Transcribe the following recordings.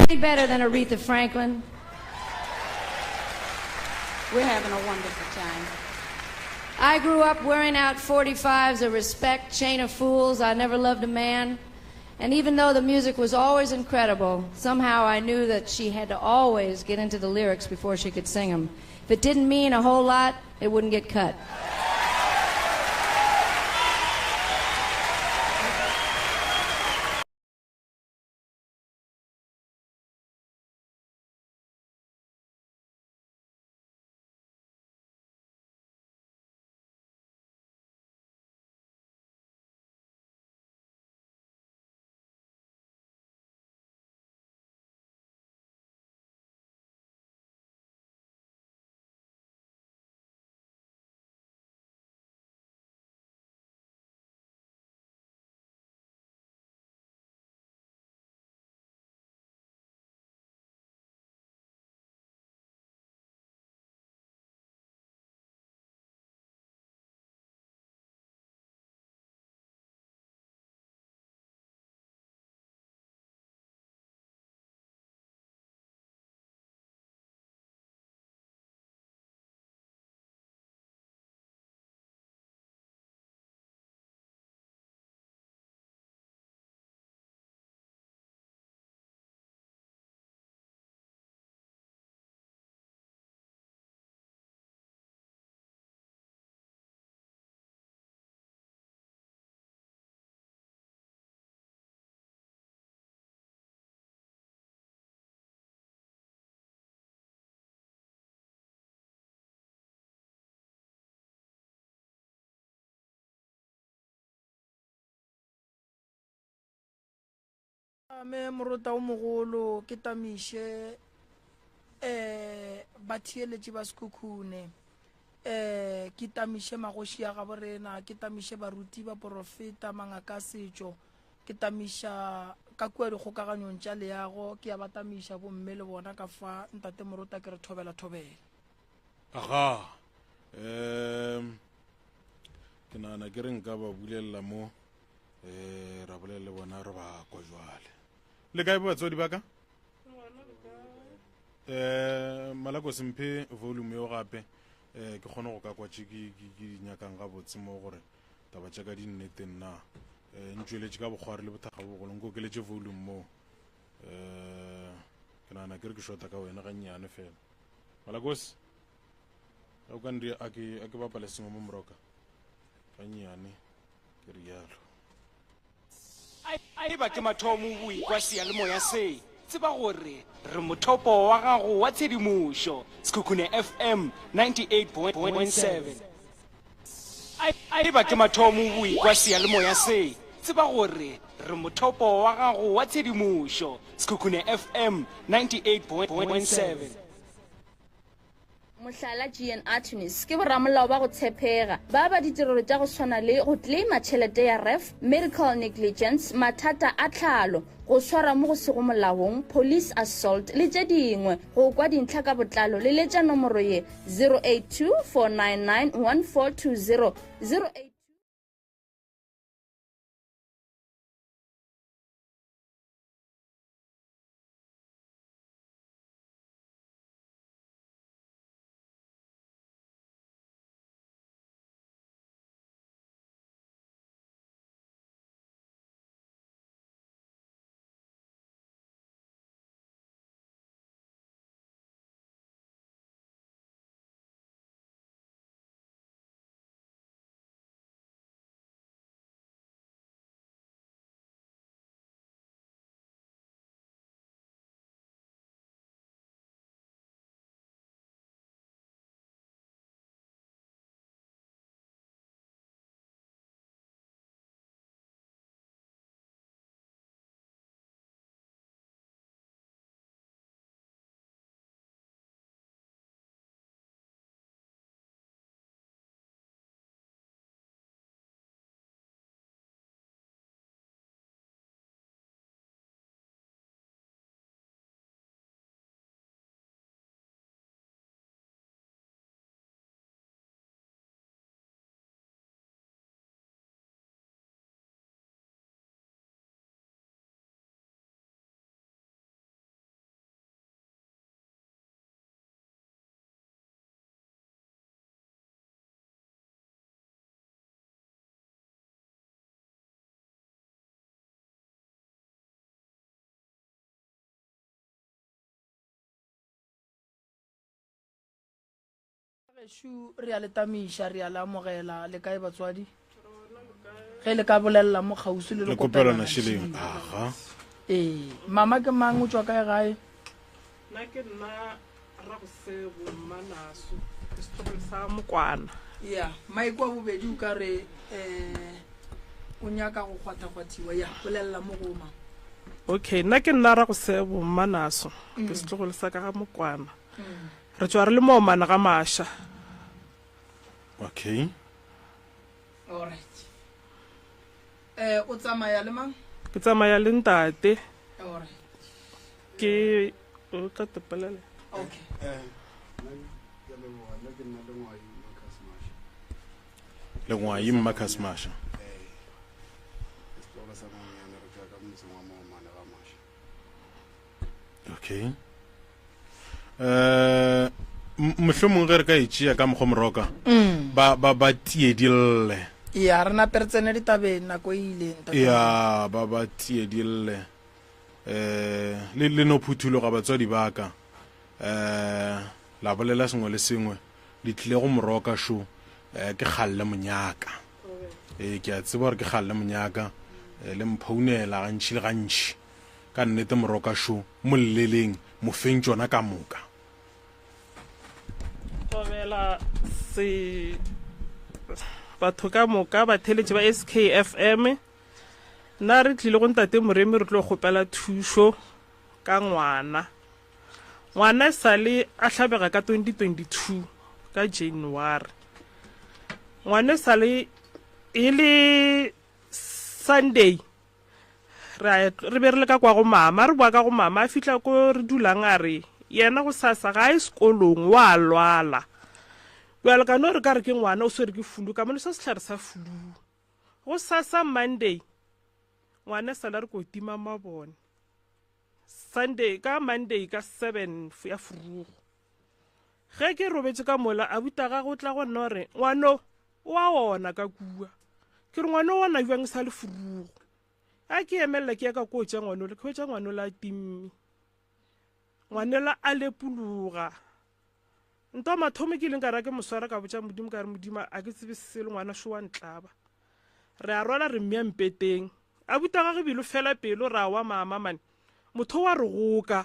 any better than Aretha Franklin? We're having a wonderful time. I grew up wearing out 45s of Respect, Chain of Fools, I Never Loved a Man. And even though the music was always incredible, somehow I knew that she had to always get into the lyrics before she could sing them. If it didn't mean a whole lot, it wouldn't get cut. Me morota o mogolo ke tamiše um batheeletši ba Sekhukhune, um ke tamiše magoši a gabo rena, ke tamiše baruti, baporofeta, mangaka a setšo, ke tamiša ka kua dikgokaganyong tša leago, ke a ba tamiša bomme le bona ka fa. Ntate Morota, ke re thobela thobela. Aga, um ke nagana ke re nka ba bulelela mo um ra bolela le bona re ba kwa jwale. Le kae batswadi ba ka? Um Malako, semphe volume yo gape um ke kgone go ka kwa tše ke di nyakang gabotse mo, gore taba tša ka di nneteng na. Um ntšweletše ka bokgwari le bothakga bo bogolo, nkokeletše volume mo. Um ke nagana ke re ke shota ka wena gannyane fela. Malakos, o ka nri a ke bapale sengwe mo moroka gannyane, ke rialo. A eba ke mathomo o ekwa seyalemoya se, tseba gore re mothopo wa gago wa tshedimošo. Sekhukhune FM 98.7. A eba ke mathomo o ekwa seyalemoya se, tseba gore re mothopo wa gago wa tshedimošo. Sekhukhune FM 98.7. Mohlala, GN Attorneys ke boramolao ba go tshepega, ba aba ditirelo tša go swana le go claima tšhelete ya ref, medical negligence, mathata a tlhalo, go swara mo go sego molaong, police assault le tše dingwe. Go kwa dintlha ka botlalo, leletša nomoro ye, 082 499 1420, 082. Gešo re a le tamiša, re a le amogela. Le kae batswadi? Ge le ka bolelela mo kgauswi le le kopelana šeleng. Aga. Ee, mama ke mang o tšwa kae gae? Nna ke nna Ragosebo Mmanaso, ke setlogolo sa Mokwana. Ya, Mike wa bobedi o ka re um o nyaka go kgwathakgwathiwa. Ya, bolelela mo go ma. Okay, nna ke nna Ragosebo Mmanaso, ke setlogolo sa ka ga Mokwana. Re tšwa re le moomana ga Masha. Okay. All right. Eh, o tsamaya le mang? Ke tsamaya le ntate. All right. Ke o tla tepelela. Okay. Eh, nna ke a leboga nna ke nna Lengwai Marcus Masha. Lengwai Marcus Masha. Eh, ke setlogolo sa Monyane re tšwa ka motseng wa Moomane ga Masha. Okay. Eh mohlomong ge re ka e tšea ka mokgwa moroka mm. ba ba ba tiedille ya re nape re tsene ditabeng nako e ile ya ba ba tiedille eh le le no phuthuloga batswadi ba ka eh la bolela sengwe le sengwe le tlile go moroka šo eh ke kgalle monyaka eh ke a tseba gore ke kgalle monyaka eh, le mphounela gantši le gantši Ka nnete moroka šo, mo lleleng, mo feng tšona ka moka. Thobela se batho ka moka batheletši ba SKFM. Nna re tlile go ntate Moremi re tlo kgopela thušo ka ngwana. Ngwana e sale a hlabega ka 2022 ka January. Ngwana e sale e le Sunday re re be re le ka kwa go mama re boa ka go mama a fihla ko re dulang a re yena go sasa ga a ye sekolong wa lwala bjalo ka no re ka re ke ngwana o swere ke flu ka mo sa sehlare sa flu go sasa Monday ngwana sala re ko tima mabone Sunday ka Monday ka 7 ya furugo ge ke robetše ka mola a buta ga go tla go nna gore ngwano o a ona ka kua ke re ngwano o ona jwang sa le furugo a ke emelela ke ya ka ko tša ngwanole ke hwetša ngwanole a timme ngwanela a lepologa nto mathomo ke ileng ka ra ke moswara ka botša modimo ka re modimo a ke tsebe selo ngwana šo wa ntlaba re a rwala re mmea mpeteng a buta ga ge bilo fela pelo ra wa mama mane motho wa re goka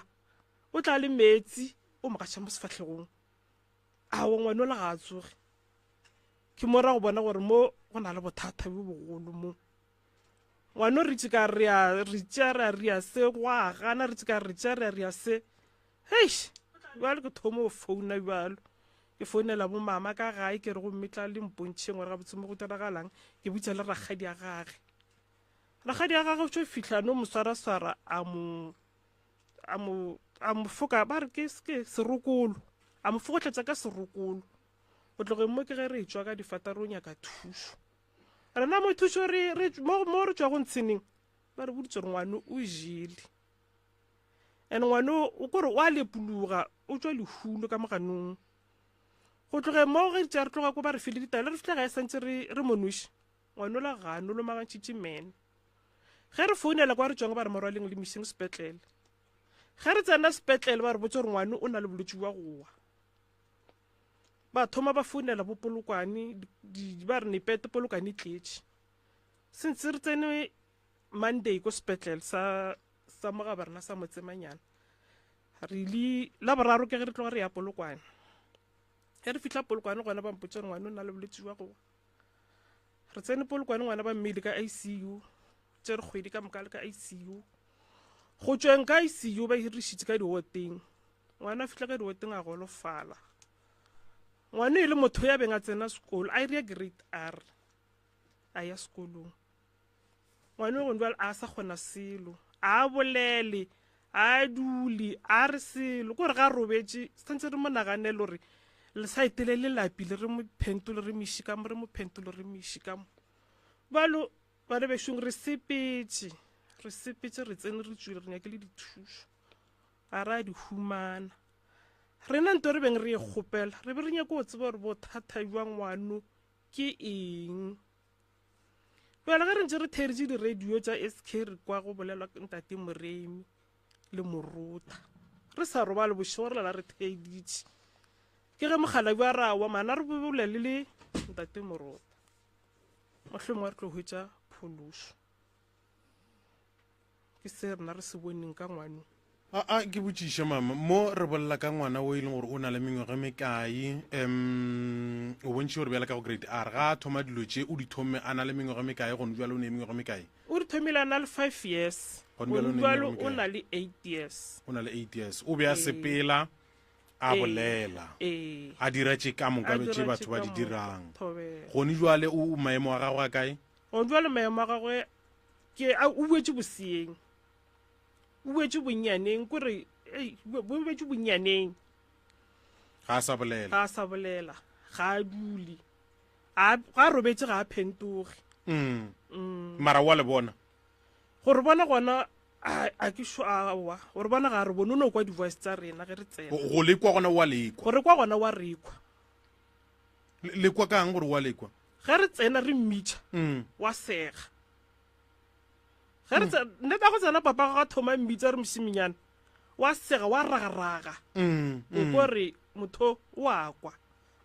o tla le meetsi o mo gaša mo sefahlegong awa ngwanola ga a tsoge ke mo ra go bona gore mo go na le bothata bjo bogolo mo ngwano re tše ka re a re tšea re a ria se go a gana re tše ka re tšea re a ria se heish bjalo ke thomo go founa bjalo ke founela bo mama ka gae ke re gomme tla le mpontšheng gore gabotse mo go diragalang ke botša le rakgadi ya gage rakgadi ya gage o tšo fihla no mo swaraswara a mo a mo a mo foka ba re ke ke serokolo a mo fogohletša ka serokolo go tlogeng mo ke ge re tšwa ka difata re o nyaka thušo rena mo thušo re re mo mo re tšwa go ntsheneng ba re boditse gore ngwane o jele and ngwane o kore o a lepologa o tšwa lehulo ka moganong go tlogeng mo ge tša re tloga ko ba re file ditaelo re fitlha ga e santse re re mo noši ngwane ola gano lomagantšhitše mene Ge re founela kwa re tšwang ba re morwaleng le miseng sepetlele. Ge re tsena sepetlele ba re botse gore ngwane o na le bolwetši bja go wa. Ba thoma ba founela bo Polokwane, ba re nepete Polokwane e tletše. Since re tsene Monday ko sepetlele sa sa mo ga barena sa Motsemanyana. Re ile la boraro ke ge re tloga re ya Polokwane. Ge re fihla Polokwane gona ba mpotša gore ngwane o na le bolwetši bja go wa. Re tsene Polokwane ngwana ba mmeile ka ICU, tšere kgwedi ka moka le ka ICU. Go tšweng ka ICU ba hirišitše ka diwoteng. Ngwana a fihla ka diwoteng a golofala. Ngwana e le motho ya beng a tsena sekolo, a iria grade R, a ya sekolong. Ngwana o gone a sa kgona selo, a bolele, a dule, a re selo, kore ga robetše, santse re mo naganele gore le sa etele le lapile re mo phentole re mo iše ka mo, re mo phentole re mo iše ka mo. Bjalo bana bešong re sepetše, re sepetše re tsene re tšwile re nyakile dithušo, ga ra di humana. Rena nto re beng re e kgopela, re be re nyaka go tseba gore bothata bja ngwano ke eng. Bjale ge re ntše re theeletše di-radio tša SK re kwa go bolelwa ke ntate Moremi le Morota. Re sa robale bošego re lala re theeditše. Ke ge mokgalabje a re aowa mana re bolele le ntate Morota. Mohlomongwe re tlo hwetša phološo. Ke se rena re se boneng ka ngwano. A a ke botšiše mama, mo re bolela ka ngwana o e leng gore o na le mengwaga e mekae, um o bontšhe gore bjale ka go grade R ga a thoma dilo tše o di thomme a na le mengwaga e mekae, gone bjale o ne mengwaga e mekae? O di thomile a na le 5 years, Gone bjale o gone ne bjalo mengwaga e o mekae? na le 8 years. O na le 8 years. O be a Ee. sepela a Ee. bolela Ee. a dira tše ka moka A tše dira batho tše ba ka di moka. dirang. Thobela. Gone jwale o maemo a gagwe a kae? Gone bjale maemo a gagwe ke a o boetše boseeng. O boetše bonnyaneng kore ei bo boetše bonnyaneng. Ga a sa bolela. Ga a sa bolela, ga a dule. A ga a robetše ga a phentoge. Mm. Mara wa le bona. Gore bona gona a a ke sho aowa gore bona ga a re bone o no kwa di-voice tsa rena ge re tsena. Go lekwa gona wa lekwa. Gore kwa gona wa rekwa. Le kwa kang gore wa lekwa? Ge re tsena re mmitša wa sega. Ge re tsena nnete go tsena papa ga thoma mmitša re mošiminyana wa sega wa ragaraga. O ko re motho o a kwa.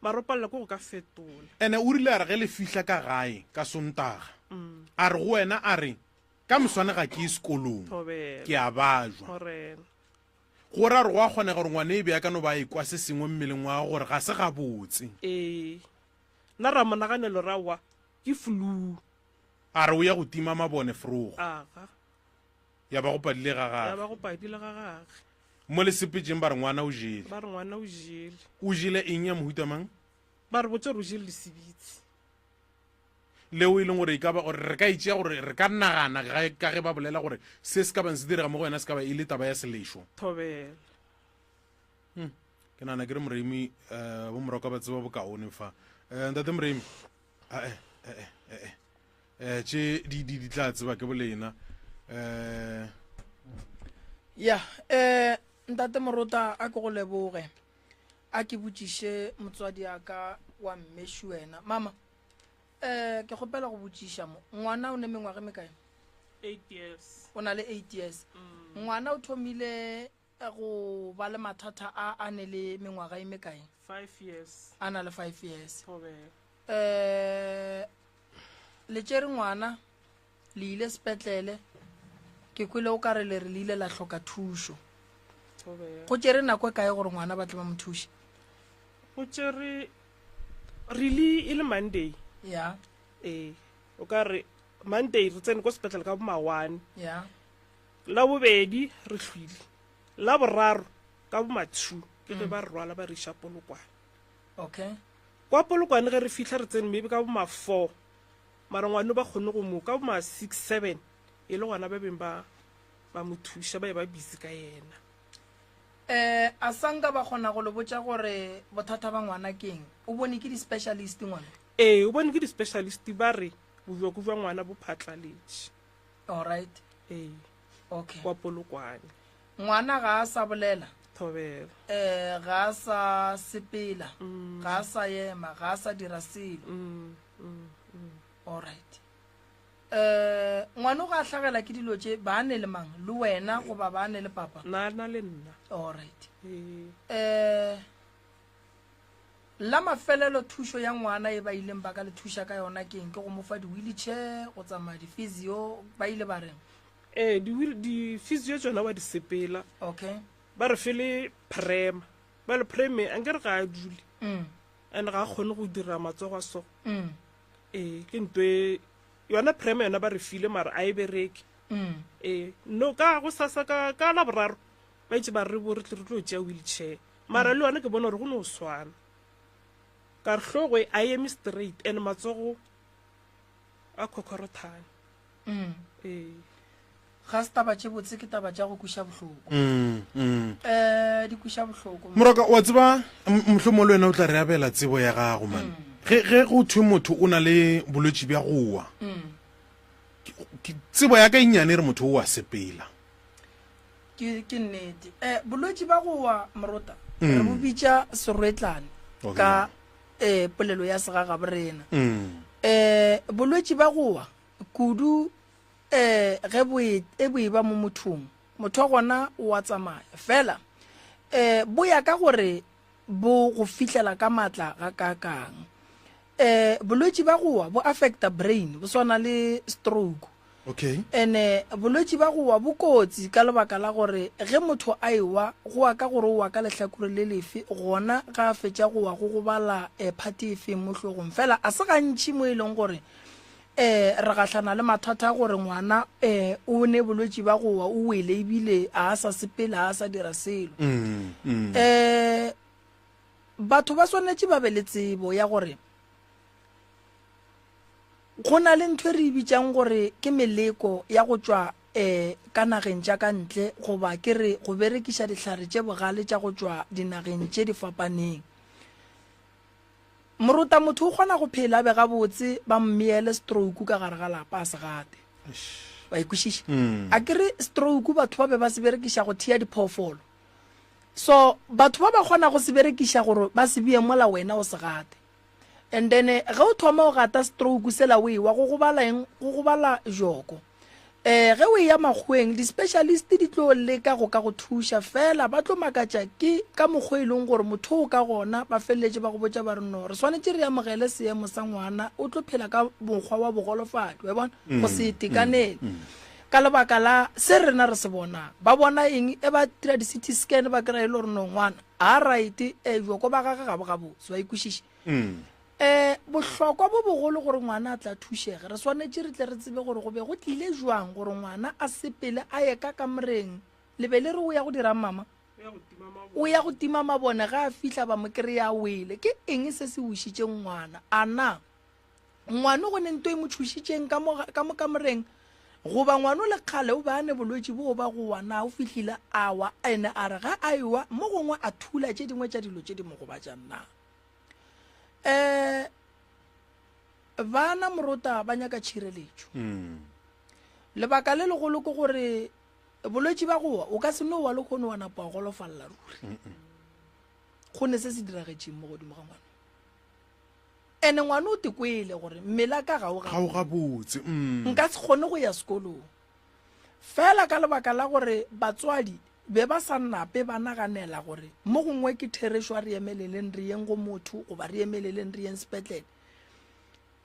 Mara o palela ke go ka fetola. Ene o rile a re ge le fihla ka gae ka Sontaga a re go wena a re ka moswane ga ke ye sekolong ke a bajwa. Go ra gore go a kgonega gore ngwana e be a ka no ba a ekwa se sengwe mmeleng wa gagwe gore ga se gabotse. Ee. Nna ra mo naganelo ra wa ke flu. A re o ya go tima mabone frogo. Aga. Ya ba go padile ga Ya gage. ba go padile ga gage. Mo le sepetšeng ba re ngwana o jele. Ba re ngwana o jele. O jele eng ya mohuta mang? Ba re botša gore o jele lesibitsi. Leo e leng gore e ka ba gore re ka e tšea gore re ka nagana ga ka ge ba bolela gore se se ka bang se direga mo go wena se ka ba e le taba ya selešo. Thobela. Ke nagana ke re Moremi um bo Moroka ba tseba bokaone fa. Um ntate Moremi, ae ee ee eh tše di di di tla tseba ke bolena eh ya eh ntate morota a ke go leboge a ke botšiše motswadi a ka wa mmešu wena mama eh ke kgopela go botšiša mo ngwana o ne mengwaga e mekae 8 years o na le 8 years ngwana o thomile go ba le mathata a a ne le mengwaga e mekae? 5 years. A na le 5 years. Thobela. Eh le tšere ngwana le ile sepetlele ke kwele o kare le re le ile la hloka thušo. Thobela. Go tšere nako e kae gore ngwana ba tle ba mo thuše? Go tšere really e le Monday. Ya. Ee, o ka re Monday re tsene ko sepetlele ka bo ma 1. Ya. La bobedi re hlwile. La boraro ka bo ma-two ke ge ba re rwala ba re iša Polokwane. Okay. Kwa Polokwane ge re fihla re tsene maybe ka bo ma-four mara ngwano ba kgonne go mo ka bo ma-six seven e le gona ba beng ba ba mo thuša ba e ba busy ka yena. Eh a sanka ba kgona go le botša gore bothata ba ngwana ke eng? O bone ke di-specialist ngwana? Ee, o bone ke di-specialist ba re bojoko bja ngwana bo phatlaletše. Alright. Ee. Okay. Kwa Polokwane. Ngwana ga a sa bolela. Thobela. Eh ga a sa sepela. Ga a sa ema, ga a sa dira selo. Alright. Eh ngwana o ga a hlagela ke dilo tše ba ne le mang? Le wena goba ba ne le papa? Na na le nna. Alright. Ee. Eh La mafelelo thušo ya ngwana e ba ileng ba ka le thuša ka yona ke eng? Ke go mo fa di-wheelchair, go tsamaya di-physio, ba ile ba reng? Ee, di-physio tšona wa di sepela. Okay. Ba re fe le prema. Ba le preme a nkere ga a dule. And ga a kgone go dira matsogo a so. Ee, ke nto e yona prema yona ba re file mara a e bereke. Ee, no ka go sasa ka ka la boraro ba itse ba re bo re tle re tlo tšea wheelchair. Mara le yona ke bona gore go no swana. Ka re hlogo e a e eme straight and matsogo a khokhorothane. Ee. Ga se taba tše botse ke taba tša go kweša bohloko. Eh di kweša bohloko. Moroka wa tseba mohlomong le wena o tla re abela tsebo ya gago man. Ge ge go thwe motho o na le bolwetši bja go wa. Tsebo ya ka e nnyane e re motho o a sepela. Ke, ke nnete. Eh, bolwetši ba go wa morota re bo bitša serwetlane Okay. ka eh, polelo ya segagabo rena. Eh, bolwetši ba go wa kudu eh, ge bo e, e bo e ba mo mothong, motho wa gona o a tsamaya. Fela eh, bo ya ka gore bo go fihlela ka maatla gakaakang. Um bolwetši ba go wa bo affecta brain, bo swana le stroke. Okay. Ene bolwetši ba go wa bo kotsi ka lebaka la gore ge motho a ewa, go wa ka gore o wa ka lehlakore le lefe, gona ga a fetša go wa go gobala um phate efeng mo hlogong. Fela a se gantši mo e leng gore um re gahlana le mathata a gore ngwana um o ne bolwetši ba go wa o wele ebile a a sa sepele a a sa dira selo. Mm, mm. Um batho ba swanetše ba be le tsebo ya gore Go na le ntho e re e bitšang gore ke meleko ya go tšwa um ka nageng tša ka ntle goba ke re go berekiša dihlare tše bogale tša go tšwa dinageng tše di fapaneng. Morota motho o kgona go phela a be gabotse ba mmeele stroke ka gare ga lapa a se gate. Wa e kwešiša? Mm. A ke re stroke batho ba be ba se berekiša go thea diphoofolo. So batho ba ba kgona go se berekiša gore ba se bee mola wena o se gate. And then ge o thoma o gata stroke sela o ewa go gobala eng go gobala joko eh ge o eya makgoweng di-specialist di tlo leka go ka go thuša fela ba tlo makatša ke ka mokgwa e leng gore motho o ka gona ba feleletše ba go botša ba re no re swanetše re amogele seemo sa ngwana o tlo phela ka mokgwa wa bogolofadi wa bona go se itekanele ka lebaka la se rena re se bonang ba bona eng e ba dira di-ct scan ba kry-a e le gore no ngwana a right e bjoko ba gage ga bo gabotse wa ikwešiša um bohlokwa bo bogolo gore ngwana a tla thušege re swanetše re tle re tsebe gore go be go tlile jwang gore ngwana a sepele a ye ka kamoreng le be le re o ya go dirang mama o ya go tima mabone ga a fihla ba mo kry-a wele ke eng se se wišitšeng ngwana a na Ngwano go ne nto e mo tšhošitšeng ka mo, ka mo kamoreng, goba ngwano le kgale o be a ne bolwetši boo ba go wa, na o fihlile a wa, ene a re ga a ewa, mo gongwe a thula tše dingwe tša dilo tše di mo gobatšang na? Um bana morota ba nyaka tšhireletšo. Mm. Lebaka le legolo ke gore bolwetši ba go wa o ka se no wa le kgone wa napa wa golofalela ruri. Go ne se se diragetšeng mo godimo ga ngwana. Ene ngwana o te kwele gore mmele a ka ga o Ga o gabotse. Mm. Nka se kgone go ya sekolong. Fela ka lebaka la gore batswadi be ba sa nape ba naganela gore mo gongwe ke therešo a re emeleleng re yeng go motho goba re emeleleng re yeng sepetlele.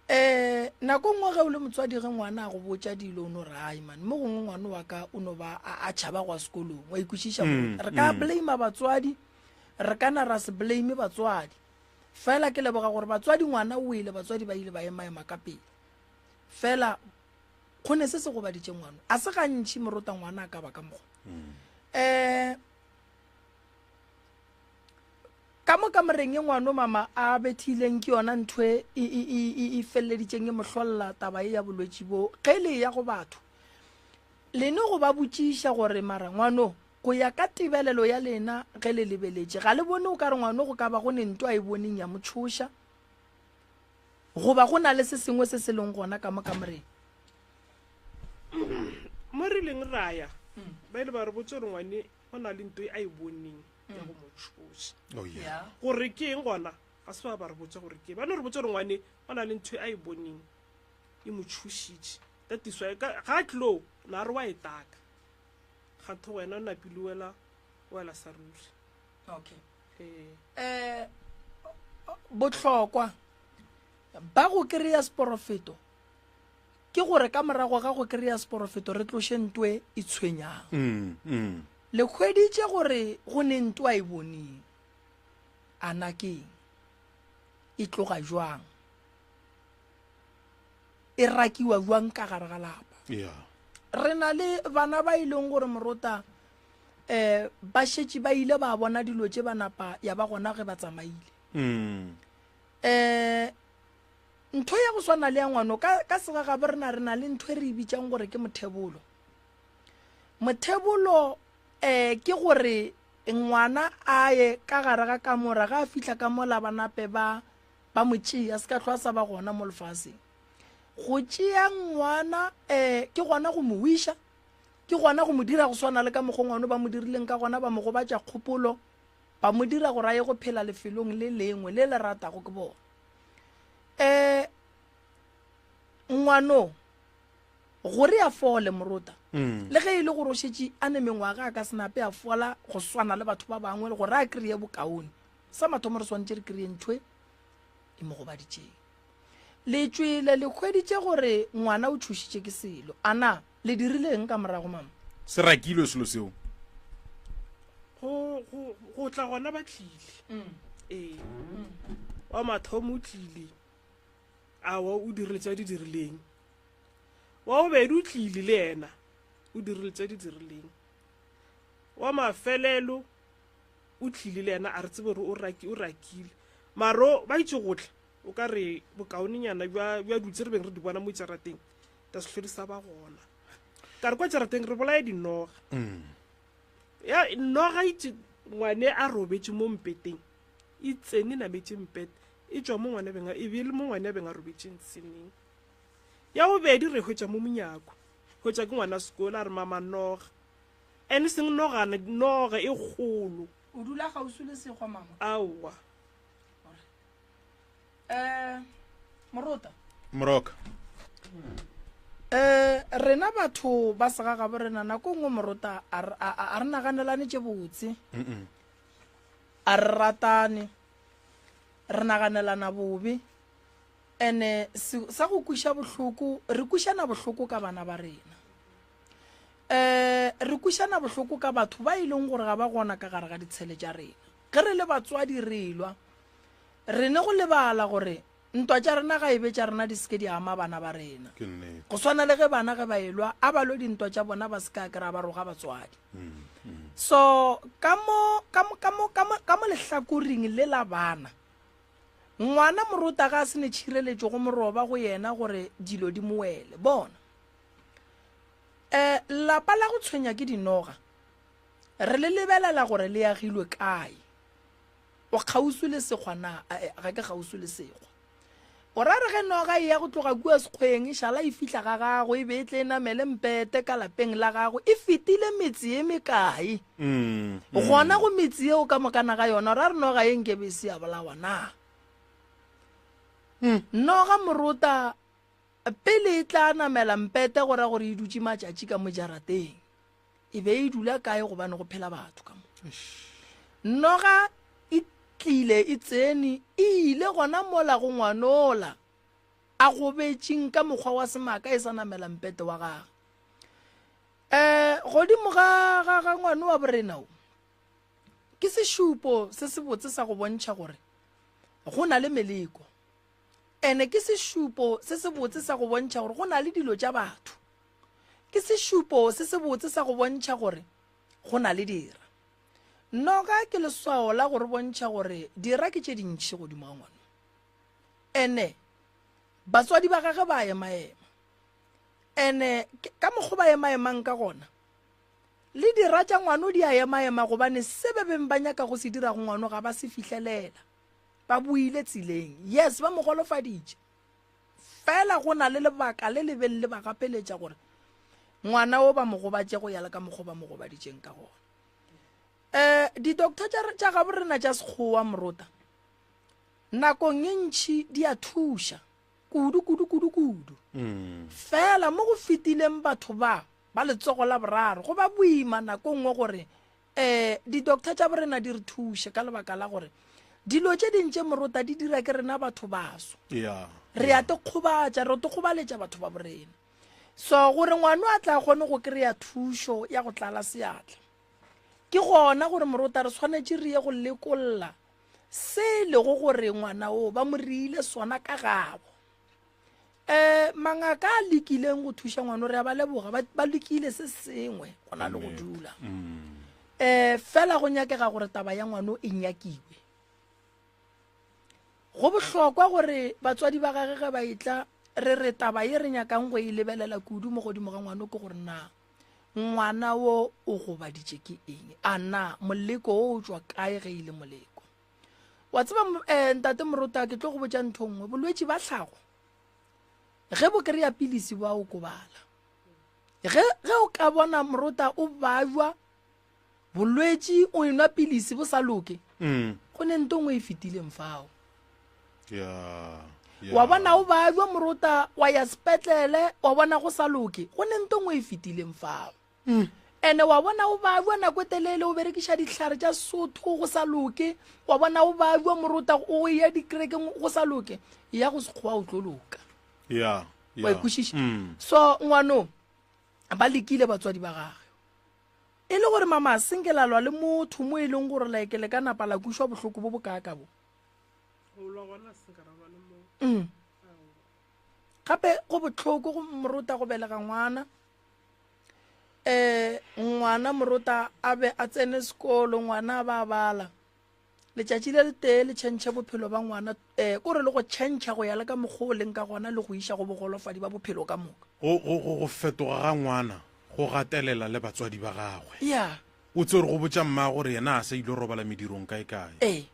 Um nako nngwe ge o le motswadi ge ngwana a go botša dilo o no re ai man mo gongwe ngwana wa ka o no ba a tšhaba go ya sekolong wa ikwešiša mm, re ka mm. blame batswadi re ka na ra se blame batswadi Fela ke leboga gore batswadi ngwana o wele batswadi ba ile ba emaema ka pele. Fela go ne se se gobaditše ngwana. A se gantši morota ngwana a ka ba ka mokgwa. Um ka mo kamoreng e ngwano mama a bethileng ke yona ntho e e, e, e, e, e feleleditšeng e mo hlolla taba e ya bolwetši bo ge le ya go batho lene go ba botšiša gore mara ngwano Go ya ka tebelelo ya lena ge le lebeletše, ga le bone o ka re ngwano go ka ba go ne nto a e boneng ya mo tšhoša? Goba go na le se sengwe se se leng gona ka mo kamoreng? Mo re ileng ra ya, ba ile ba re botša gore ngwane go na le nto a e boneng ya go mo tšhoša. Oh, yeah. Gore ke eng gona, ga se ba ba re botša gore ke eng. Ba no re botša gore ngwane go na le ntho a e boneng e mo tšhošitše. That is why ga a tlilo na re wa e taka. Kganthe wena o napile o wela wela sa ruri. Okay. Ee. Eh bohlokwa ba go kry-a seporofeto ke gore ka morago ga go kry-a seporofeto re tloše ntwe e tshwenyang. Mm, mm. Le hweditše gore go ne ntwa e boneng. A na ke eng? E tloga jwang? E rakiwa jwang ka gare ga lapa? Yeah. Re na le bana ba e leng gore morota um ba šetše ba ile ba bona dilo tše ba napa ya ba gona ge ba tsamaile. Mm. Um ntho ya go swana le ya ngwano ka, ka segagabo rena re na le ntho e re e bitšang gore ke mothebolo. Mothebolo um ke gore ngwana a ye ka gare ga kamora ga a fihla ka mola ba nape ba ba mo tšea se ka hlwa sa ba gona mo lefaseng. Go tšea ngwana um ke gona go mo wiša, ke gona go mo dira go swana le ka mokgwa ngwano ba mo dirileng ka gona, ba mo gobatša kgopolo, ba mo dira gore a ye go phela lefelong le lengwe le le ratago ke bona. Um ngwano gore a fole morota mm. le ge e le gore o šetše a ne mengwaga a ka se nape a fola go swana le batho ba bangwe gore a kry-e bokaone. Sa mathomo re swanetše re kry-e ntho e e mo gobaditšeng. Le tšwele le hweditše gore ngwana o tšhošitše ke selo. A na le dirile eng ka morago, mama? Se rakilwe selo seo. Go, go, go tla gona ba tlile. Ee. Wa mathomo o tlile. Awa o dirile tša di dirileng. Wa bobedi o tlile le yena. O dirile tša di dirileng. Wa mafelelo o tlile le yena a re tsebe gore o raki o rakile. Maro ba itše go tla o ka re bokaonenyana bja bja dilo tse re beng re di bona mo jarateng ta se hlwe di sa ba gona. Ka re kwa jarateng re bolaya dinoga. Ya noga itše ngwane a robetše mo mpeteng e tsene nametše mpete e tšwa mo ngwane beng e be le mo ngwane a beng a robetšeng seneng. Ya bobedi re hwetša mo monyako hwetša ke ngwana sekolo a re mama noga ene seng nogana noga e kgolo. O dula kgauswi le sekgwa mama? Aowa. Eh, Morota. Moroka. Eh, rena batho ba segagabo rena nako nngwe Morota a a re naganelane tše botse. A re ratane. Re naganelana bobe. Ene sa go kwiša bohloko, re kwišana bohloko ka bana ba rena. Eh, re kwišana bohloko ka batho ba e leng gore ga ba gona ka gare ga ditshele tša rena. Ge re le batswadi re lwa, re ne go lebala gore ntwa tša rena ga e be tša rena di se ke di ama bana ba rena. Go swana le ge bana ge ba elwa, a ba lwe dintwa tša bona ba se ka kry-a ba roga batswadi. So ka mo, ka mo, ka mo, ka mo, ka mo lehlakoring le la bana, ngwana morota ga a se ne tšhireletšo go moroba go yena gore dilo di mo wele. Bona, um lapa la go tshwenya ke dinoga, re le lebelela gore le agilwe kae. O kgauswi le sekgwa na? Ae, ga ke kgauswi le sekgwa. O ra re ge noga e ya go tloga kua sekgweng e šala e fihla ga gago e be e tle e namele mpete ka lapeng la gago e fetile metse ye mekae? Gona go metse yeo ka mokana ga yona o ra re noga ye nke be e se ya bolawa na? Noga morota pele e tla namela mpete go ra gore e dutše matšatši ka mo jarateng. E be e dula kae gobane go phela batho ka mo. Noga e tlile e tsene e ile gona mola go ngwanola a gobetšeng ka mokgwa wa semaka e sa namela mpete wa gage. Um godimo ga ga ga ngwano wa borena o ke sešupo se sebotse sa go bontšha gore go na le meleko ene ke sešupo se sebotse sa go bontšha gore go na le dilo tša batho. Ke sešupo se sebotse sa go bontšha gore go na le dira. Noga ke leswao la go re bontšha gore dira ke tše dintši godimo ga ngwana. Ene batswadi ba gage ba emaema. Ene ka mokgwa ba emaemang ka gona, le dira tša ngwano di a emaema gobane se be beng ba nyaka go se dira go ngwano ga ba se fihlelela. Ba boile tseleng. Yes, ba mo golofaditše. Fela go na le lebaka le le beng le ba gapeletša gore ngwana o ba mo gobatše go ya le ka mokgwa ba mo gobaditšeng ka gona. Um di-doctor tša gabo rena tša sekgowa morota nakong e ntšhi di a thuša kudu kudu kudu kudu. Fela mo go fetileng batho ba ba letsogo la boraro go ba boima nako nngwe gore um di-doctor tša borena di re thuše ka lebaka la gore dilo tše ding tše morota di dira ke rena batho baso yeah, re a tekgobatša re tekgobaletša batho ba borena so gore ngwano a tla kgone go kry-a thušo ya go tlala seatla ke gona gore morota re swanetše re ye go lekolla se e lego gore ngwana o ba mo reile sona ka gabo um mangaka a lekileng go thuša ngwano re a ba leboga ba lekile se sengwe go na le go dula um fela go nyakega gore taba ya ngwano e nyakiwe go bohlokwa gore batswadi ba gage ge ba etla re re taba ye re nyakang go e lebelela kudu mo godimo ga ngwano ke gore na ngwana wo o gobaditše ke eng a na moleko wo o tšwa kae ge e le moleko Wa tseba eh, ntate Morota, ke tlo go botša ntho nngwe. Bolwetši ba tlhago ge bo kry-a pilisi bo a okobala. Ge ge o ka bona Morota o bajwa bolwetši o enwa pilisi bo sa loke, go ne nto nngwe e fetileng fao. Yeah, yeah. Wa bona o bajwa Morota wa ya sepetlele wa bona go sa loke, go ne nto nngwe e fetileng fao. Ene wa bona o babja nako e telele o berekiša dihlare tša Sotho go sa loke, wa bona o babja morota o ya dikerekeng go sa loke, ya go sekgowa o tlo loka. Ya, ya. Wa e kwešiša? Mm. So ngwano ba lekile batswadi ba gage. E le gore mama a senke la lwa le motho mo e leng gore like le ka napa la kušwa bohloko bo bokaaka bo. Go lwa gona a senka ra lwa le motho. Mm. Gape go bohloko go morota go belega ngwana. Eh ngwana morota a be a tsene sekolo ngwana a ba a bala. Letšatši le letee le tšhentšhe bophelo ba ngwana eh kore le go tšhentšha go ya le ka mokgwa o leng ka gona le go iša go bogolofadi ba bophelo ka moka. Go, go, go, go fetoga ga ngwana go gatelela le batswadi ba gagwe. Ya. O tsere go botša mma gore yena a sa ile robala medirong kae-kae. Ee.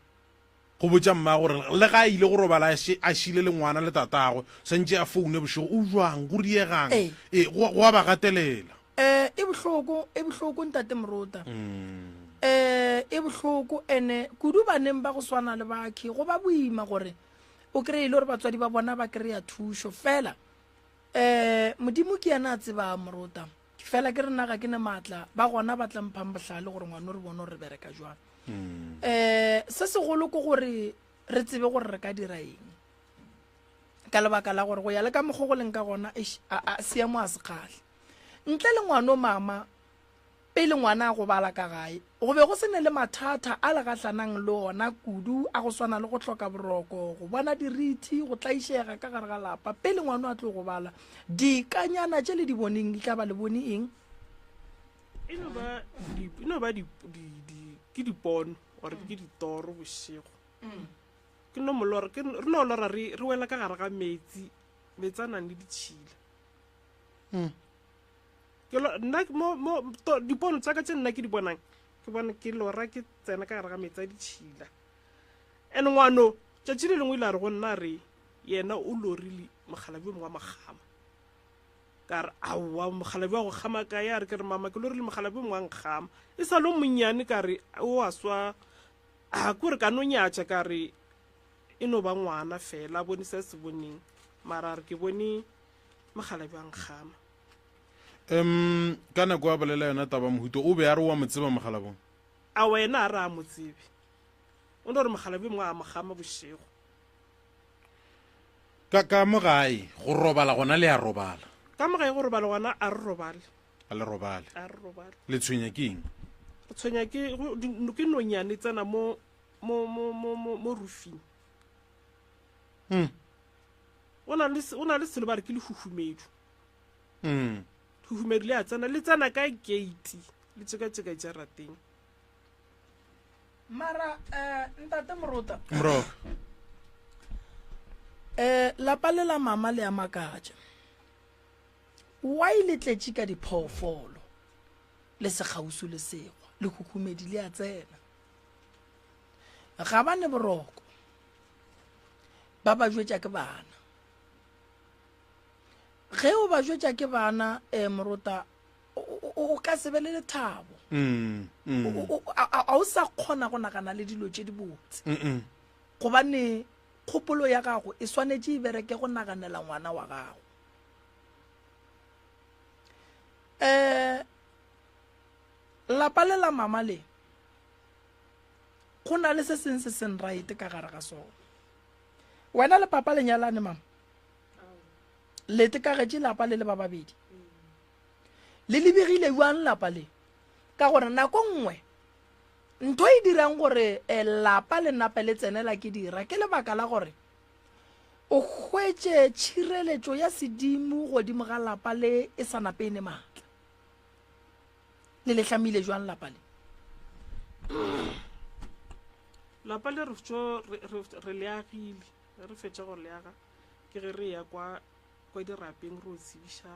Go botša mma gore le ga a ile go robala a še, a šile le ngwana le tatagwe, swantše a foune bošego, o bjang, go diegang? Ee. Ee, go, go a ba gatelela. Eh, e bohloko, e bohloko ntate Morota. Eh, e bohloko ene kudu baneng ba go swana le bakhi go ba boima gore o kry-e le gore batswadi ba bona ba kry-a thušo fela. Eh, Modimo ke yena a tsebang Morota. Fela ke re nna ga ke ne maatla, ba gona ba tla mphang bohlale gore ngwano re bone gore re bereka jwang. Eh, se segolo ke gore re tsebe gore re ka dira eng. Ka lebaka la gore go ya le ka mokgwa go leng ka gona, eish, a, a, seemo a se kgahle. Ntle le ngwano mama, pele ngwana a gobala ka gae, go be go se ne le mathata a le gahlanang le ona kudu a go swana le go hloka boroko, go bona dirithi, go tlaišega ka gare ga lapa. Pele ngwano a tlo gobala, dikanyana tše le di boneng di tla ba le bone eng? E no ba di, e no ba di, di, di, ke dipono or ke ditoro bošego. Ke no molora, ke, re no lora re, re wela ka gare ga metsi, metsi a nang le ditšhila. Ke lo, nna mo, mo, to, dipono tsa ka tše nna ke di bonang, ke bona ke lora ke tsena ka gare ga metsi a ditšhila. And ngwano, tšatši le lengwe ile a re go nna re, yena o lorile mokgalabje o mongwe wa mokgama. Ka re, aowa, mokgalabje wa go kgama kae? A re, ke re, mama, ke lorile mokgalabje o mongwe wa nkgama. E sa le o monnyane, ka re, o a swa. A ko re ka no nyatša, ka re, e no ba ngwana fela, a bone se a se boneng. Mara a re, ke bone mokgalabje wa nkgama. Um ka nako a bolela yona taba mohuto o be a re wa mo tseba mokgalabong? A wena a re a mo tsebe. O no re mokgalabje mongwe a mo gama bošego. Ka ka mo gae go robala gona le a robala? Ka mo gae go robala gona a re robale. A le robale. A re robale. Le tshwenya ke eng? Re tshwenya ke go ke nonyane tsena mo mo mo mo mo mo roofing. O na le o na le selo ba re ke lehuhumedu. Lehuhumedu le a tsena le tsena ka gate le tšeka-tšeka jarateng. Mara eh ntate Morota. Moroka. Eh lapa le la mama le a makatša. Why le tletše ka diphoofolo le sekgausu le sekgwa lehuhumedi le a tsena. Ga ba ne boroko. Ba ba jwetša ke bana. Ge o ba jwetša ke bana eh Morota o ka se be le lethabo. Mm, mm. A o sa kgona go nagana le dilo tše dibotse. Gobane kgopolo ya gago e swanetše e bereke go naganela ngwana wa gago. Eh lapa le la mama le go na le se seng se seng right ka gare ga sona. Wena le papa le nyalane mama? Le tekagetše lapa le le ba babedi. Le lebegile bjang lapa le? Ka gore nako nngwe ntho e dirang gore eh, lapa le nape le tsenela ke dira ke lebaka la gore o hwetše tšhireletšo ya sedimo godimo ga lapa le e sa nape e ne maatla. Le le hlamile jwang lapa le? Lapa le re tšo re le agile, re fetša go le aga ke ge re ya kwa kwa dirapeng re o tsebiša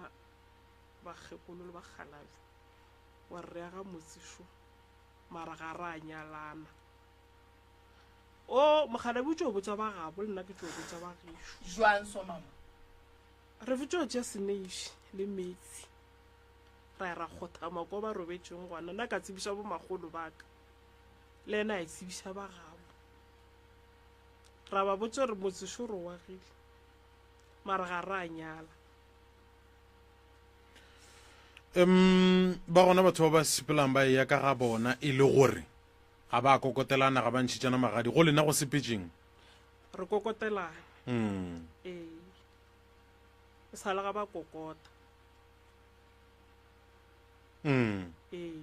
bakgekolo le bakgalabje gore re aga motse šo mara ga ra nyalana. O mokgalabje o tšo botša ba gabo le nna ke tšo botša ba gešo. Jwang so mama? Re fetšo tšea seneiši le metsi ra ya ra kgothama ko ba robetšeng gona. Nna ka tsebiša bomakgolo ba ka le yena a e tsebiša ba gabo. Ra ba botša gore motse šo re o agile mara ga ra nyala. Um ba gona batho ba ba sepelang ba eya ka ga bona e le gore ga ba kokotelana ga ba ntšhitšana magadi go lena go sepetšeng re kokotelana mm. ee e sa le ga ba kokota mm. ee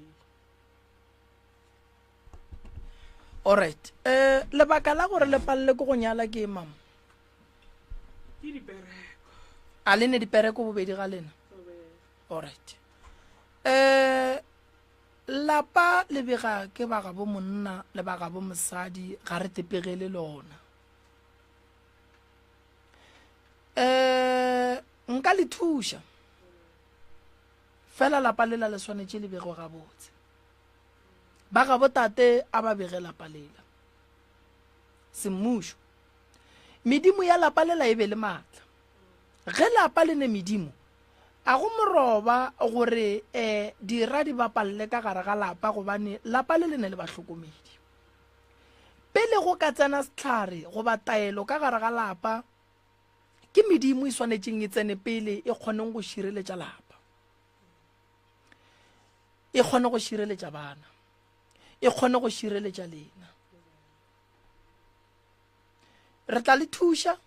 alright um lebaka la gore le palele ke go nyala ke mama ke dipereko a le ne dipereko bobedi ga lena alright um lapa le bega ke ba gabo monna le ba gabo mosadi ga re tepegele lona um nka le thuša fela lapa lela le swanetše le bego gabotse ba gabo tate a ba bege lapa lela semmušo Medimo ya lapa lela e be le maatla. Ge lapa le ne medimo, a go moroba gore um dira di bapalle ka gare ga lapa gobane lapa le le ne le bahlokomedi. Pele go ka tsena sehlare goba taelo ka gare ga lapa, ke medimo e swanetšeng e tsene pele e kgoneng go šireletša lapa, e kgone go šireletša bana, e kgone go šireletša lena. Re tla le thuša.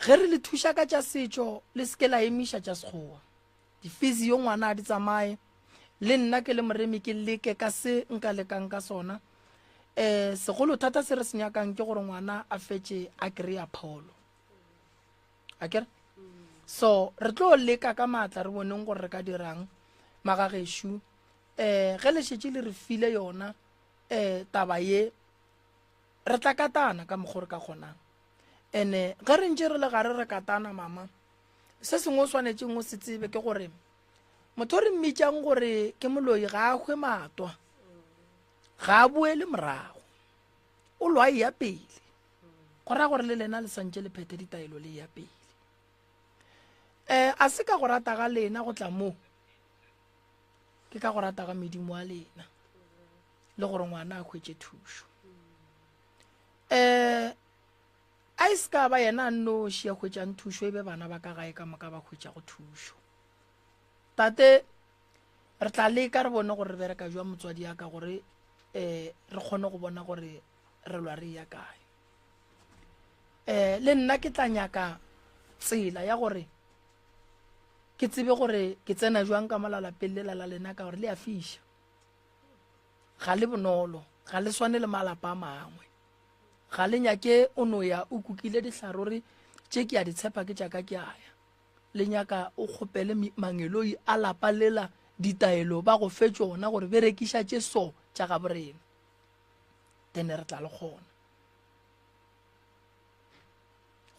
Ge re le thuša ka tša setšo, le se ke la emiša tša Sekgowa. Difizio ngwana a di tsamaye. Le nna ke le moremi ke leke ka se nka lekang ka sona. Um segolo thata se re se nyakang ke gore ngwana a fetše a kry-a pholo. A kere? So re tlo leka ka maatla re boneng gore re ka dirang magagešo. Um ge le šetše le re file yona um taba ye re tla katana ka mokgwa re ka kgonang ene ge re ntše re le gare re katana mama se sengwe o swanetšeng o se tsebe ke gore motho re mmitšang gore ke moloi ga a hwe matwa ga a boele morago o lwa e ya pele go raya gore le lena le santše le phethe ditaelo le ya pele um a se ka go rata ga lena go tla moo ke ka go rata ga medimo wa lena le gore ngwana a hwetše thušo um a e se ka ba yena a nnoši a hwetšang thušo e be bana ba ka gae ka moka ba hwetšago thušo tate re tla leka re bone gore re bereka jwa motswadi ya ka gore um re kgone go bona gore re lwa re ya kae um le nna ke tla nyaka tsela ya gore ke tsebe gore ke tsena jwang ka mola lapeng lela la lena ka gore le a fiša ga le bonolo ga le swane le malapa a mangwe ga le nyake o no ya o kukile dihlarore tše ke a di tshepa ke tšaka ke a ya le nyaka o kgopele mangeloi a lapa lela ditaelo ba go fe tšona gore berekiša tše so tša gabo rena then re tla le kgona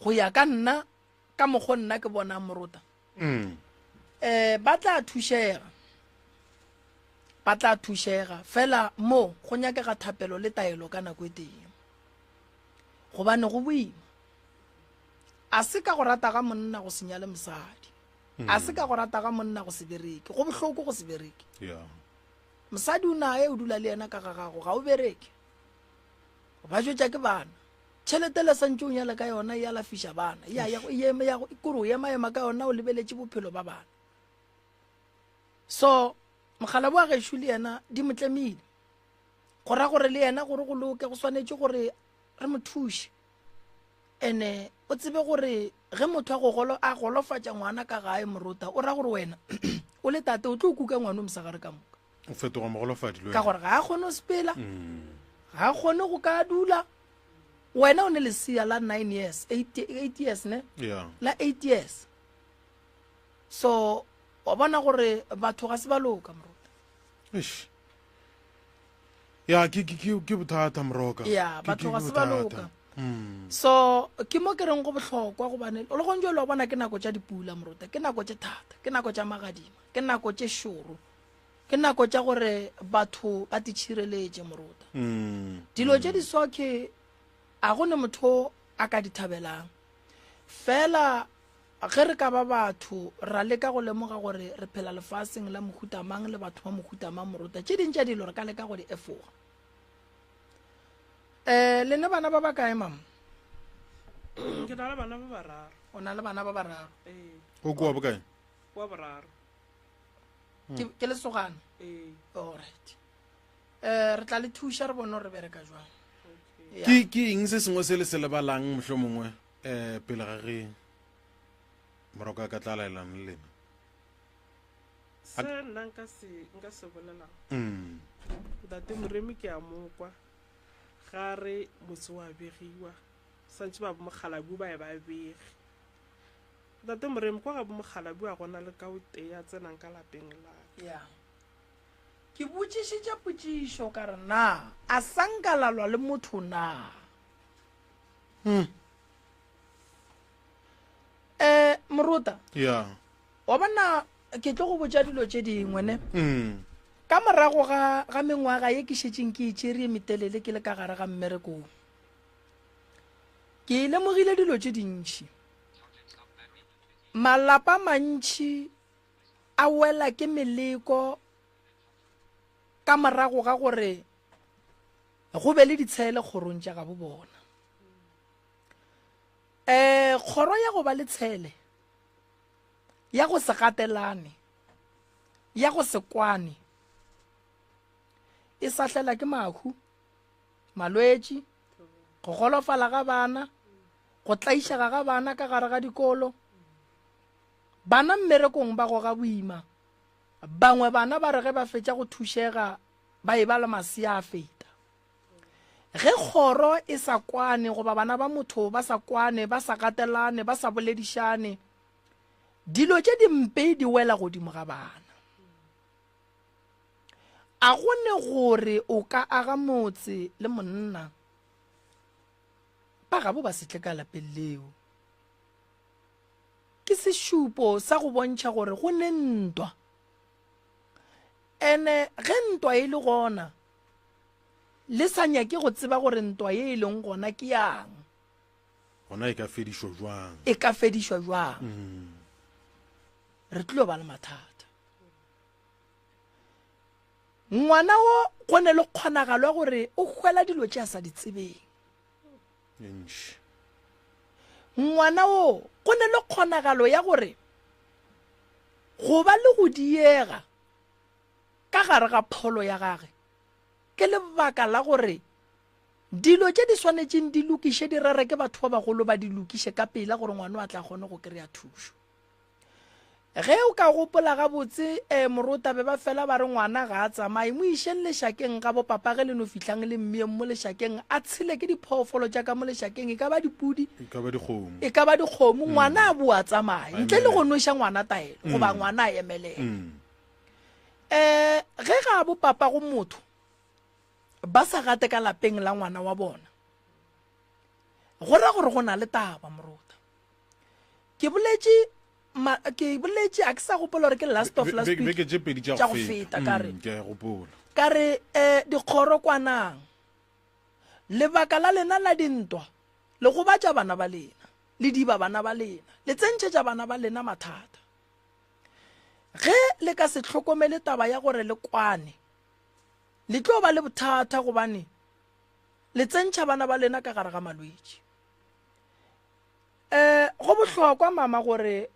go ya ka nna ka mokgo nna ke bonang morota mm. eh ba tla thušega ba tla thušega fela mo go nyakega thapelo le taelo ka nako e tee gobane go boima a se ka go rata ga monna go senya le mosadi mm. a se ka go rata ga monna go se bereke go bohloko go se bereke yeah. mosadi o naye o dula le yena ka ga gago ga o bereke ba jwetša ke bana Tšhelete le santše o nyala ka yona e alafiša bana. Ya ya e ya kore o ema ema ka yona o lebeletše bophelo ba bana. So mogala wa gešo le yena di mo tlemile. Go ra gore le yena gore go loke go swanetše gore re mo thuše. Ene o tsebe gore ge motho a go golo a golofatša ngwana ka gae morota o ra gore wena o le tate o tlo kuka ngwana o mosegare ka moka. O fetoga mogolofadi le Ka gore ga a kgone go sepela. Ga a kgone go ka dula. Wena o ne lesea la 9 years, 8 years ne? Yeah. La 8 years. So wa bona gore batho ga se ba loka moruta. Eish. Ya ke ke ke ke bothata moroka. Ya, batho ga se ba loka. Mm. So ke mo ke reng go bohlokwa gobane le go njalo wa bona ke nako tša dipula moruta, ke nako tše thata, ke nako tša magadima, ke nako tše šoro. Ke nako tša gore batho ba titšhireletše moruta. Mm. Dilo tše di sokhe a go ne motho a ka di thabelang. Fela ge re ka ba batho ra leka go lemoga gore re phela lefaseng la mohuta mang le batho ba mohuta mang moruta, tše ding tša dilo re ka leka go di efoga. Eh, le ne bana ba ba kae mama? Ke na le bana ba bararo. O na le bana ba bararo. Ee. O kwa bokae? Wa boraro. Ke ke lesogana. Ee. Alright. Eh re tla le thuša re bone gore re bereka jwang. Okay. Ke ke eng se sengwe se le se lebalang mohlomongwe eh pele ga ge moroko a ka tla laelana le lena? Se nna nka se nka se bolelang. Mm. Ntate Moremi ke a mo kwa ga re motse wa begiwa santse ba bomokgalabu ba e ba bege. Ntate Moremi kwa ga bomokgalabu a gona le ka o tee a tsenang ka lapeng la ka. Yeah. Ke botšišitše potšišo ka re, Na a sa nka la lwa le motho na? Hmm. Eh, Morota. Yeah. Wa bona ke tlo go botša dilo tše dingwe ne. Mm. Ka morago ga ga mengwaga ye ke šetšeng ke e tšere ye metelele ke le ka gare ga mmerekong. Ke lemogile dilo tše dintši. Malapa mantši a wela ke meleko ka morago ga gore go be le ditshele kgorong tša gabo bona. Um kgoro ya go ba le tshele ya go se gatelane ya go se kwane e sahlela ke mahu, malwetši, go golofala ga bana, go tlaišega ga bana ka gare ga dikolo. Bana mmerekong ba goga boima. Bangwe bana ba re ge ba fetša go thušega ba e ba le masea a feta. Ge kgoro e sa kwane goba bana ba motho ba sa kwane, ba sa gatelane, ba sa boledišane, dilo tše dimpe di wela godimo ga bana. A go ne gore o ka aga motse le monna ba gabo ba se tle ka lapeng leo. Ke sešupo sa go bontšha gore go ne ntwa. Ene ge ntwa e le gona, le sa nyake go tseba gore ntwa ye e leng gona ke yang. Gona e ka fedišwa jwang? E ka fedišwa jwang? Re tlilo ba le mathata. Ngwana wo go ne le kgonagalo ya gore o hwela dilo tše a sa di tsebeng. E ntši. Ngwana wo go ne le kgonagalo ya gore go ba le go diega ka gare ga pholo ya gage ke lebaka la gore dilo tše di swanetšeng di lokiše di rere ke batho ba bagolo ba di lokiše ka pela gore ngwana a tla kgone go kry-a thušo. Ge o ka gopola gabotse, eh, morota be ba fela ba re ngwana ga a tsamaye, mo išeng lešakeng ga bopapa ge le no fihlang le mmeyeng mo lešakeng, a tshele ke diphoofolo tša ka mo lešakeng, e ka ba dipudi, E ka ba dikgomo. e ka ba dikgomo, ngwana a boa tsamaye, A ntle le go emelele. nweša ngwana taelo, goba ngwana a emelele. Mm. Eh, ge ga bopapa go motho ba sa gate ka lapeng la ngwana wa bona, go ra gore go na le taba, morota. Ke boletše ma, ke boletše a ke sa gopola gore ke last of last week beke tše pedi tša go feta ka re mm, ke a e gopola ka re eh dikgoro kwanang lebaka la lena la dintwa le gobatša bana ba lena le diba bana ba lena le tsentšhetša bana ba lena mathata ge le ka se hlokomele taba ya gore le kwane le tlo ba le bothata gobane le tsentšha bana ba lena ka gare ga malwetši Eh, go bohlokwa mama gore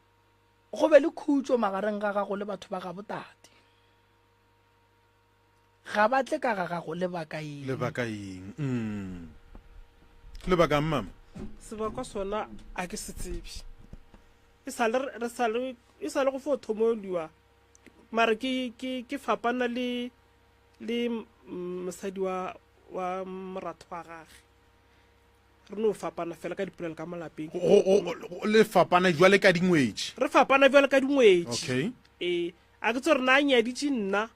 go be le khutšo magareng ga gago le batho ba gabo tate. Ga ba tle ka ga gago lebaka eng? Lebaka eng? Mm. Lebaka eng mama? Sebakwa sona a ke se tsebe. E sa le re sa le e sa le go fo thomoliwa mara ke ke ke fapana le le mosadi wa wa moratho wa gage. Re no fapana fela ka dipolelo ka mo lapeng. Le fapana jwale ka dingwetši. Re fapana jwale ka dingwetši. Okay. Ee, a ke tse gore na a nyaditše nna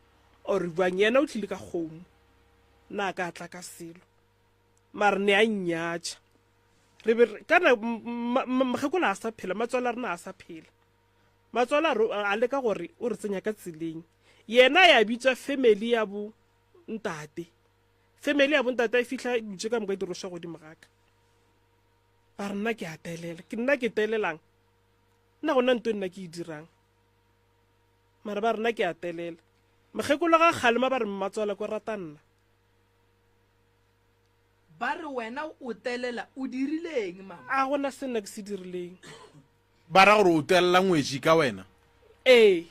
or jwang, yena o tlile ka kgomo, nna a ka tla ka selo. Mare ne a nnyatša. Re be kana mokgekolo a sa phela, matswalo a rena a sa phela. Matswalo a re a leka gore o re tsenya ka tseleng. Yena ya bitswa family ya bo ntate. Family ya bontate e fihla dilo tše ka moka di roša godimo ga ka. Ba re nna ke a telela. Ke nna ke telelang? Nna gona nto nna ke e dirang. Mara ba re nna ke a telela. Mokgekolo ga kgalema ba re mmatswala ko rata nna. Ba re wena o telela o dirileng mama? A gona se nna ke se dirileng. Ba ra gore o telela ngwetši ka wena? Ee.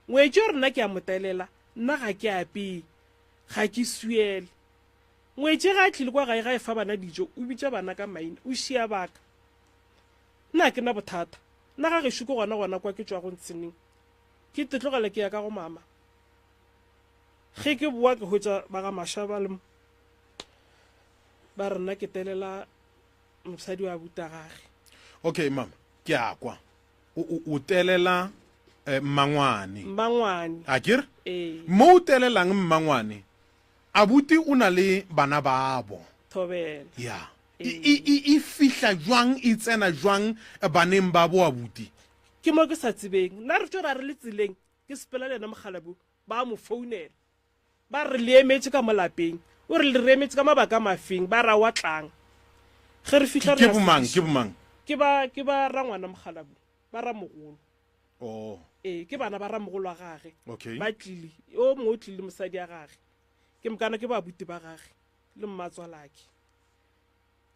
Ngwetši o re nna ke a mo telela, nna ga ke apee, ga ke swiele. Ngwetši ge a tlile kwa gae ga e fa bana dijo, o bitša bana ka maina, o šia baka. Nna ga ke na bothata. Nna ga gešo ke gona gona kwa ke tšwago ntsheneng. Ke te tlogela ke ya ka go mama. Ge ke boa ke hwetša ba ga Masha ba le mo. Ba re nna ke telela mosadi wa abuta gage. Okay mama, ke a kwa. O, o, o telela eh, mmangwane. Mmangwane. A ke re? Ee. Mo o telelang mmangwane, abuti o na le bana babo. Thobela. Ya. E, e, e, e fihla jwang, e tsena jwang baneng babo abuti? Ke mo ke sa tsebeng. Nna re tšo ra re le tseleng, ke sepela le yena mokgalabje, ba mo founela. Ba re le emetše ka mo lapeng. O re le re emetše ka mabaka a mafeng? Ba re aowa tlang. Ge re fihla re Ke ya bomang? sekišing. Ke bomang? Ke ba ke ba rangwana mokgalabje, ba ramogolo. Oh. Ee, ke bana ba ramogolo wa gage. Okay. Ba tlile. O mongwe o tlile le mosadi ya gage. Ke mokana ke babuti ba gage le mmatswalake.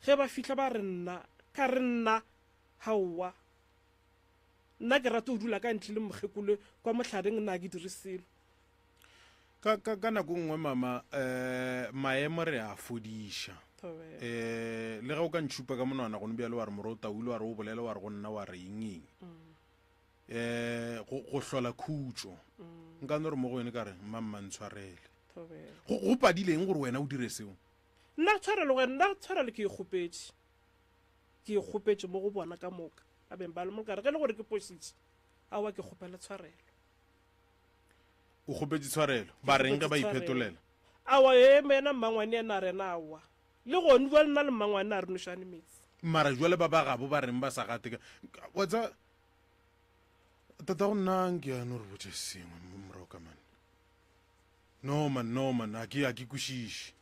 Ge ba fihla ba re nna, ka re nna, haowa. Nna ke rata go dula ka ntle le mokgekolo kwa mohlareng nna ga ke dire selo. Ka, ka, ka nako nngwe mama eh, maemo re a fodiša eh, le ge o ka ntšhupa ka monwana gone bjale wa re moro o taule wa re o bolele wa re go nna wa re eng eng mm. eh, go, go hlola khutšo mm. nka no re mo go yone ka re mma mma ntshwarele go, go padileng gore wena o dire seo nna tshwarelo go nna tshwarelo ke e kgopetše ke e kgopetše mo go bona ka moka ba beng ba le mo kare ge e le gore ke positše aowa ke kgopela tshwarelo O kgopetše tshwarelo. Ba reng ge ba iphetolela? Aowa, ee, yena mmangwane yena a rena aowa. Le gonu bjale nna le mmangwane a re nošane meetse. Mara jwale ba ba gabo ba reng ba sa gate ka wa tseba tatago nna nke a no re botše sengwe mo morago ka mane. No man, no man, a ke a ke kwešiše.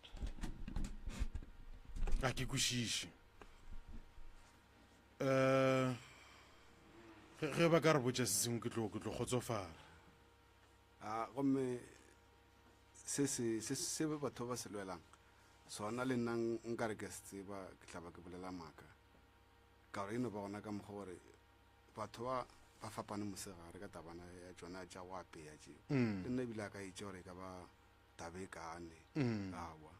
A ke kwešiše. Eh ge ba ka re botša se sengwe ke tlo ke tlo kgotsofala. A gomme se se se se batho ba se lwelang sona le nna nka re ke se tseba ke tla ba ke bolela maaka ka gore e no ba gona ka mokgwa gore batho ba ba fapane mosegare ka tabana ya tšona tša go apeya tšeo mm. le nna ebile a ka itše gore e ka ba taba e kane mm. awa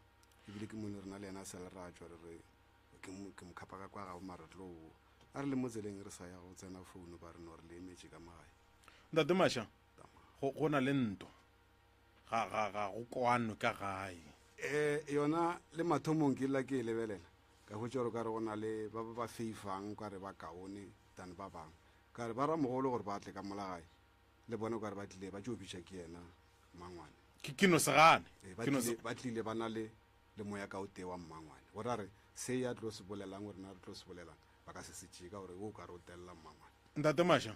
ebile ke mone rena le yena a sa le ra tšwa re re Ke mo, ke mo khapa ka kwa gabo mara tlo. A re le mo tseleng re sa ya go tsena founu ba re no re le emetše ka mo gae. Ntate Masha, go, go na le ntwa. Ga, ga, ga go kwanwe ka gae. Eh, yona le mathomong ke lla ke e lebelela ka hwetša gore o ka re go na le ba ba ba feifang o ka re ba kaone than ba bangwe. Ka re ba ramogolo gore ba tle ka mola gae le bona o ka re ba tlile ba tšo bitša ke yena mmangwane. Ke, ke no se gane. Eh, ba Ke no tlile, se. ba tlile ba na le le moya ka o tee wa mmangwane gore a re se ya tlo se bolelang gore na re tlo se bolelang ba ka se se tšee ka gore o ka re o telela mmangwane. Ntate Masha,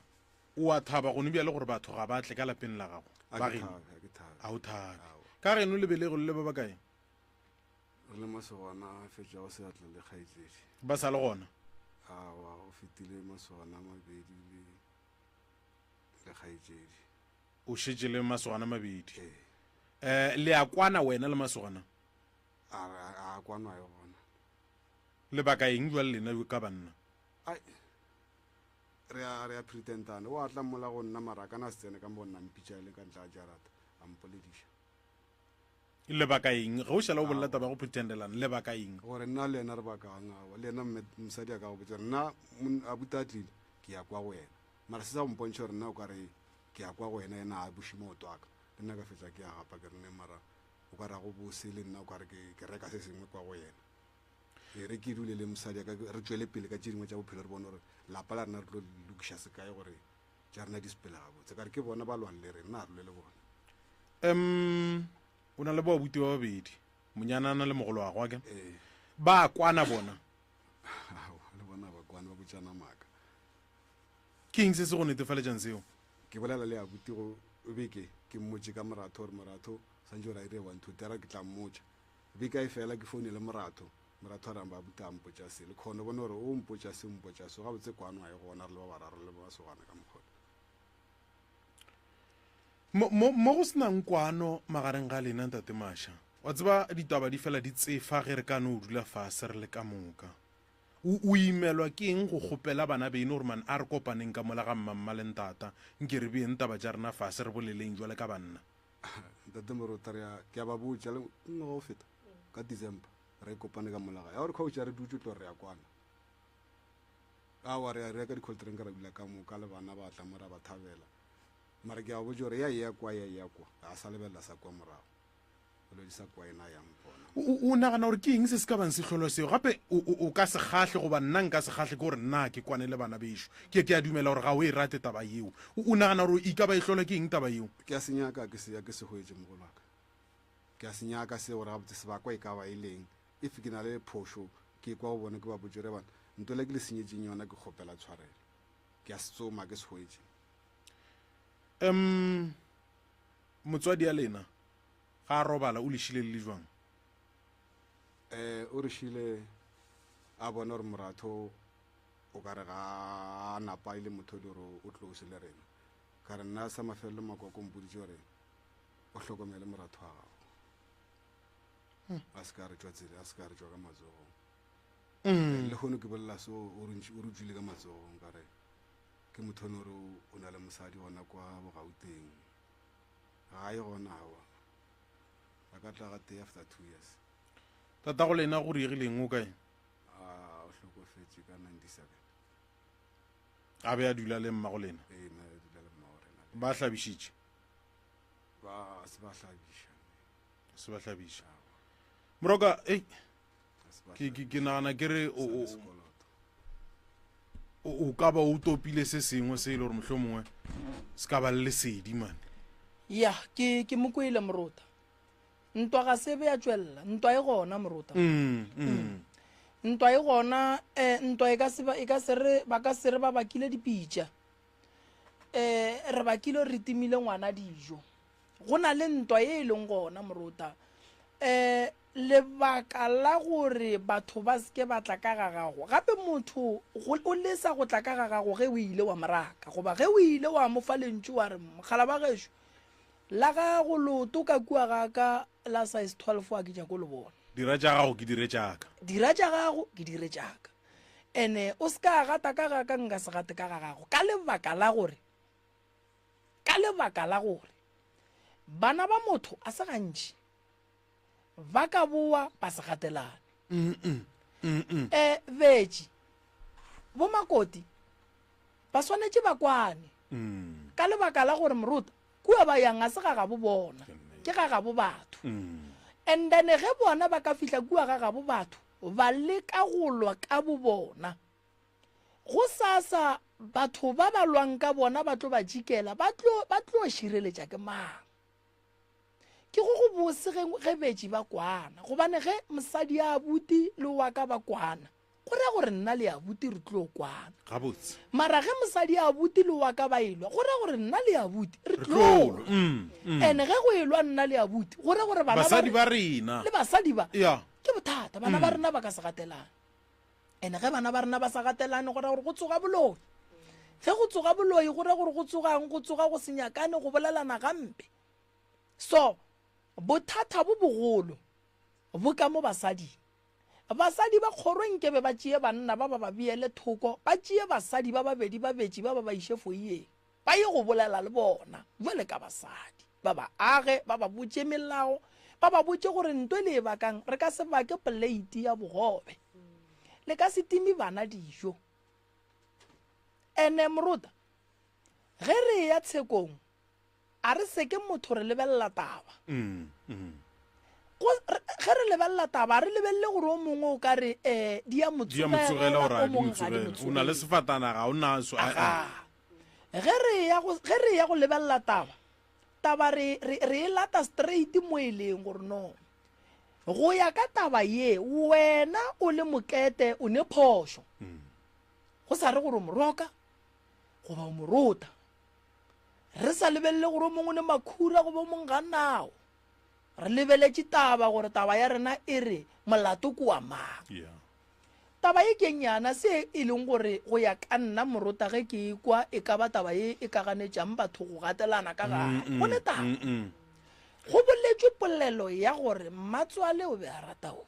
o a thaba gone bjale gore batho ga ba tle ka lapeng la gago? A Ba ke geno? thabe, a ke thabe. A o thabe. Aowa. Ka geno le belego le le ba bakae? Re le masogana a fetšago seatla le kgaetšedi. Ba sa le gona? Aowa, go fetile masogana a mabedi le le kgaetšedi. O šetše le masogana a mabedi. Ee. Eh, le a kwana wena le masogana? A, a, a kwanwa e gona. Lebaka eng jwale lena ka banna? Ai, re a, re a pretendana. O a tla mola go nna mara a kana se tsene ka mo nna mpitša le ka ntle ga jarata a mpolediša. Lebaka eng? Ge o šala o bolela taba ya go pretendelana, lebaka eng? Gore nna le yena re bakang awa. Le yena mme mosadi a ka go botša nna abuti a tlile ke ya kwa go yena. Mara se sa go mpontšha gore nna o ka re ke ya kwa go yena yena a buše maoto a ka. Le nna ka fetša ke a gapa ke re ne mara o ka re ga go bose le nna o ka re ke, ke reka se sengwe kwa go yena. E re ke dule le mosadi ka re tšwele pele ka tše dingwe tša bophelo re bone gore lapa la rena re tlo lokiša sekae gore tša rena di sepele gabotse. Ka re ke bona ba lwang le rena, nna ga re lwe le bona. Um o na le boabuti ba babedi, monyanana le mogoloago ake? Ee. Ba kwana bona? Aowa, le bona ba kwana, ba botšana maaka. Ke eng se se go netefaletšang seo? Ke bolela le abuti go beke, ke mmotše ka moratho gore moratho swantše gore a dire one two tera ke tla mmotša. Beke a e fela ke founele moratho, moratho a re amba abuti a mpotša se. Le kgone bone gore o mpotša se o mpotša so, gabotse kwano ga e gona re le ba bararo le masogana ka mokgwa. Mo, mo, mo go se nang kwano magareng ga lena Ntate Masha, wa tseba ditaba di fela di tsefa ge re ka no dula fase re le ka moka. O, o imelwa ke eng go kgopela bana beno gore man a re kopaneng ka mola ga mmamma le ntata, nke re beeng taba tša rena fase re boleleng jwale ka banna? Ntate Morota, re a, ke a ba botša, le ngwaga o feta, ka December, re kopane ka mola gae. Ya gore coach a re dutše tlo re ya kwana. Aowa, re a reka di-cold drink ra dula ka moka le bana ba tla mo ra ba thabela. Mara ke a ba botša gore ya eya kwa, ya eya kwa, a sa lebelela sa kwa morago. Bolwetši sa kwa ena ya mpona. O, o nagana gore ke eng se se ka bang se hlolwa seo? Gape o, o, o ka se kgahle goba nna nka se kgahle ke gore nna ke kwane le bana bešo. Ke, ke a dumela gore ga o e rate taba yeo. O, o nagana gore e ka ba e hlolwa ke eng taba yeo? Ke a se nyaka, ke se, ke se hwetše, mogolo wa ka. Ke a se nyaka seo gore gabotse sebakwa e ka ba e leng. If ke na le phošo, ke kwa go bona ke ba botše gore bana, ntwela ke le senyetšeng yona ke kgopela tshwarelo. Ke a se tsoma, ke se hwetše. Um, motswadi ya lena ga a robala o le šile le le jwang? Eh, o re šile a bona gore moratho o ka re ga a napa e le motho le gore o close le rena. Ka re nna sa mafelelo makoko mpoditše gore o hlokomele moratho wa gago. Hmm. A se ka re tšwa tsela, a se ka re tšwa ka matsogong. Mm. Le kgono ke bolela so o re tšwile ka matsogong ka re ke motho o ne gore o na le mosadi gona kwa bogauteng. Ga ye gona awa. A ka tla ga tee after 2 years. Tatago lena go diegileng o kae? A o hlokofetše ka 97. A be a dula le mmago lena? Ee, na a dula le mmago rena. Ba hlabišitše? Ba se ba hlabiša. Se ba hlabiša. Moroka, ei. Ke ke ke nagana ke re o o o ka ba o topile se sengwe se e le gore mohlomongwe se ka ba le lesedi mane. Ya, ke ke mo kwele morota. Ntwa ga se be ya tšwelela, ntwa e gona morota. Mm, mm. Ntwa e gona, eh, ntwa e ka se e ka se re ba ka se re ba bakile dipitša. Eh, re bakile re timile ngwana dijo. Go na le ntwa ye e leng gona morota. Eh, Lebaka la gore batho ba se ke ba tla ka ga gago. Gape motho go, o lesa go tla ka ga gago ge o ile wa mo raka, goba ge o ile wa mo fa lentšu wa re, Mokgala wa gešo, la gago leoto ka kua ga ka la size 12 a ke nyako le bona. Dira tša gago ke dire tša ka. Dira tša gago ke dire tša ka. Ene o se ka gata ka ga ka nka se gate ka ga gago. Ka lebaka la gore, ka lebaka la gore bana ba motho a se gantši ba ka boa ba se gatelane. Um betši bomakoti ba swanetše ba kwane mm. ka lebaka la gore moruta kua ba yang a se ga gabo bona ke ga gabo batho mm. and then ge bona ba ka fihla kua ga gabo batho ba leka go lwa ka bo bona go sasa batho ba ba lwang ka bona ba tlo ba jikela ba tlo ba tlo šireletša ke mang Ke go go bose ge, ge betši ba kwana, gobane ge mosadi ya abuti le wa ka ba kwana, go ra gore nna le abuti re tlo kwana. Gabotse. Mara ge mosadi ya abuti le wa ka ba elwa, go ra gore nna le abuti re tlo lwa. Mm, mm. Ene ge go elwa nna le abuti, go ra gore bana basadi ba rena le basadi ba yeah. ke bothata, bana mm. ba rena ba ka se gatelane. Ene ge bana ba rena ba sa gatelane, go ra gore go tsoga boloi. Ge go tsoga boloi, go ra gore go tsogang, go tsoga go senyakane, go bolelana gampe. So, bothata bo bogolo bo ka mo basading. Basadi ba kgoro nkebe ba tšee banna ba ba ba beele thoko, ba tšee basadi ba babedi ba betši ba ba ba iše foyeng, ba ye go bolela le bona bjale ka basadi, ba ba age, ba ba botše melao, ba ba botše gore nto e le e bakang, re ka se bake poleiti ya bogobe, le ka se time bana dijo. Ene morota, ge re eya tshekong, A re seke motho re lebelela taba. Mm, mm. Go, re, ge re lebelela taba, a re lebelele gore o mongwe o ka re um di a mo Di a mo tsogela tsogela, gore o a di mo mongwe ga di mo tsogele. O na le tsogele. sefatanaga, ga o naso. a- a. Aga. Ge re ya go, ge re ya go lebelela taba, taba re, re, re e lata straight mo e leng gore no. Go ya ka taba ye, wena o le mokete o ne phošo. Go sa re gore o mo roka goba o mo rota. Re sa lebelele gore o mongwe ne makhura goba o mongwe ga nao. Re lebeletše taba gore taba ya rena e re molato ke wa mang. Yeah. Taba ye ke nyana se e leng gore go ya ka nna morota ge ke e kwa e ka ba taba ye e ka ganetšang batho go gatelana ka gae. Go ne taba. Go boletšwe polelo ya gore mmatswale o be a rata o.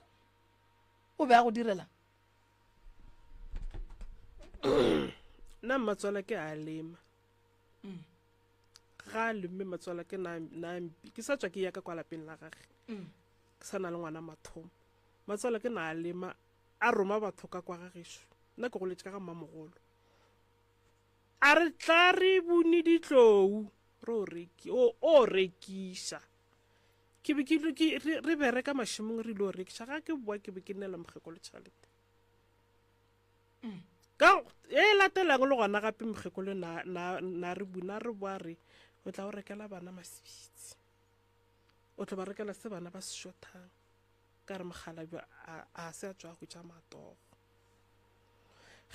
O be a go direla? Nna mmatswala ke a lema. Mm. Ga a lemme mmatswala ke na na ke sa tswa ke ya ka kwa lapeng la gage. Mm. Ke sa na le ngwana mathomo. Mmatswala ke na a lema a roma batho ka kwa ga gešo. Nna ke goletše ka ga mmamogolo. A re tla re bone ditlou re o reki o o rekiša. Ke be ke ke re re bereka mašemong re ile o rekiša ga ke boa ke be ke neela mokgekolo tšhelete. Ka e latelang le gona gape mokgekolo na na na re buna re boa re o tla o rekela bana maswitsi. O tlo ba rekela se bana ba se shothang. Ka re mokgalabje a a se a tšwa hwetša matogo.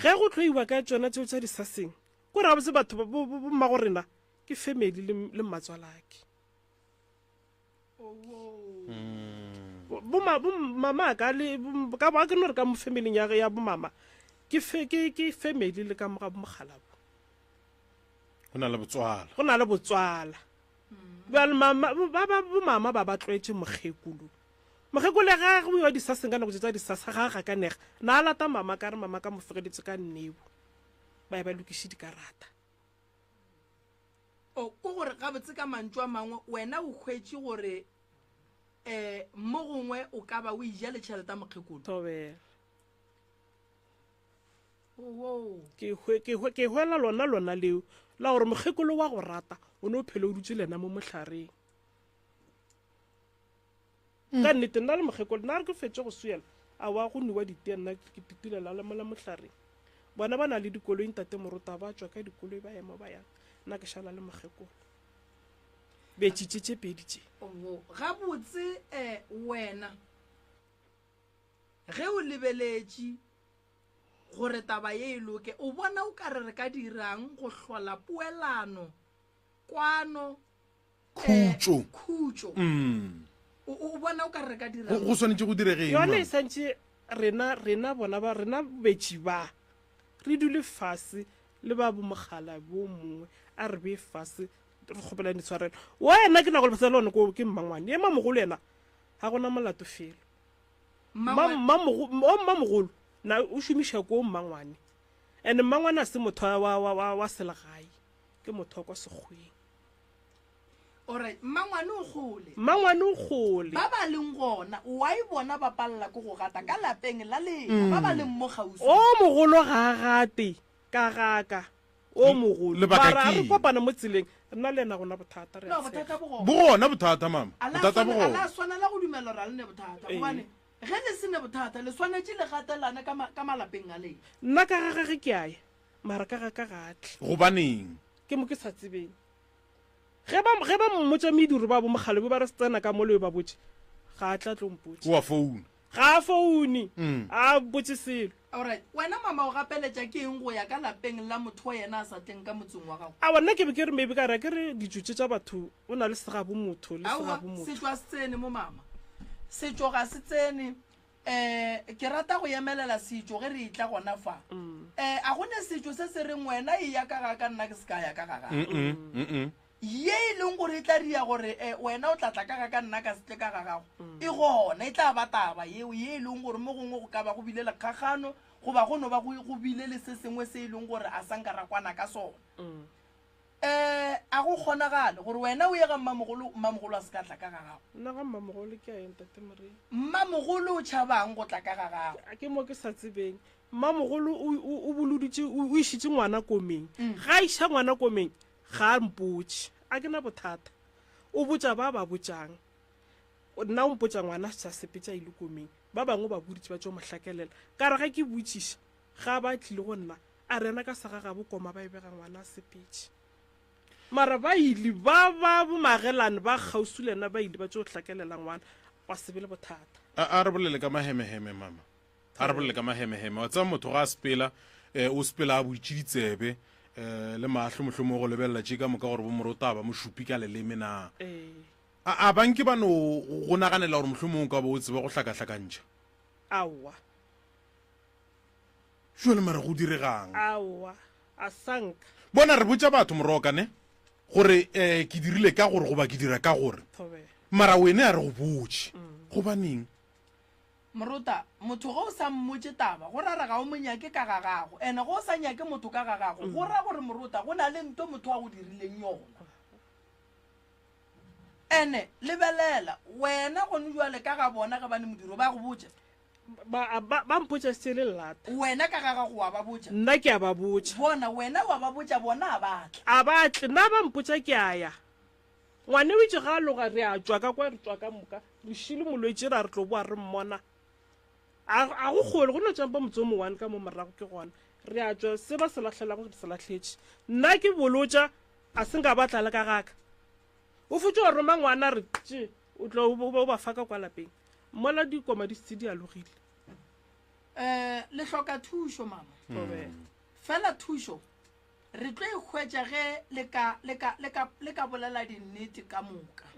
Ge go tlo iwa ka tšona tšeo tša disaseng, ko re gabotse batho ba bo bo mmago rena ke family le le mmatswalake. Bo ma bo mama ka le ka ba ke no re ka mo family ya ya bo mama ke fe ke ke family le ka mo ga mokgalabo. Go na le botswala. Go na le botswala. Bjale mama ba ba bo mama ba ba tlwaetše mokgekolo. Mokgekolo ga go iwa disaseng ka nako tše tsa disasa ga a gakanega. Na a lata mama ka re mama ka mo fegeditse ka nnebo. Ba ye ba lokiše dikarata. O ko gore gabotse ka mantšu a mangwe wena o hwetše gore um mo gongwe o ka ba o ija le tšhelete ya mokgekolo. Thobela. Ke hwe, ke hwe, ke hwela lona lona leo la gore mokgekolo wa go rata o ne o phele o dutse le yena mo mohlareng. Ka nnete nna le mokgekolo nna re ke fetše go swiela a wa go newa ditee nna ke tutulela le mola mohlareng. Bona ba na le dikoloi ntate Morota ba tšwa ka dikoloi ba ya mo ba yang nna ke šala le mokgekolo. Betši tše tše pedi tše. Gabotse um wena ge o lebeletše gore taba ye e loke, o bona o ka re re ka dirang go hlola poelano, kwano, eh, Khutšo. khutšo? Mm. O, o bona o ka re re ka Go, dirang? go swanetše go direge eng, Yona mama? e santše rena, rena bona ba, rena betši ba, re dule fase le ba bo mogala bo mongwe, a re bee fase re kgopelane ditshwarelo. Wena ke na go le le one ko ke mmangwane, ye mamogolo yena ga gona molato felo. O mmamogolo na o šomiša ko mmangwane, and mmangwane a se motho wa, wa, wa, wa selegae, ke motho wa kwa sekgweng. Alright, mmangwane o kgole. Mmangwane o kgole. Ba ba leng gona, why bona ba palela ke go gata ka lapeng la lena, ba ba leng mo kgauswi? O mogolo ga a gate ka gaka, o mogolo. Lebaka Mara ke a re eng? kopana mo tseleng, nna le yena gona bothata, re a No, tshega. bothata bo gona. Bo gona bothata, mama. A la Bothata bo swana- a la gona. swanela go dumela gore a le ne bothata, Ee. gobane ge le se ne bothata, le swanetše le gatelane ka ma- ka malapeng a lena. Nna ka ga gage ke a ya, mara ka ga ka ga a tle. Gobaneng? Ke mo ke sa tsebeng. Ge ba, ge ba mmotša mediro ba bo mogale bo ba re tsena ka mo le ba botše, ga a tla tlo mpotša. O a founa. Ga a foune. A botše selo. Alright, wena mama o gapeletša ke eng go ya ka lapeng la motho wa yena a sa tleng ka motseng wa gago? Aowa nna ke be ke re maybe ka re a ke re ditšo tše tša batho o na le segabo motho le Aowa, segabo motho. setšo a se tsene mo mama. Setšo ga se tsene. Um ke rata go emelela setšo ge re etla gona fa. Um a go ne setšo se se reng wena eya ka ga ka nna ke se ka ya ka ga gago. Ye e leng gore e tla ria gore um wena o tla tla ka ga ka nna ka se tle ka ga gago, e gona. E tla ba taba yeo ye e leng gore mo gongwe go ka ba go bile le kgakgano goba go no ba go go bile le se sengwe se e leng gore a sa nka ra kwana ka sona. Um a go kgonagale gore wena o ye ga mmamogolo, mmamogolo a se ka tla ka ga gago? Nna ga mmamogolo ke a ya, Ntate Morena. Mmamogolo o tšhabang go tla ka ga gago? A ke mo ke sa tsebeng. Mmamogolo o, o, o boloditše, o, o išitše ngwana komeng. Ga a iša ngwana komeng, ga a mpotše. A ke na bothata. O botša ba ba botšang. Nna o mpotša ngwana a se a sepetše a ile komeng. Ba bangwe o ba boditše ba tšo mo hlakelela. Ka re ge ke botšiša, ga ba tlile go nna, A rena ka segagabo koma ba e bega ngwana a sepetše. Mara ba ile ba ba bomagelane ba kgauswi le yena ba ile ba tšo hlakelela ngwana gwa se be le bothata. A, a re bolele ka mahemeheme, mama. A re bolele ka mahemeheme. Wa tseba motho ga a sepela, eh, o sepela a butše ditsebe, eh, le mahlo mohlomongwe go lebelela tše ka moka gore bomorota ba mo šupi ka leleme na. Ee. A, a ba nke ba no go naganela gore mohlomongwe o ka ba o tseba go hlakahlakantšha? Aowa. Jwale mara go diregang? Aowa, a sanka. Bona re botša batho moroka ne gore eh ke dirile ka gore goba ke dira ka gore. Thobela. Mara wene a re go botše. Gobaneng? Morota, motho ge o sa mmotše taba, go ra re ga o mo nyake ka ga gago. Ene ge o sa nyake motho ka ga gago, go ra gore morota go na le nto motho a go dirileng yona. Ene lebelela, wena gone jwale ka ga bona ge ba ne modiro ba go botša. Ba, ba, ba mpotša se le lata. Wena ka ga gago wa ba botša. Nna ke a ba botša. Bona, wena wa ba botša, bona a ba tle. A ba tle, nna ba mpotša ke a ya. Ngwane o itše ga a loga re a tšwa ka kwa, re tšwa ka moka. Re šile molwetši ra re tlo boa re mmona. A, a go kgole, go no tšampa motse o mo one ka mo morago ke gona. Re a tšwa, se ba se lahlelago re se lahletše. Nna ke bolotša, a se nka ba tla le ka gaka. O fetše wa roma ngwana re tše, o tlo o ba o ba fa ka kwa lapeng. Mola dikoma di šetše di alogile. Eh, le hloka thušo mama. Thobela. Fela thušo Re tlo e hwetša ge le ka, le ka, le ka, le ka bolela dinnete ka moka.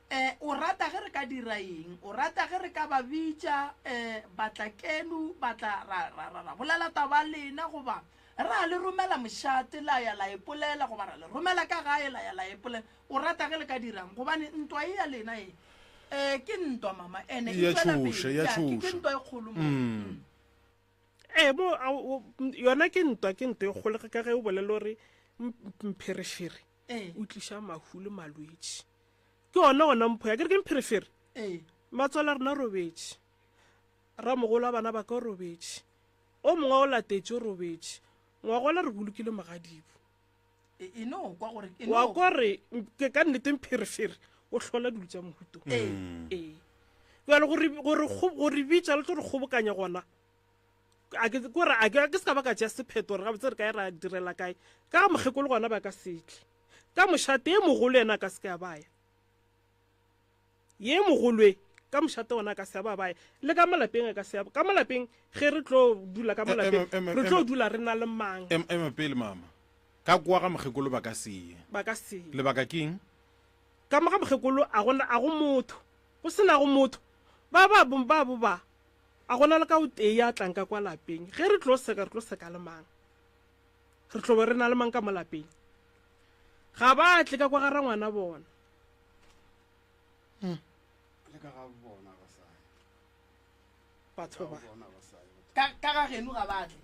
Eh, o rata ge re ka dira eng? O rata ge re ka ba bitša, eh, batla keno, batla ra, ra, ra, ra bolela taba lena, goba ra le romela mošate la ya la ipolela, goba ra le romela ka gae la ya la ipolela? O rata ge le ka dirang? Gobane ntwa e ya lena e, eh, ke ntwa, mama, ene e E a tšwela tšhoša, pele. e a Ya, ke, ke tšhoša. ntwa e kgolo mo. Mm. Ee, mo a, o, yona ke ntwa, ke ntwa e kgolo ka ge o bolela gore mpherefere Ee. o tliša mahu le malwetši. Ke ona gona mpho ya ke re ke mpherefere. Ee. Matswalo a rena robetše, ramogolo wa bana ba ka o robetše, o mongwe o latetše o robetše, ngwagola re bolokile mogadibo. E, e no kwa gore e no Wa kwa re ke ka nnete mpherefere o hlola dilo tša mohuto. Ee. Ee. Bjale gore gore gore bitša le tlo re kgobokanya gona. A ke kore a ke ke se ka ba ka tšea sephetho gore gabotse re kae ra direla kae. Ka ga mokgekolo gona ba ka se tle. Ka mošate e mogolo yena a ka se ke a baya. Ye mogolo e ka mošate ona a ka se a ba baya. Le ka malapeng a ka se a ka malapeng ge re tlo dula ka malapeng re tlo dula re na le mang. Ema pele mama. Ka kwa ga mokgekolo ba ka se ye. Ba ka se ye. Lebaka ke eng? Ka mo ga mokgekolo a gona a go motho. Go se nago motho. Ba ba ba bo ba A go na le ka o tee ya tlang ka kwa lapeng? Ge re tlo seka, re tlo seka le mang? Re tlo be re na le mang ka mo lapeng? Ga ba tle ka kwa ga rangwana bona. Hmm. Le ka ga bona ba sa ye. Batho ba. Ka ka ga geno ga ba tle.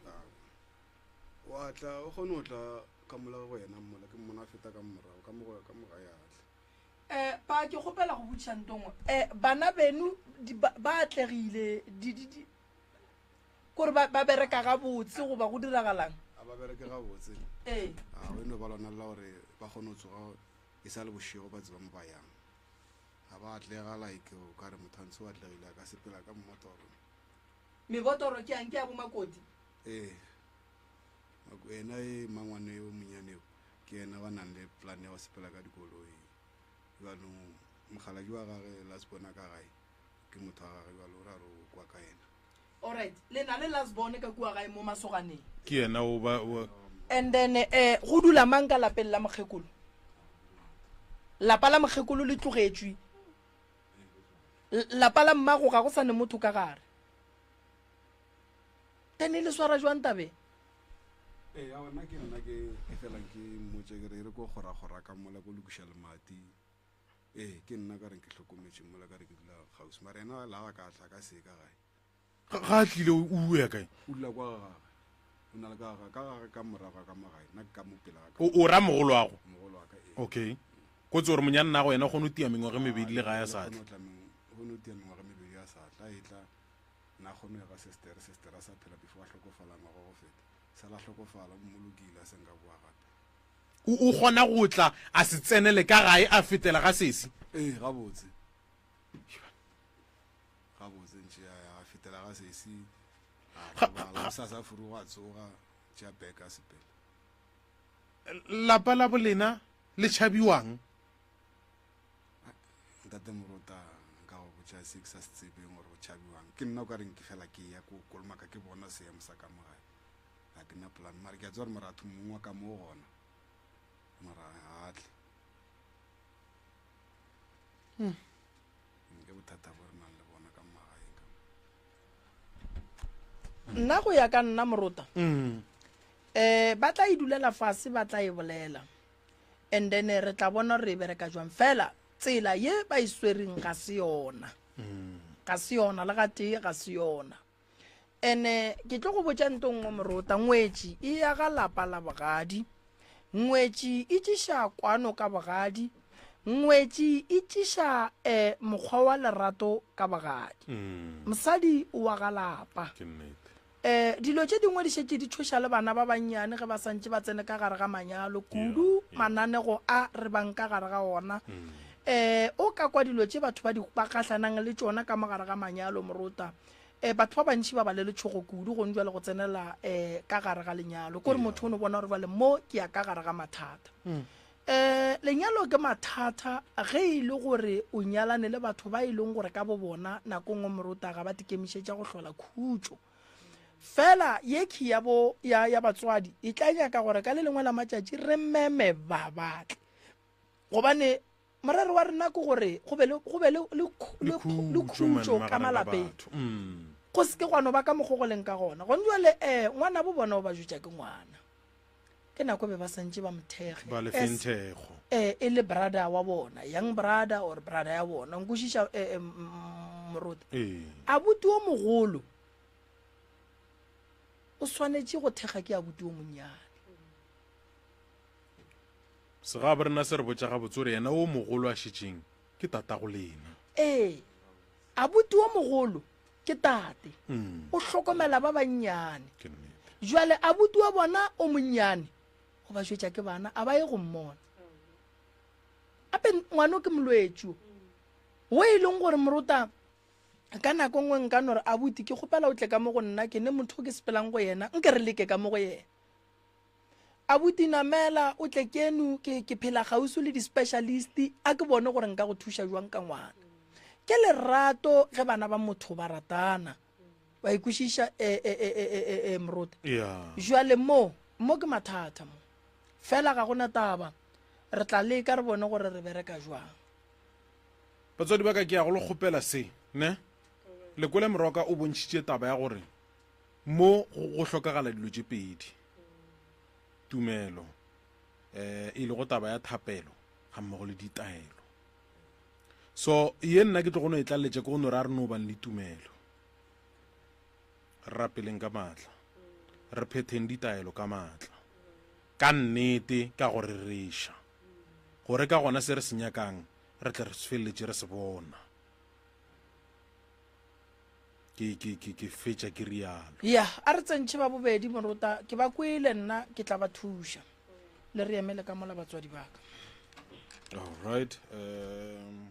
Wa tla o kgone go tla ka mola go yena mola ke mmona a feta ka morago ka mo ka mo ga ya tla. Eh, pa ke kgopela go botšiša nto nngwe. Eh, bana beno di, ba, ba atlegile di, di, di, kore ba, ba bereka gabotse goba go diragalang? A ba bereke gabotse. Ee. A o no ba lona la gore ba kgone go tsoga e sa le bošego ba tseba mo ba yang. Ga ba atlega like o ka re motho a ntse o atlegile a ka sepela ka mmotoro. Mebotoro ke yang ke ya bomakoti? Ee. Ena e mangwane o monyane o. Ke yena ba nang le plan ya go sepela ka dikoloi. Bjanong mokgaladi wa gage last born a ka gae ke motho wa gage bjalo o ra re o kwa ka yena. Alright, le na le last born ka kua gae mo masoganeng. Ke yena o ba o. And then eh go dula mang ka lapeng la mokgekolo? Lapa la mokgekolo le tlogetšwe. Lapa la mmago ga go sa ne motho ka gare. Then le swara jwang tabeng? Ee, aowa nna ke nna ke ke felang ke mmotša ke re e re ko kgora-kgora ka mola ko lokiša lemati. Ee, ke nna ka reng ke hlokometše mola ka re ke dula kgauswi. Mara yena la ga ka tla ka se ka gae. Ga ga a tlile o o ya kae? O dula kwa ga gagwe. O na le ka ga ka gage ka morago ga ka mo gae. Nna ke ka mo pele ga ka. O o ra mogolo wago? Mogolo wa ka ee. Okay. Kotsi gore monyannago yena o kgone go tia mengwaga e mebedi le gae a sa Le tle. kgone go tla meng- o kgone go tia mengwaga e mebedi a sa tla. A etla nna kgone go ya ga sestere, sestere a sa phela before a hlokofala ngwaga wa go feta. Sa la hlokofala, o mmolokile, a se nka boa gape. O, o kgona go tla a se tsenele ka gae a fetela ga sesi? Ee, gabotse. Gabotse ntše a ya a fetela ga sesi, a robala, gosasa a furuga a tsoga, tšea bag a sepela. Lapa la bolena le tšhabiwang? Ntate Morota, nka go botša se ke sa se tsebeng gore go tšhabiwang. Ke nna o ka reng ke fela ke ya ko kolomaka ke bona seemo sa ka mo gae. Ga ke na plan mara ke a tseba gore moratho mongwe wa ka mo gona mara ga a tle. Hmm. Ke bothata bo re nang le bona ka magaeng ka mo. Nna go ya ka nna Morota, Mm. eh ba tla e dulela fase ba tla e bolela. And then re tla bona gore e bereka jwang. Fela tsela ye ba e swereng ga se yona. Ga se yona, le gatee ga se yona. Ene ke tlo go botša nto nngwe morota, ngwetši e aga lapa la bogadi, ngwetši e tšiša kwano ka bogadi, ngwetši e tšiša eh, mokgwa wa lerato ka bogadi. Mosadi o aga lapa. Ke nnete. Eh, dilo tše dingwe di šetše di tšhoša le bana ba bannyane ge ba santše ba tsene ka gare ga manyalo, kudu mananego a re bang ka gare ga ona. Eh, o ka kwa dilo tše batho ba di ba gahlanang le tšona ka mo gare ga manyalo morota. Eh, batho ba bantši ba ba le letšhogo kudu gong jwale go tsenela eh, ka gare ga lenyalo. Kore motho o no bona gore jwale mo ke ya ka gare ga mathata. Eh, lenyalo ke mathata ge e le gore o nyalane le batho ba e leng gore ka bo bona nako nngwe morota ga ba tikemišetša go hlola khutšo. Fela ye key ya bo ya, ya batswadi e tla nyaka gore ka le lengwe la matšatši re meme ba batle. Gobane morero wa rena ke gore go be le, go be le, le, le, le khutšo ka malapeng. Go se ke gwa no ba ka mokgo go leng ka gona. Gone jwale eh, ngwana bo bona o ba jwetša ke ngwana. Ke nako be ba santše ba mo thekge. Ba le feng thekgo. Eh, e le brother wa bona, young brother or brother ya bona. Nkwešiša eh, eh, moruti. Ee. Abuti o mogolo o swanetše go thekga ke abuti o monnyane. Segabo rena se re botša gabotse gore yena o mogolo a šetšeng ke tatago lena. Ee, abuti o mogolo ke tate o hlokomela ba bannyane. Jwale abuti wa bona o monnyane o ba jwetša ke bana a ba ye go mmona. Ape ngwano ke molwetši o wo e leng gore morota ka nako nngwe nka no re abuti ke kgopela o tle ka mo go nna ke ne motho o ke sepelang go yena nke re leke ka mo go yena. Abuti namela o tle keno ke ke phela kgauswi le di-specialist a ke bone gore nka go thuša jwang ka ngwana. Ke lerato ge bana ba motho ba ratana. Wa ikwešiša e, e, e, e, e, e, e, moruti. Yeah. Jwale mo mo ke mathata mo. Fela ga gona taba. Re tla leka re bone gore re bereka jwang. Batswadi ba ka ke ya go le kgopela se, ne? Lekwele Moroka o bontšhitše taba ya gore Mo go hlokagala dilo tše pedi, tumelo, eh, e lego taba ya thapelo, gammogo le ditaelo. So ye nna ke tlo go no e tlaleletša ke go no re a re no bang le tumelo, re rapeleng ka maatla, re phetheng ditaelo ka maatla, ka nnete, ka go rereša, gore ka gona se re se nyakang re tle re se feleletše re se bona. Ke, ke, ke, ke fetša ke rialo. Ya, a re tsentšhe ba bobedi, morota. Ke ba kwele nna, ke tla ba thuša. Le re emele ka mola batswadi ba ka. All right. Um,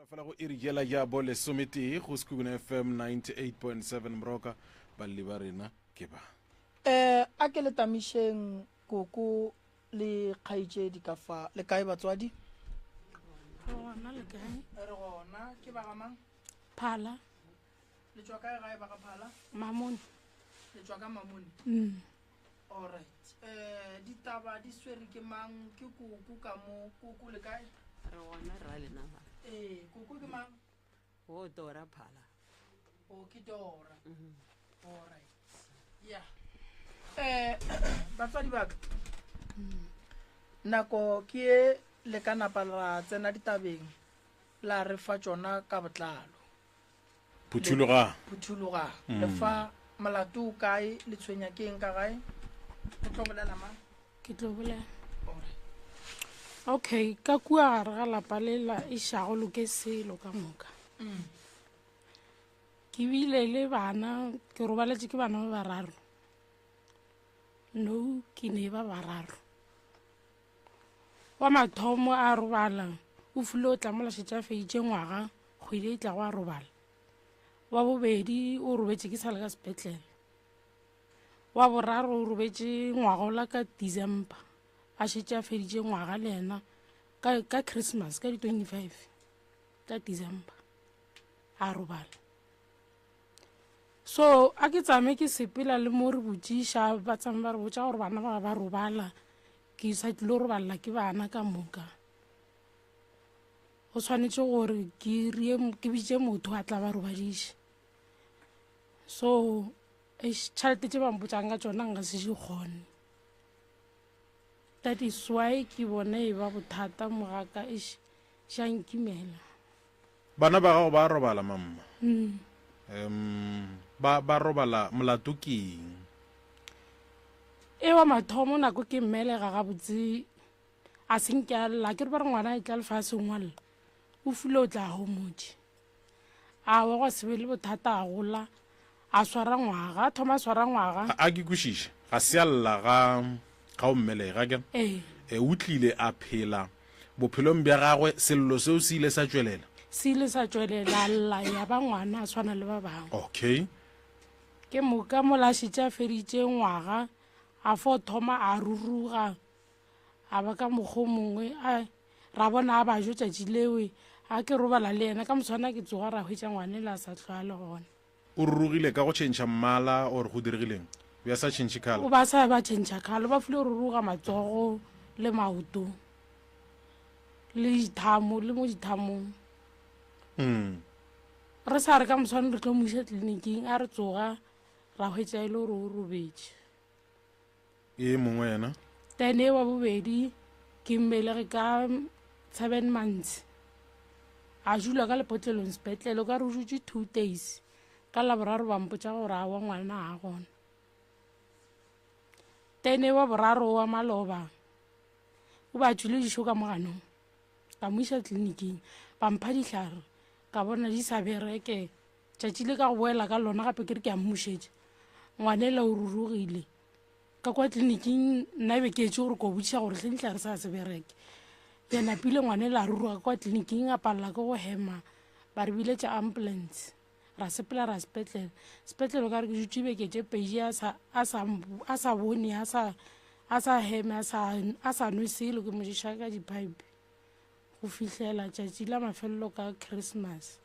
Fela go iri yela ya bo lesometee go Sekhukhune FM 98.7 Moroka, balli ba rena ke ba. Eh, a ke le tamišeng koko le kgaetšedi ka fa. Le kae batswadi? Re gona, le kae? Re gona. Ke ba ga mang? Phala. Le tšwa kae gae ba ga Phala? Mamone. Le tšwa ka Mamone? Mm. Alright. Eh, ditaba di swere ke mang? Ke koko ka mo. Koko le kae? Re gona ra lena ba. Eh, koko ke mang? O Dora Phala. O ke Dora. Mm -hmm. Alright. Yeah. Eh, batswadi ba ka. Mm. Nako ke e le ka napa la tsena ditabeng la re fa tšona ka botlalo. Phuthologang. Phuthologang. Mm. Le fa molato o kae le tshwenya ke eng ka gae? O tlo bolela mang? Ke tlo bolela. Okay, ka kua gare ga lapa le la išago loke selo ka moka. Mm. Ke bile le bana, ke robaletše ke bana ba bararo. No, ke ne ba bararo. Wa mathomo a robala, o file o tla mola šetše a feditše ngwaga, kgwedi e tlago a robala. Wa bobedi o robetše ke sa le ka sepetlele. Wa boraro o robetše ngwagola ka December, a šetše a feditše ngwaga le yena ka, ka Christmas ka di-25 tša December a robala. So a ke tsame ke sepela le mo re botšiša, ba tsame ba re botša gore bana ba ba robala, ke sa tlilo robalela ke bana ka moka. Go swanetše gore ke rie, ke bitše motho a tla ba robadiše. So eish, tšhelete tše ba mpotsang ka tšona nka se di kgone. That is why ke bona e ba bothata mogaka, eish, ša nkimela. Bana ba gago ba robala mamma? Mm. Um, ba, ba robala molato ke eng? E wa mathomo nako ke mmelega gabotse a se nke a lla ke re ba re ngwana e tla lefaseng wa lla o file o tla homotše a wa gwa se be le bothata a gola a swara ngwaga a thoma a swara ngwaga A ke kwešiše ga se a lla ga ga o mmelege a kere ee e o tlile a phela bophelong bja gagwe sello seo se ile sa tšwelela se ile sa tšwelela a lla ya ba ngwana a swana le ba bangwe okay ke moka mola a šetše a feditše ngwaga a fo thoma a ruruga A ba ka mokgwa o mongwe, a, ra bona a bajo tšatši lewe, a ke robala le yena, ka moswana ke tsoga ra hwetša ngwanela a sa hlwa a le gona. O rurugile ka go tšhentšha mmala or go diregileng? O be a sa tšhentšhe colour? O ba sa ba tšhentšha colour, ba file ruruga matsogo le maoto le dithamo le mo dithamong. Mm. Re sa re ka moswane re tlo mo iša tleliniking, a re tsoga ra hwetša e le gore o robetše. E mongwe yena? Then e wa bobedi ke mmelege ka seven months a dula ka lepotlelong sepetlele o ka re o dutše two days ka laboraro ba mpotša gore awa ngwana a gona then e wa boraro wa maloba o ba tšwile dišo ka moganong ka mo iša tleliniking ba mpha dihlare ka bona di sa bereke Tšatši le ka go boela ka lona gape ke re ke a mmušetša. Ngwanela o rurugile. Ka kwa tleliniking nna e be ke etše gore ko botšiša gore hleng dihlare sa se bereke. Ke napile ngwanela a ruruga kwa tleliniking a palela ke go hema. Ba re biletša ambulance. Ra sepela ra sepetlele. Sepetlele o ka re ke dutše beke tše pedi a sa, a sa, a sa bone, a sa, a sa heme, a sa, a sa nwe selo ke mo ješa ka di-pipe go fihlela tšatši la mafelelo ka Christmas.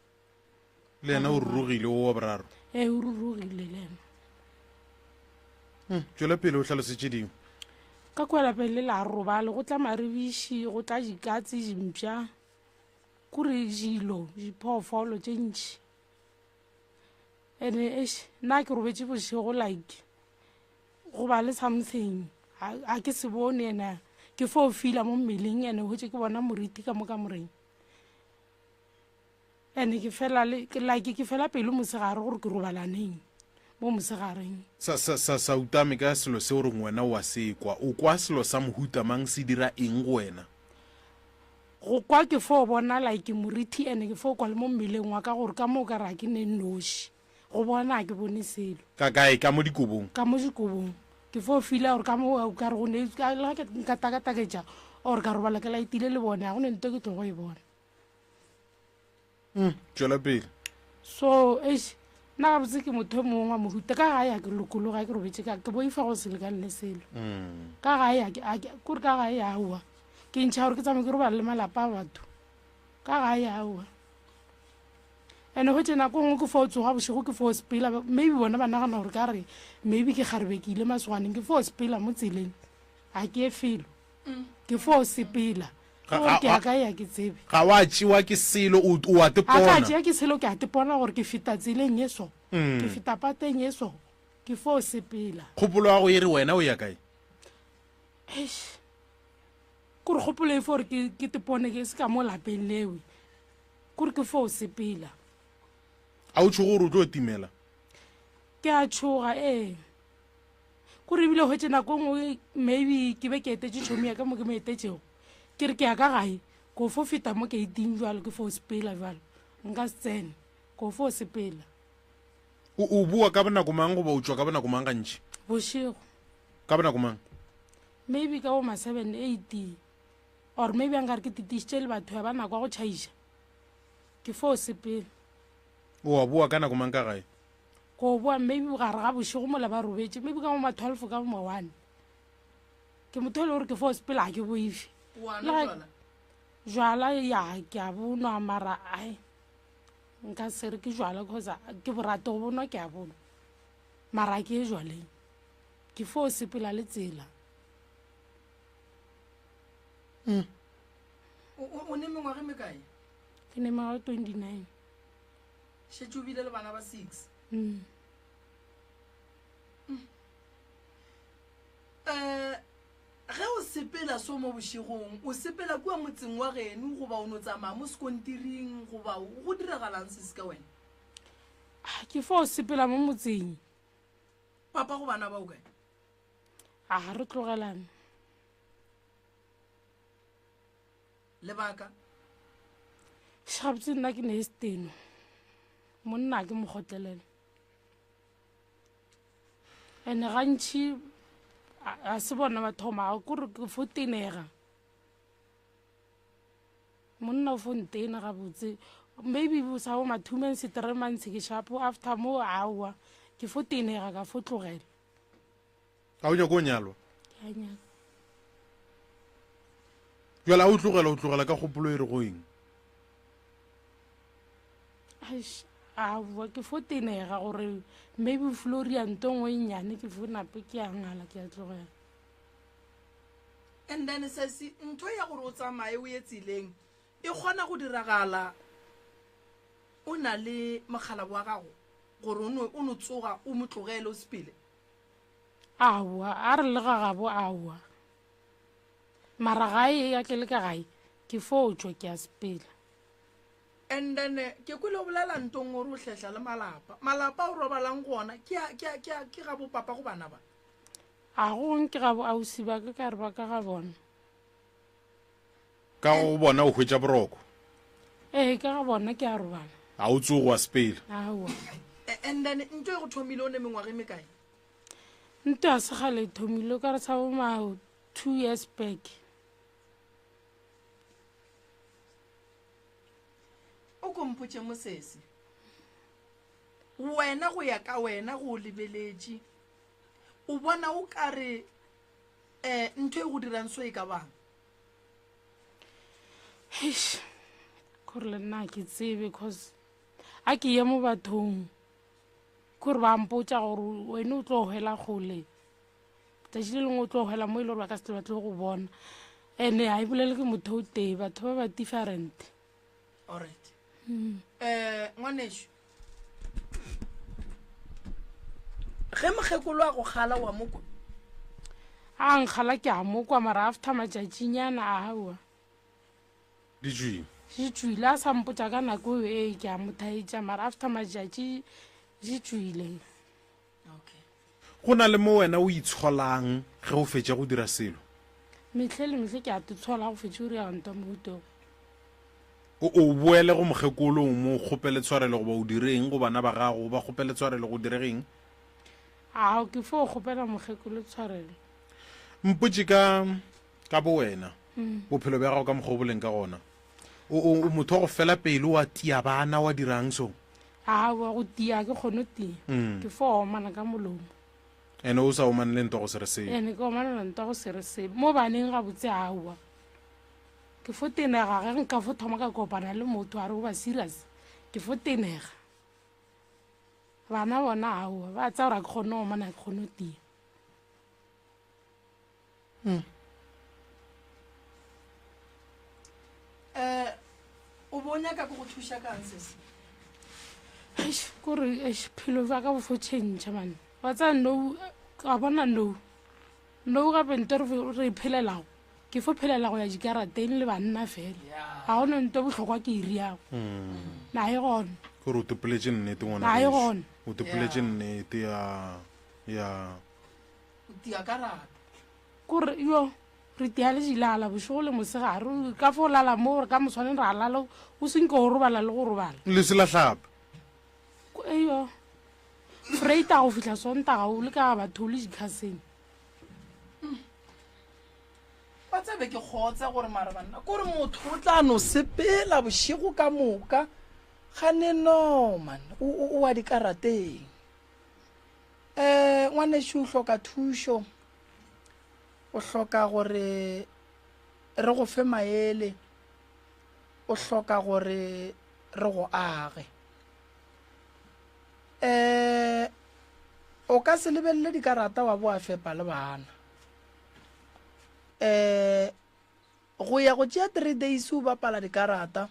Le yena o rurugile o wa boraro? Ee, o rurugile le yena. Hmm, tšwela pele o hlalose tše dingwe. Ka kua lapeng le la robale go tla maribiši, go tla dikatse, dimpša, kore dilo, diphoofolo tše ntši. Ene eish, nna ke robetše bošego like go ba le something a ke se bone ene ke fo fila mo mmeleng ene hwetše ke bona moriti ka mo kamoreng. And ke fela le, ke like ke fela pelo mosegare gore ke robala neng mo mosegareng. Sa, sa, sa, sa utame ka selo se o reng wena o a se kwa. O kwa selo sa mohuta mang se dira eng go wena? Go kwa ke fo bona like morithi and ke fo kwa le mo mmeleng wa ka gore ka mo o ka re ga ke ne nnoši. Go bona ga ke bone selo. Ka kae? Ka mo dikobong? Ka mo dikobong. Ke fo feela gore ka mo o ka re go ne, le ga ke nka takataketša or ka robala ke laetile lebone ga go ne nto ke tlogo e bona. Mm, tšwela pele. So, eish, nna gabotse ke motho e mongwe wa mohuta ka gae a ke lokologa ke robetše ka ke boifa go se lekane le selo. Mm. Ka gae a ke a ke kore ka gae aowa. Ke ntšha gore ke tsamaye ke robala le malapa a batho. Ka gae aowa. Ene hwetše nako nngwe ke fo tsoga bošego ke fo sepela maybe bona ba nagana gore ka re maybe ke kgarebe ke ile masogwaneng ke fo sepela mo tseleng a ke ye felo ke fo sepela gore ke ya kae ya ke tsebe Ga wa tšewa ke selo o o a a ka tepona. tšea ke selo ke a tepona gore ke feta tseleng ye so ke feta pateng ye so ke fo sepela Kgopolo ya go e re wena o ya kae? Eish. Kore kgopolo e fo gore ke ke tepone ke se ka mo lapeng lewe Kore ke fo sepela. A o tšhoge gore o tlo timela? Ke a tšhoga, ee. Kore ebile hwetše nako e nngwe maybe ke be ke etetše tšhomi ya ka mo ke mo etetšego. Ke re ke ya ka gae, ko fo feta mo keiting jwalo, ke fo sepela jwalo. Nka se tsene, ko fo sepela. O, o boa ka bonako mang goba o tšwa ka bonako mang gantši? Bošego. Ka bonako mang? Maybe ka bo ma 7, 8. Or maybe a nkare ke titišitše le batho ya ba nako ya go tšhaiša. Ke fo sepela. O a boa ka nako mang ka gae? Ko boa maybe gare ga bošego mola ba robetše, maybe ka bo ma 12 ka bo ma 1. Ke motho e le gore ke fo sepela ga ke boife. O a nwa jwala? Jwala ya ke a bonwa mara ai nka se re ke jwala cause ke borate go bonwa ke a bonwa. Mara ke ye jwaleng. Ke fo sepela le tsela. Mm. O ne mengwaga e mekae? Ke ne mengwaga 29. Šetše o bile le bana ba 6. Mm. Mm. Eh, ge o sepela so mo bošegong o sepela kua motseng wa geno goba o no tsamaya mo sekontiring goba go diragalang se se ka wena? Ah, ke fo sepela mo motseng. Papa go bana ba o kae? A re tlogelane. Lebaka? Gabotse nna ke ne e seteno. Monna ke mo kgotlelela. Ene gantši a se bona ba thoma kore ke fo tenega. Monna o fo ntena gabotse. Maybe sa bo ma 2 months, 3 months ke shapo after mo aowa ke fo tenega ka fo tlogela. Ga o nyake go nyalwa? Ke a nyaka. Jwale a o tlogela, o tlogela ka kgopolo e re go eng? Eish, aowa ke fo tenega gore maybe Floria nto nngwe e nnyane ke fo nape ke a ngala ke a tlogela. And then sesi ntho ya gore o tsamaye o ye tseleng e kgona go diragala o na le mokgalabo wa gago gore o no o no tsoga o mo tlogele o sepele? Aowa, a re le ga gabo aowa. Mara gae ya ke le ka gae, ke fo tšwa ke a sepela. And then ke kwele o bolela ntong gore o hlehla le malapa. Malapa o robalang go ona ke a, ke a, ke a, ke ga bo papa go bana ba? A go ke ga bo ausi ba ka ka re ba ka ga bona. Ka go bona o hwetša boroko? Ee, ka ga bona ke a robala. A o tsoge wa sepela? Aowa. And then nto e go thomile o ne mengwaga e mekae? Nto ya segale e thomile o ka re sa bo ma 2 years back. O ko mpotše mosese, wena go ya ka wena go o lebeletše, o bona o ka re um ntho e go dirang so e ka bang? Eish, kore le nna ke tsebe cause a ke ye mo bathong kore ba mpotša gore wene o tlo hwela kgole tšatši le lengwe o tlo hwela mo e le gore ba ka se tle ba tlo go bona ene ga e bolele ke motho o tee batho ba ba different. Alright. Eh, ngwanešu ge mokgekolo a go kgala wa mokwa? A nkgala ke a mokwa mara after matšatšinyana aowa. Di tšwile. Di tšwile a sa mpotša ka nako eo ee ke a mo thaetša mara after matšatši di tšwile. Okay. Go na le mo wena o itsholang ge o fetša go dira selo? Mehle le mehle ke a titshola go fetša go dira ntwa mohuta wo. O, o boele go mokgekolo o mo kgopele tshwarelo goba o dire eng go bana ba gago o ba kgopele tshwarelo go direge eng? Ao, ke fo kgopela mokgekolo tshwarelo. Mpotše ka, ka bowena, bophelo bja gago ka mokgwa o bo leng ka gona. O, o, o motho wa go fela pelo, wa tia bana, wa dirang so? Aowa, go tia ke kgone go tia. Mm. Ke fo omana ka molomo. Ene o sa omane le ntwa go se re selo. Ene ke omanela ntwa go se re selo. Mo baneng gabotse aowa. Ke fo tenega ge nka fo thoma ka kopana le motho a re o ba serious. Ke fo tenega. Bana bona aowa, ba tsaya gore a ke kgone go omana, ke kgone go tia. Mm. Eh, o bo nyaka ko go thuša kang sese? Eish, kore eish, phelo bja ka bo fo change man. Wa tsaya no, ka bona no. No gape nto re e phelelago. Ke fo phelela go ya dikarateng le banna fela. Ga go no nto bohlokwa ke e riago. Mm. Na e gona. Kore o topoletše nnete ngwana. Na e gona. O topoletše nnete ya ya O tia karata. Kore yo re tia le dilala bošego le mosegare ka fo lala mo gore ka moswaneng ra lala o senke o robala le go robala. Le se la hlapa. Eyo freita go fihla sontaga o le ka batho o le dikhaseng. Wa tsebe ke kgotsa gore mara banna kore motho o tla no sepela bošego ka moka gane no man o wa dikarateng. Um ngwanešu o hloka thušo, o hloka gore re go fe maele, o hloka gore re go age. Um o ka se lebelele dikarata wa bo a fepa le bana. Um go ya go tšea three days o bapala dikarata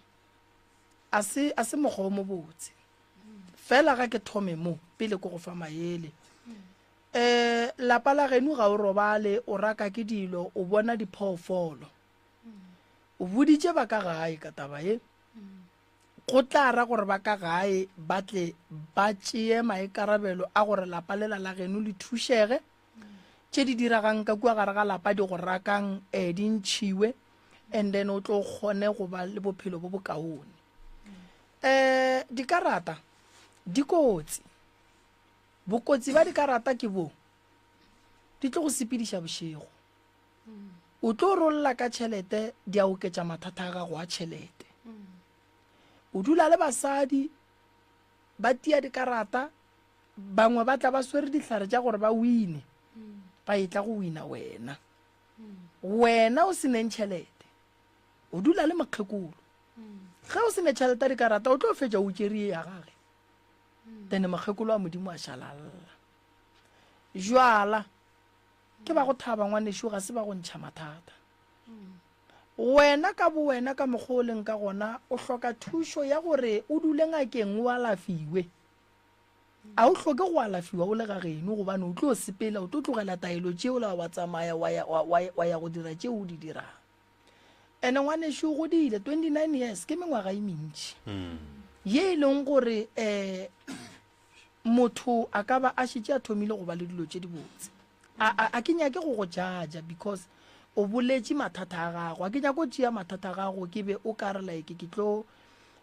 a se a se mokgwa o mobotse. Fela ga ke thome mo pele ko go fa maele. Um lapa la geno ga o robale, o raka ke dilo, o bona diphoofolo. O boditše ba ka gae ka taba ye. Go tla ra gore ba ka gae ba tle ba tšee maikarabelo a gore lapa lela la geno le thušege. Tše di diregang ka kua gare ga lapa di go rakang um di ntšhiwe and then o tlo kgone go ba le bophelo bo bokaone. Um dikarata di kotsi. Bokotsi ba dikarata ke bo, di tlo go sepediša bošego. O tlo rolla ka tšhelete di a oketša mathata a gago a tšhelete. O dula le basadi ba tia dikarata, bangwe ba tla ba swere dihlare tša gore ba wine, ba etla go wina wena. Wena o se neng tšhelete, o dula le mokgekolo. Ge o se ne tšhelete ya dikarata, o tlo fetša o tšere ya gage. Then mokgekolo wa Modimo a šala a lla. Jwala ke ba go thaba ngwanešu, ga se ba go ntšha mathata. Wena ka bo wena ka mokgwa o leng ka gona, o hloka thušo ya gore o dule ngakeng o alafiwe. A o hloke go alafiwa o le ga geno gobane o tlo sepela, o tlo tlogela taelo tšeola wa tsamaya wa ya, wa, wa, wa ya go dira tšeo o di dirang. Ene ngwanešu o godile, 29 years ke mengwaga e mentši ye e leng gore um motho a ka ba a šetše a thomile go ba le dilo tše dibotse. A, a, a ke nyake go go jaja because o boletše mathata a gago. A ke nyake go tšea mathata a gago ke be o ka re like ke tlo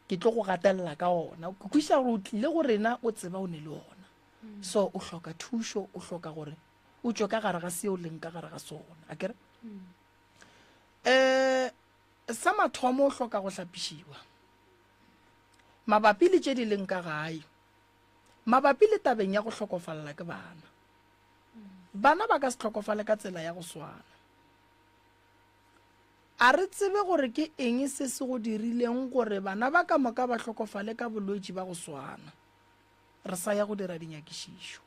ke tlo go gatelela ka ona. Ke kwešiša gore o tlile go rena o tseba o ne le ona. So o hloka thušo, o hloka gore o tšwe ka gare ga seo leng ka gare ga sona. A kere? Um sa mathomo o hloka go hlapišiwa mabapi le tše di leng ka gae, mabapi le tabeng ya go hlokofalela ke bana. Bana ba ka se hlokofale ka tsela ya go swana. A re tsebe gore ke eng se se go dirileng gore bana ba ka moka ba hlokofale ka bolwetši ba go swana. Re sa ya go dira dinyakišišo.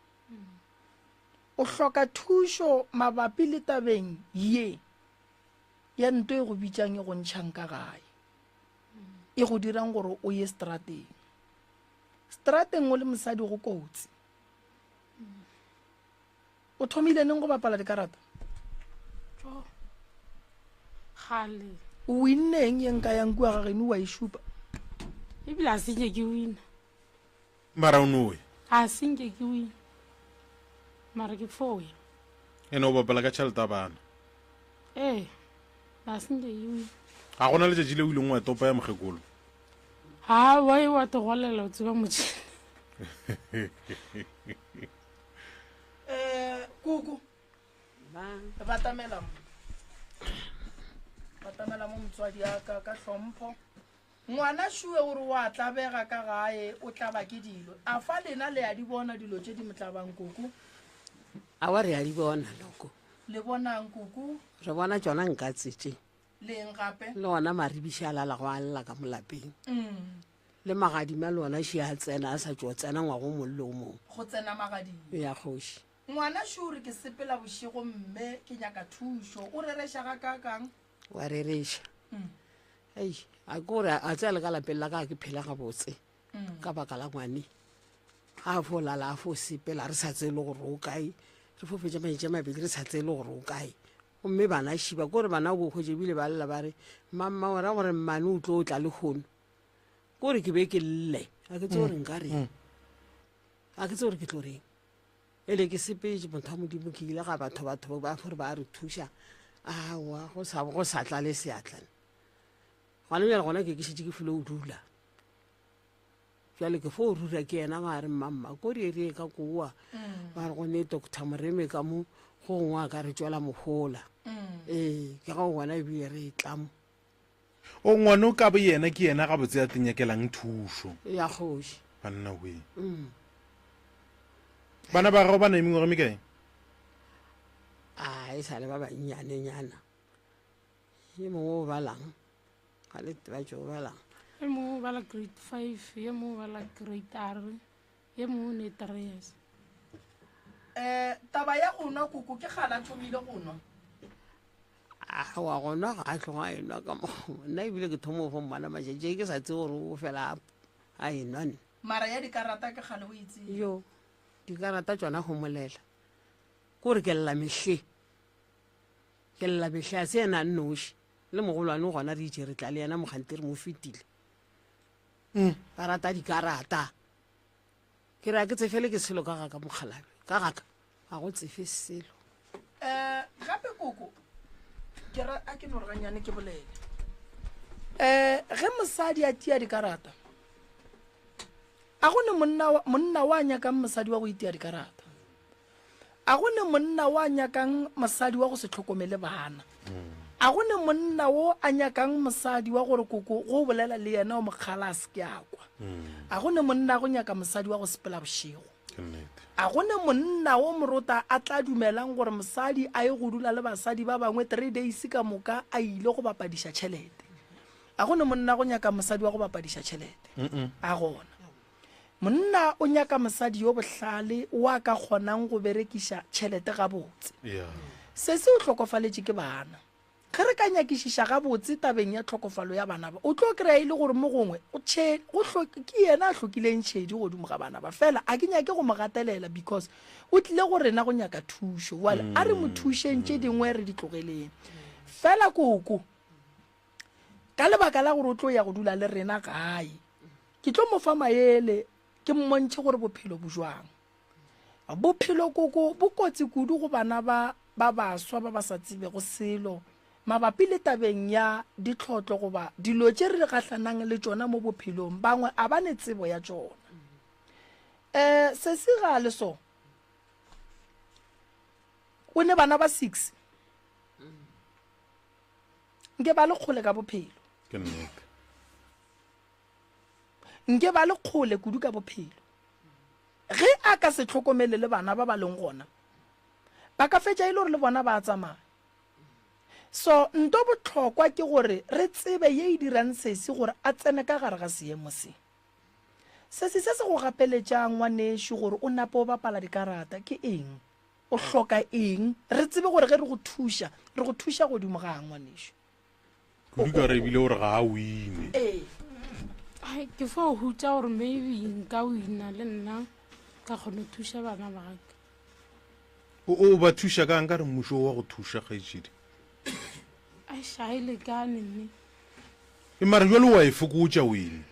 O hloka thušo mabapi le tabeng ye ya nto e go bitšang e go ntšhang ka gae, e go dirang gore o ye strateng. Strateng o le mosadi go kotsi. O thomile neng go bapala dikarata? Kgale. O winne eng ye nka yang kua ga geno wa e šupa? Ebile a se nke ke wina. Mara o noe. A se nke ke wina. Mara ke foya. Ene o bapala ka tšhelete ya bana. Ee, a se nke ke wina. Ga gona letšatši le o ileng wa topa ya mokgekolo? Ha, wa e wa togolela o tseba motšhini. Eh, koko. Batamela mo. Batamela mo motswadi ya ka ka hlompho. Ngwana šue o re o a tlabega ka gae, o tlaba ke dilo. A fa lena le a di bona dilo tše di mo tlabang, koko? Aowa, re a di bona, noko. Le bonang, koko? Re bona tšona nkatse tše. Le eng gape? Le ona maribiši a lalago a lla ka mo lapeng. Le magadima le ona še a tsena, a sa tšo tsena ngwaga o mongwe le o mongwe. Go tsena magadima. Ya kgoši. Ngwana šo o re ke sepela bošego mme ke nyaka thušo. O rereša gakaakang? Wa rereša. Ei, a ke gore a tsaya le ka lapeng la ka ga ke phela gabotse ka baka la ngwane. Ga a fo lala a fo sepela re sa tsebe le gore o kae. Re fo fetša matšatši a mabedi re sa tsebe le gore o kae. Gomme bana šiba ke gore bana o bo hwetše ebile ba lla ba re mamma o ra gore mmane o tlo tla lehono. Ke gore ke be ke lle ga ke tsebe gore nka reng. Ga ke tsebe gore ke tlo reng. Ele ke sepetše motho wa Modimo ke ile ga batho batho ba gore ba re thuša aowa go sa go sa tlale seatla. Gona bjale gona ke ke šetše ke file o dula. Bjale ke fo rura ke yena ba re mmamma ko re re ka koa ba re go ne Doctor Moreme ka mo go gongwe a ka re tšwela mohola. Ee ke ga o bona ebile re tla mo. O ngwana o ka bo yena ke yena gabotse a tlenyakelang thušo. Ya kgoši. Banna we. Bana ba gago ba na mengwaga mekae? A e sa le ba bannyanenyana. Ye mongwe o balang? Ga le ba tšo balang. Ye mongwe o bala grade 5, ye mongwe o bala grade R, ye mongwe o ne 3 years. Um taba ya go nwa koko ke kgale a thomile go nwa. A wa go nwa ga a tloga a enwa ka mo. Nna ebile ke thoma go fo mmona matšatši ke sa tsebe gore o fela a enwa nna. Mara ya dikarata ke kgale o e tseba. Jo, dikarata tšona go molela. Ke gore ke lla mehle. Ke lla mehle a se yena a nnoši. Le mogolwane o gona re itše re tla le yena mokgante re mo fetile. Ba rata dikarata. Ke re a ke tsefele ke selo ka gaka mokgalabje. Ka gaka ga go tsefe selo. Um gape koko ke ra a ke no re ganyane ke bolele. Um ge mosadi a tia dikarata a go ne monna monna wa nyakang mosadi wa go itia dikarata. A go ne monna wo a nyakang mosadi wa go se hlokomele bana. A go ne monna wo a nyakang mosadi wa gore koko go bolela le yena o mo kgala a se ke a kwa. A go ne monna go nyaka mosadi wa go sepela bošego. A go ne monna wo morota a tla dumelang gore mosadi a ye go dula le basadi ba bangwe three days ka moka a ile go bapadiša tšhelete. A go ne monna go nyaka mosadi wa go bapadiša tšhelete. A gona. Monna o nyaka mosadi yo bohlale wo a ka kgonang go berekiša tšhelete gabotse. Sesi o hlokofaletše ke bana. Ge re ka nyakišiša gabotse tabeng ya tlhokofalo ya bana ba, o tlo kry-a e le gore mo gongwe o tšhe, go hlo, ke yena a hlokileng tšhedi godimo ga bana ba. Fela a ke nyake go mo gatelela because o tlile go rena go nyaka thušo. Bjale a re mo thušeng, tše dingwe re di tlogeleng. Fela koko, ka lebaka la gore o tlo ya go dula le rena gae, Ke tlo mo fa maele, ke mmontšhe gore bophelo bo jwang. Bophelo koko bo kotsi kudu go bana ba ba baswa ba ba sa tsebego selo mabapi le tabeng ya ditlhotlo goba dilo tše re gahlanang le tšona mo bophelong, bangwe a ba ne tsebo ya tšona. Um sesi ga a le so, o ne bana ba six, nke ba le kgole ka bophelo. Ke nnete. Nke ba le kgole kudu ka bophelo. Ge a ka se hlokomele le bana ba ba leng gona, ba ka fetša e le gore le bona ba a tsamaya. So nto bohlokwa ke gore re tsebe ye e dirang sesi gore a tsene ka gare ga seemo se. Sesi se se go gapeletšang ngwanešu gore o nape o bapala dikarata ke eng? O hloka eng? Re tsebe gore ge re go thuša, re go thuša godimo ga eng ngwanešu? Kudu ka re ebile gore ga a wine. Ee. Ai, ke fo hutša gore maybe nka wina le nna ka kgona go thuša bana ba ka. O o ba thuša kang ka re mmušo wa go thuša kgaetšedi? Aish, ga e lekane mme. E mara jwale wa e fokotša wene.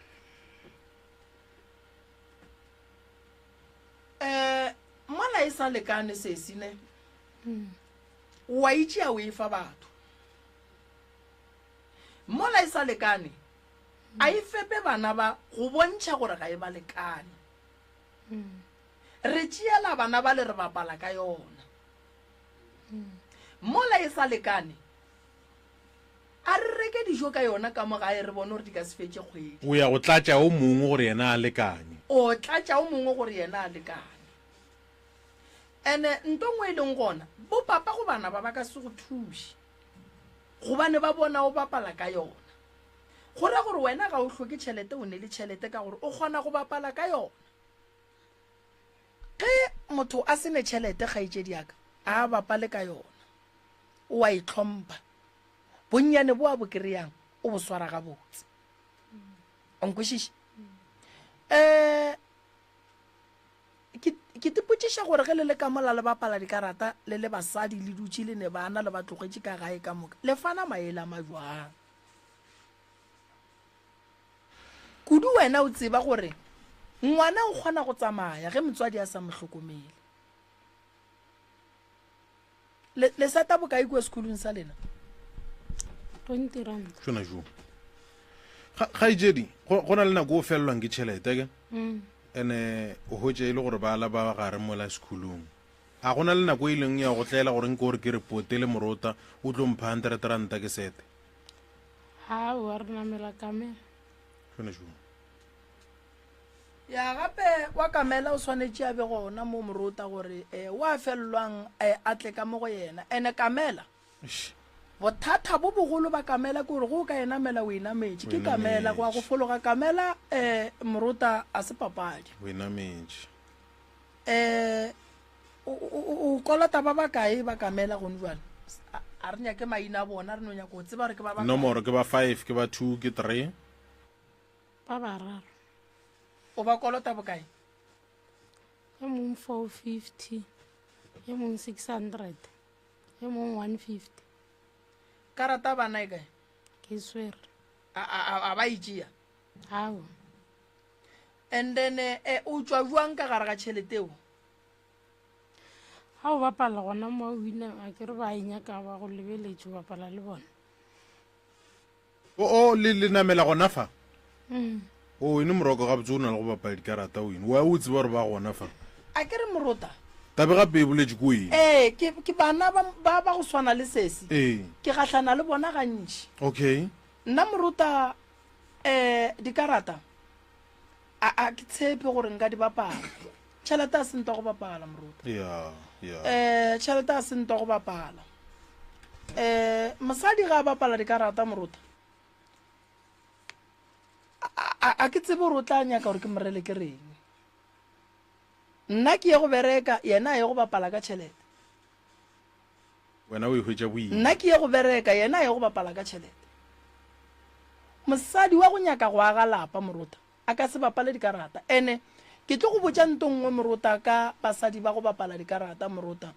Eh, mola e sa lekane sesi ne. Wa itšea o e fa batho. Mola e sa lekane, a e fepe bana ba go bontšha gore ga e ba lekane. Re tšeela bana ba le re bapala ka yona. Mola e sa lekane, a re reke. dijo ka yona ka mo gae re bone gore di ka se fetše kgwedi. O ya go tlatša o mongwe gore yena a lekane. O tlatša o mongwe gore yena a lekane. Ene nto nngwe e leng gona, bo papa go bana ba ba ka se go thuše gobane ba bona o bapala ka yona. Go ra gore wena ga o hloke tšhelete, o ne le tšhelete ka gore o kgona go bapala ka yona. Ge motho a se ne tšhelete, kgaetšedi ya ka, a bapale ka yona. O a e hlompha. Bonnyane bo a bo kry-ang, o bo swara gabotse. O nkwešiša? Um ke, ke tipotšiša gore ge le le ka mola le bapala dikarata le le basadi le dutše le ne bana le ba tlogetše ka gae ka moka, le fana maele a majwang? Kudu wena o tseba gore ngwana o kgona go tsamaya ge motswadi a sa mo hlokomele. Le, le sata bokae kua sekolong sa lena? 20 rand. Tšona jo. Ga, kgaetšedi, go, go na le nako o felelwang ke tšhelete ke? Mm. Ene o hwetša e le gore bala ba gare mola sekolong. A go na le nako e leng ya go tlela gore nke gore ke re pote le morota o tlo mpha 100 ranta ke sete? Aowa, re namela kamela. Tšona jo. Ya gape wa kamela o swanetše a be gona mo morota gore eh, wa felelwang eh, a tle ka mo go yena. Ene kamela, bothata bo bogolo ba kamela ke gore go o ka e namela o e nametše. Ke kamela, go ya go fologa kamela eh, morota a se papadi. O e nametše. Eh, o, o, o kolota ba bakae ba kamela gone jwale? A, a re nyake maina a bona, re no nyaka go tseba gore ke ba bakae. Nomoro ke ba five, ke ba two, ke three. Ba bararo. O ba kolota bokae? E mong 450, e mong 600, e mong 150. Karata bana e kae? Ke e swere. A, a, a, a ba e tšea? Aowa. And then eh, o tšwa bjang ka gare ga tšhelete eo? Ga o bapala gona mo o wina, a ke re ba e nyaka ba go lebeletše o bapala le bona. O, o, le, le namela gona fa? Mm. O, ene moroko gabotse o na le go bapala dikarata o ene. Wa o tseba gore ba gona fa. A ke re morota. Tabe gape e boletše ko eng? Ee, ke, ke bana ba, ba, ba go swana le sesi. Ee. Ke gahlana le bona gantši. Okay. Nna morota, eh, dikarata, a, a ke tshepe gore nka di bapala. Tšhelete a se ntwa go bapala, morota. Ya, ya. Eh, tšhelete a se ntwa go bapala. Eh, mosadi ga a bapala dikarata, morota, a, a, a ke tsebe gore o tla nyaka gore ke morele ke reng. Nna ke ye go bereka, yena a ye go bapala ka tšhelete. Wena o e hwetša boima. Nna ke ye go bereka, yena a ye go bapala ka tšhelete. Mosadi wa go nyaka go aga lapa, morota, A ka se bapale dikarata. Ene, ke tlo go botša nto nngwe, morota, ka basadi ba go bapala dikarata, morota.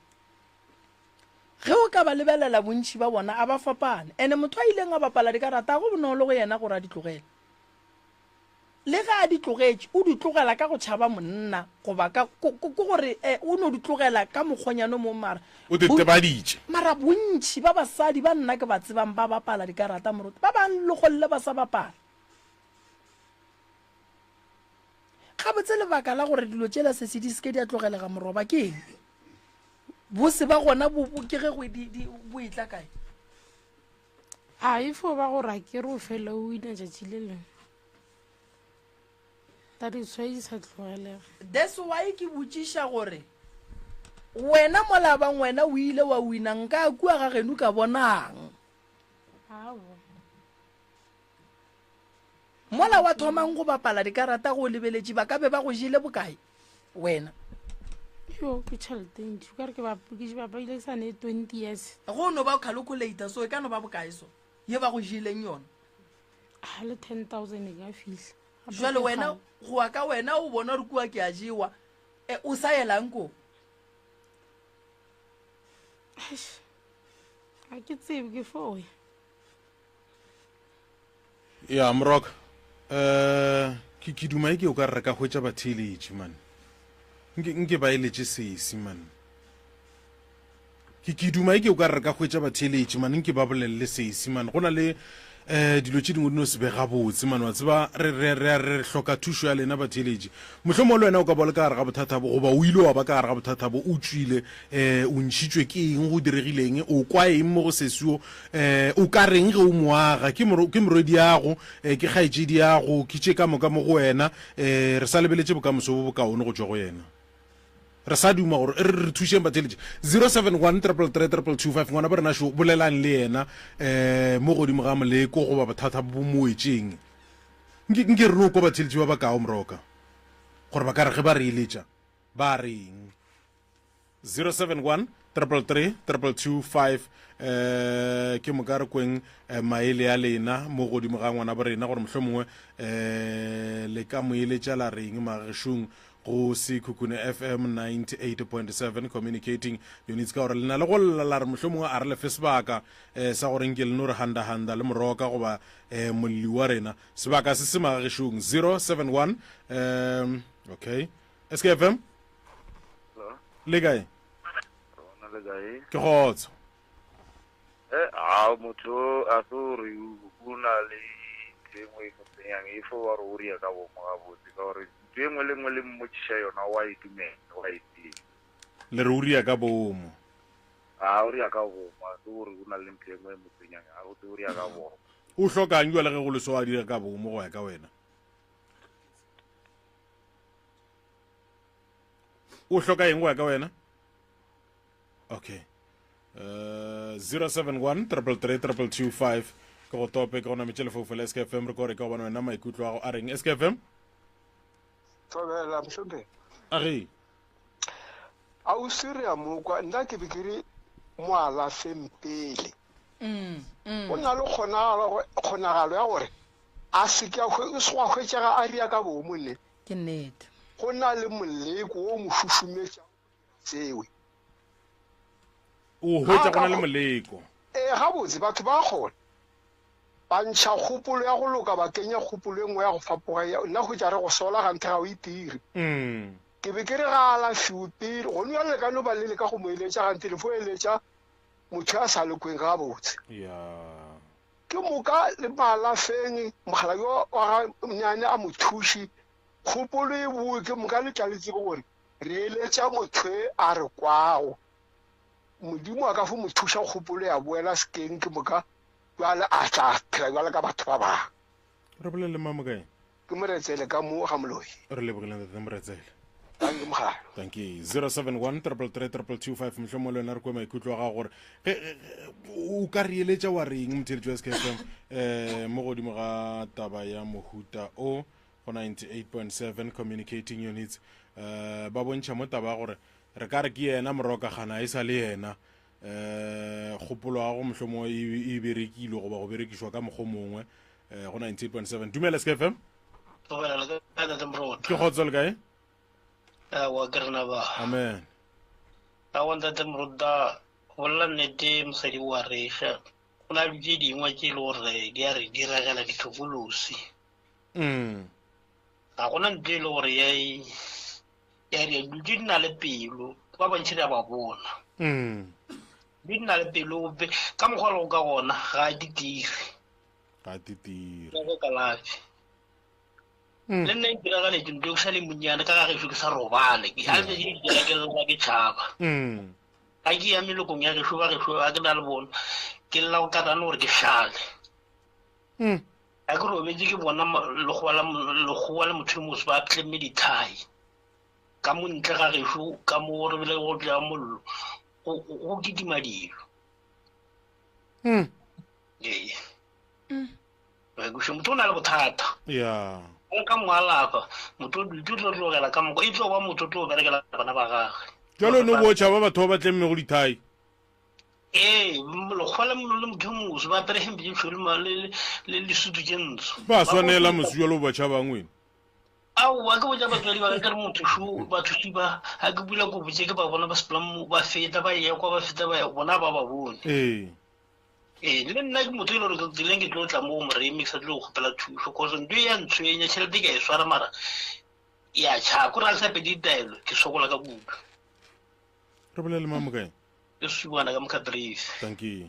Ge o ka ba lebelela, bontši ba bona a ba fapane. Ene, motho a ileng a bapala dikarata, ga go bonolo go yena gore a di tlogele. Le ge a di tlogetše, o di tlogela ka go tšhaba monna, goba ka, ko, ko, ko gore, eh, o no di tlogela ka mokgwanyana o mongwe, mara, O di tebaditše. Mara bontši ba basadi ba nna ke ba tsebang ba bapala dikarata, morota, ba bang legolle ba sa bapala. Gabotse lebaka la gore dilo tšela sesi di seke di a tlogelega moroba ke eng? Bose ba gona bo, bo, ke ge go di, di, bo etla kae? A e fo ba gore a ke re o fele o wina tšatši le lengwe. That is why di sa tlogelega. That's why ke botšiša gore wena mola bang wena o ile wa wina nka kua ga geno ka bonang? Aowa. Mola wa thomang go bapala dikarata go o lebeletše ba ka be ba go jele bokae wena? Yo ke tšhelete e ntši kare ke bapaile ke sa ne 20 years. Go no ba calculator so e ka no ba bokae so ye ba go jeleng yona? A le 10,000 e ka fihla. Jwale wena go ya ka wena o bona gore kua ke a jewa e, o sa yelang ko? Ga ke tsebe ke fo ya. Ya, Moroka, eh, ke, ke duma eke o ka re re ka hwetša batheeletši, man. Nke, nke ba eletše sesi, man. Ke, ke duma eke o ka re re ka hwetša batheeletši, man, nke ba bolelele sesi, man. Go na le, um dilo tše dingwe di no se be gabotse mane wa tseba re, re, re, re hloka thušo ya lena batheeletši. Mohlomongwe le wena o ka ba o le ka gare ga bothata bo goba o ile wa ba ka gare ga bothata bo, o tšwile, um o ntšhitšwe ke eng, go diregile eng, o kwa eng mo go sesi wo, um o ka reng ge o mo aga, ke moro, ke morwediago, um ke kgaetšediago, ke tše ka moka mo go wena, um re sa lebeletše bokamoso bo bokaone go tšwa go yena. Re sa duma gore re, re thušeng batheeletši. 071 333 2225 ngwana bo rena šo, bolelang le yena um mo godimo ga moleko goba bothata bo mo wetšeng. Nke, nke re no kwa batheeletši ba bakao moroka gore ba ka re ge ba re eletša ba reng. 071 333 2225 eh ke moka re kweng eh, maele a lena mo godimo ga ngwana bo rena gore mohlomongwe eh le ka mo eletša la reng magešong go Sekhukhune FM 98.7 communicating units ka gore le na le go lla la re mohlomongwe a re lefe sebaka eh, sa gore nke le no re handahanda le moroka goba eh, molli wa rena sebaka se se magagešong 071 um okay SKFM le kae le kae ke kgotso Eh, a motho a se gore o na le ntho e nngwe e mo tsenyang e fo ba gore o ria ka bomo gabotse ka gore ntho e nngwe le nngwe le mmotšiša yona wa e dumela wa e tseba. Le re o ria ka bomo. A o ria ka bomo a se gore o na le ntho e nngwe e mo tsenyang a o ria ka bomo. O hlokang jwale ge go le so a dira ka bomo go ya ka wena? O hloka eng go ya ka wena? Okay. Uh, 071 333 2225 ke go tope ke go nametše lefoufo la SKFM re kore ka gobane wena maikutlo a go a reng SKFM Thobela mohlomphegi. A ge. Ausi re a mo kwa, nna ke be ke re mo alafeng pele. Go na le kgonagalo kgonagalo ya gore a se ke a hwe, o se wa hwetšega a ria ka boomo ne. Ke nnete. Go na le moleko wo o mo šušumetšago tšewe. O hwetša go na le moleko. Ee, gabotse, batho ba kgona. Ba ntšha kgopolo ya go loka, ba kenya kgopolo e nngwe ya go fapoga. Ya, nna hwetša re go sola ganthe ga o itire. Ke be ke re ga a alafiwe pele. Gone bjale le ka no ba le leka go mo eletša ganthe le fo eletša motho a sa lekweng gabotse. Ya. Ke moka le mo alafeng, mogala yo wa ga Mnyane a mo thuše, kgopolo e boe, ke moka le tla le tsebe gore Re eletša motho e a re kwago. Modimo a ka fo mo thuša kgopolo ya boela sekeng ke moka bjale a tla phela bjale ka batho ba bangwe. Re bolele le mang mokae? Ke Moretsele ka mo ga Moloi. Re lebogile ntate Moretsele. Thank you mogala. Thank you. 071 333 2225 mohlomongwe le wena re kwe maikutlo a gago gore ge o ka re eletša wa reng motheletši wa SKFM eh mo godimo ga taba ya mohuta o go 98.7 communicating units um ba bontšha mo taba ya gore re ka re ke yena morokagana e sa le yena um kgopolo ya go mohlomongwe e, e berekilwe goba go berekišwa ka mokgwa mongwe um go 98.7 dumela skfm ke kgotso le kae Awa ke rena ba. Amen. Awa ntate Morota, go bolela nnete mosadi o a reša. Go na le tše dingwe tše e le gore di a re diregela dithokolosi. Mm. Ga gona ntho e le gore ya e ya re dilo tše di na le pelo ba bantši re a ba bona. Mm. Di na le pelo ka mokgwa le go ka gona ga di dire. Ga di dire. Ka kalafi. Mm. Le nna e ntiragaletše ntho ke sa le monnyane ka ga gešo ke sa robale. Ke a ke dira ke lla ke tšhaba. Mm. Ga ke ya melokong ya gešo ba gešo ga ke na le bona ke lla go katane gore ke šale. Mm. Ga ke robetše ke bona lekgowa la lekgowa le motho yo moso ba tlemme dithai ka mo ntle ga gešo ka mo re bile go tla mollo go kitima dilo. Mm. Ee. Re motho o na le bothata. Ya. O ka mo alafa motho o tlo tlogela ka mokgwa e tlo ba motho o tlo berekela bana ba gagwe. Jalo no bo tšhaba batho ba ba tlemme go dithai. Ee, lekgowa le le motho yo moso ba apere hempe tše tšhweu le le le sutu tše ntsho. Ba swanela mose jalo ba tšhabang wena. Aowa ke botša batswadi ba ka ke re motho šo bathuši ba ga ke bula kobo tše ke ba bona ba sepela mo ba feta ba ye kwa ba feta ba ya bona ba ba bone. Ee. Ee, le nna ke motho e le gore tseleng ke tlo tla mo moremi ke sa tlo go kgopela thušo cause ntho e ya ntshwenya tšhelete ke a e swara mara ya tšha kore ga ke sa pete ditaelo ke sokola ka kudu. Re bolele mang mokae? Ke Sukwana ka Mokhatrisi. Thank you.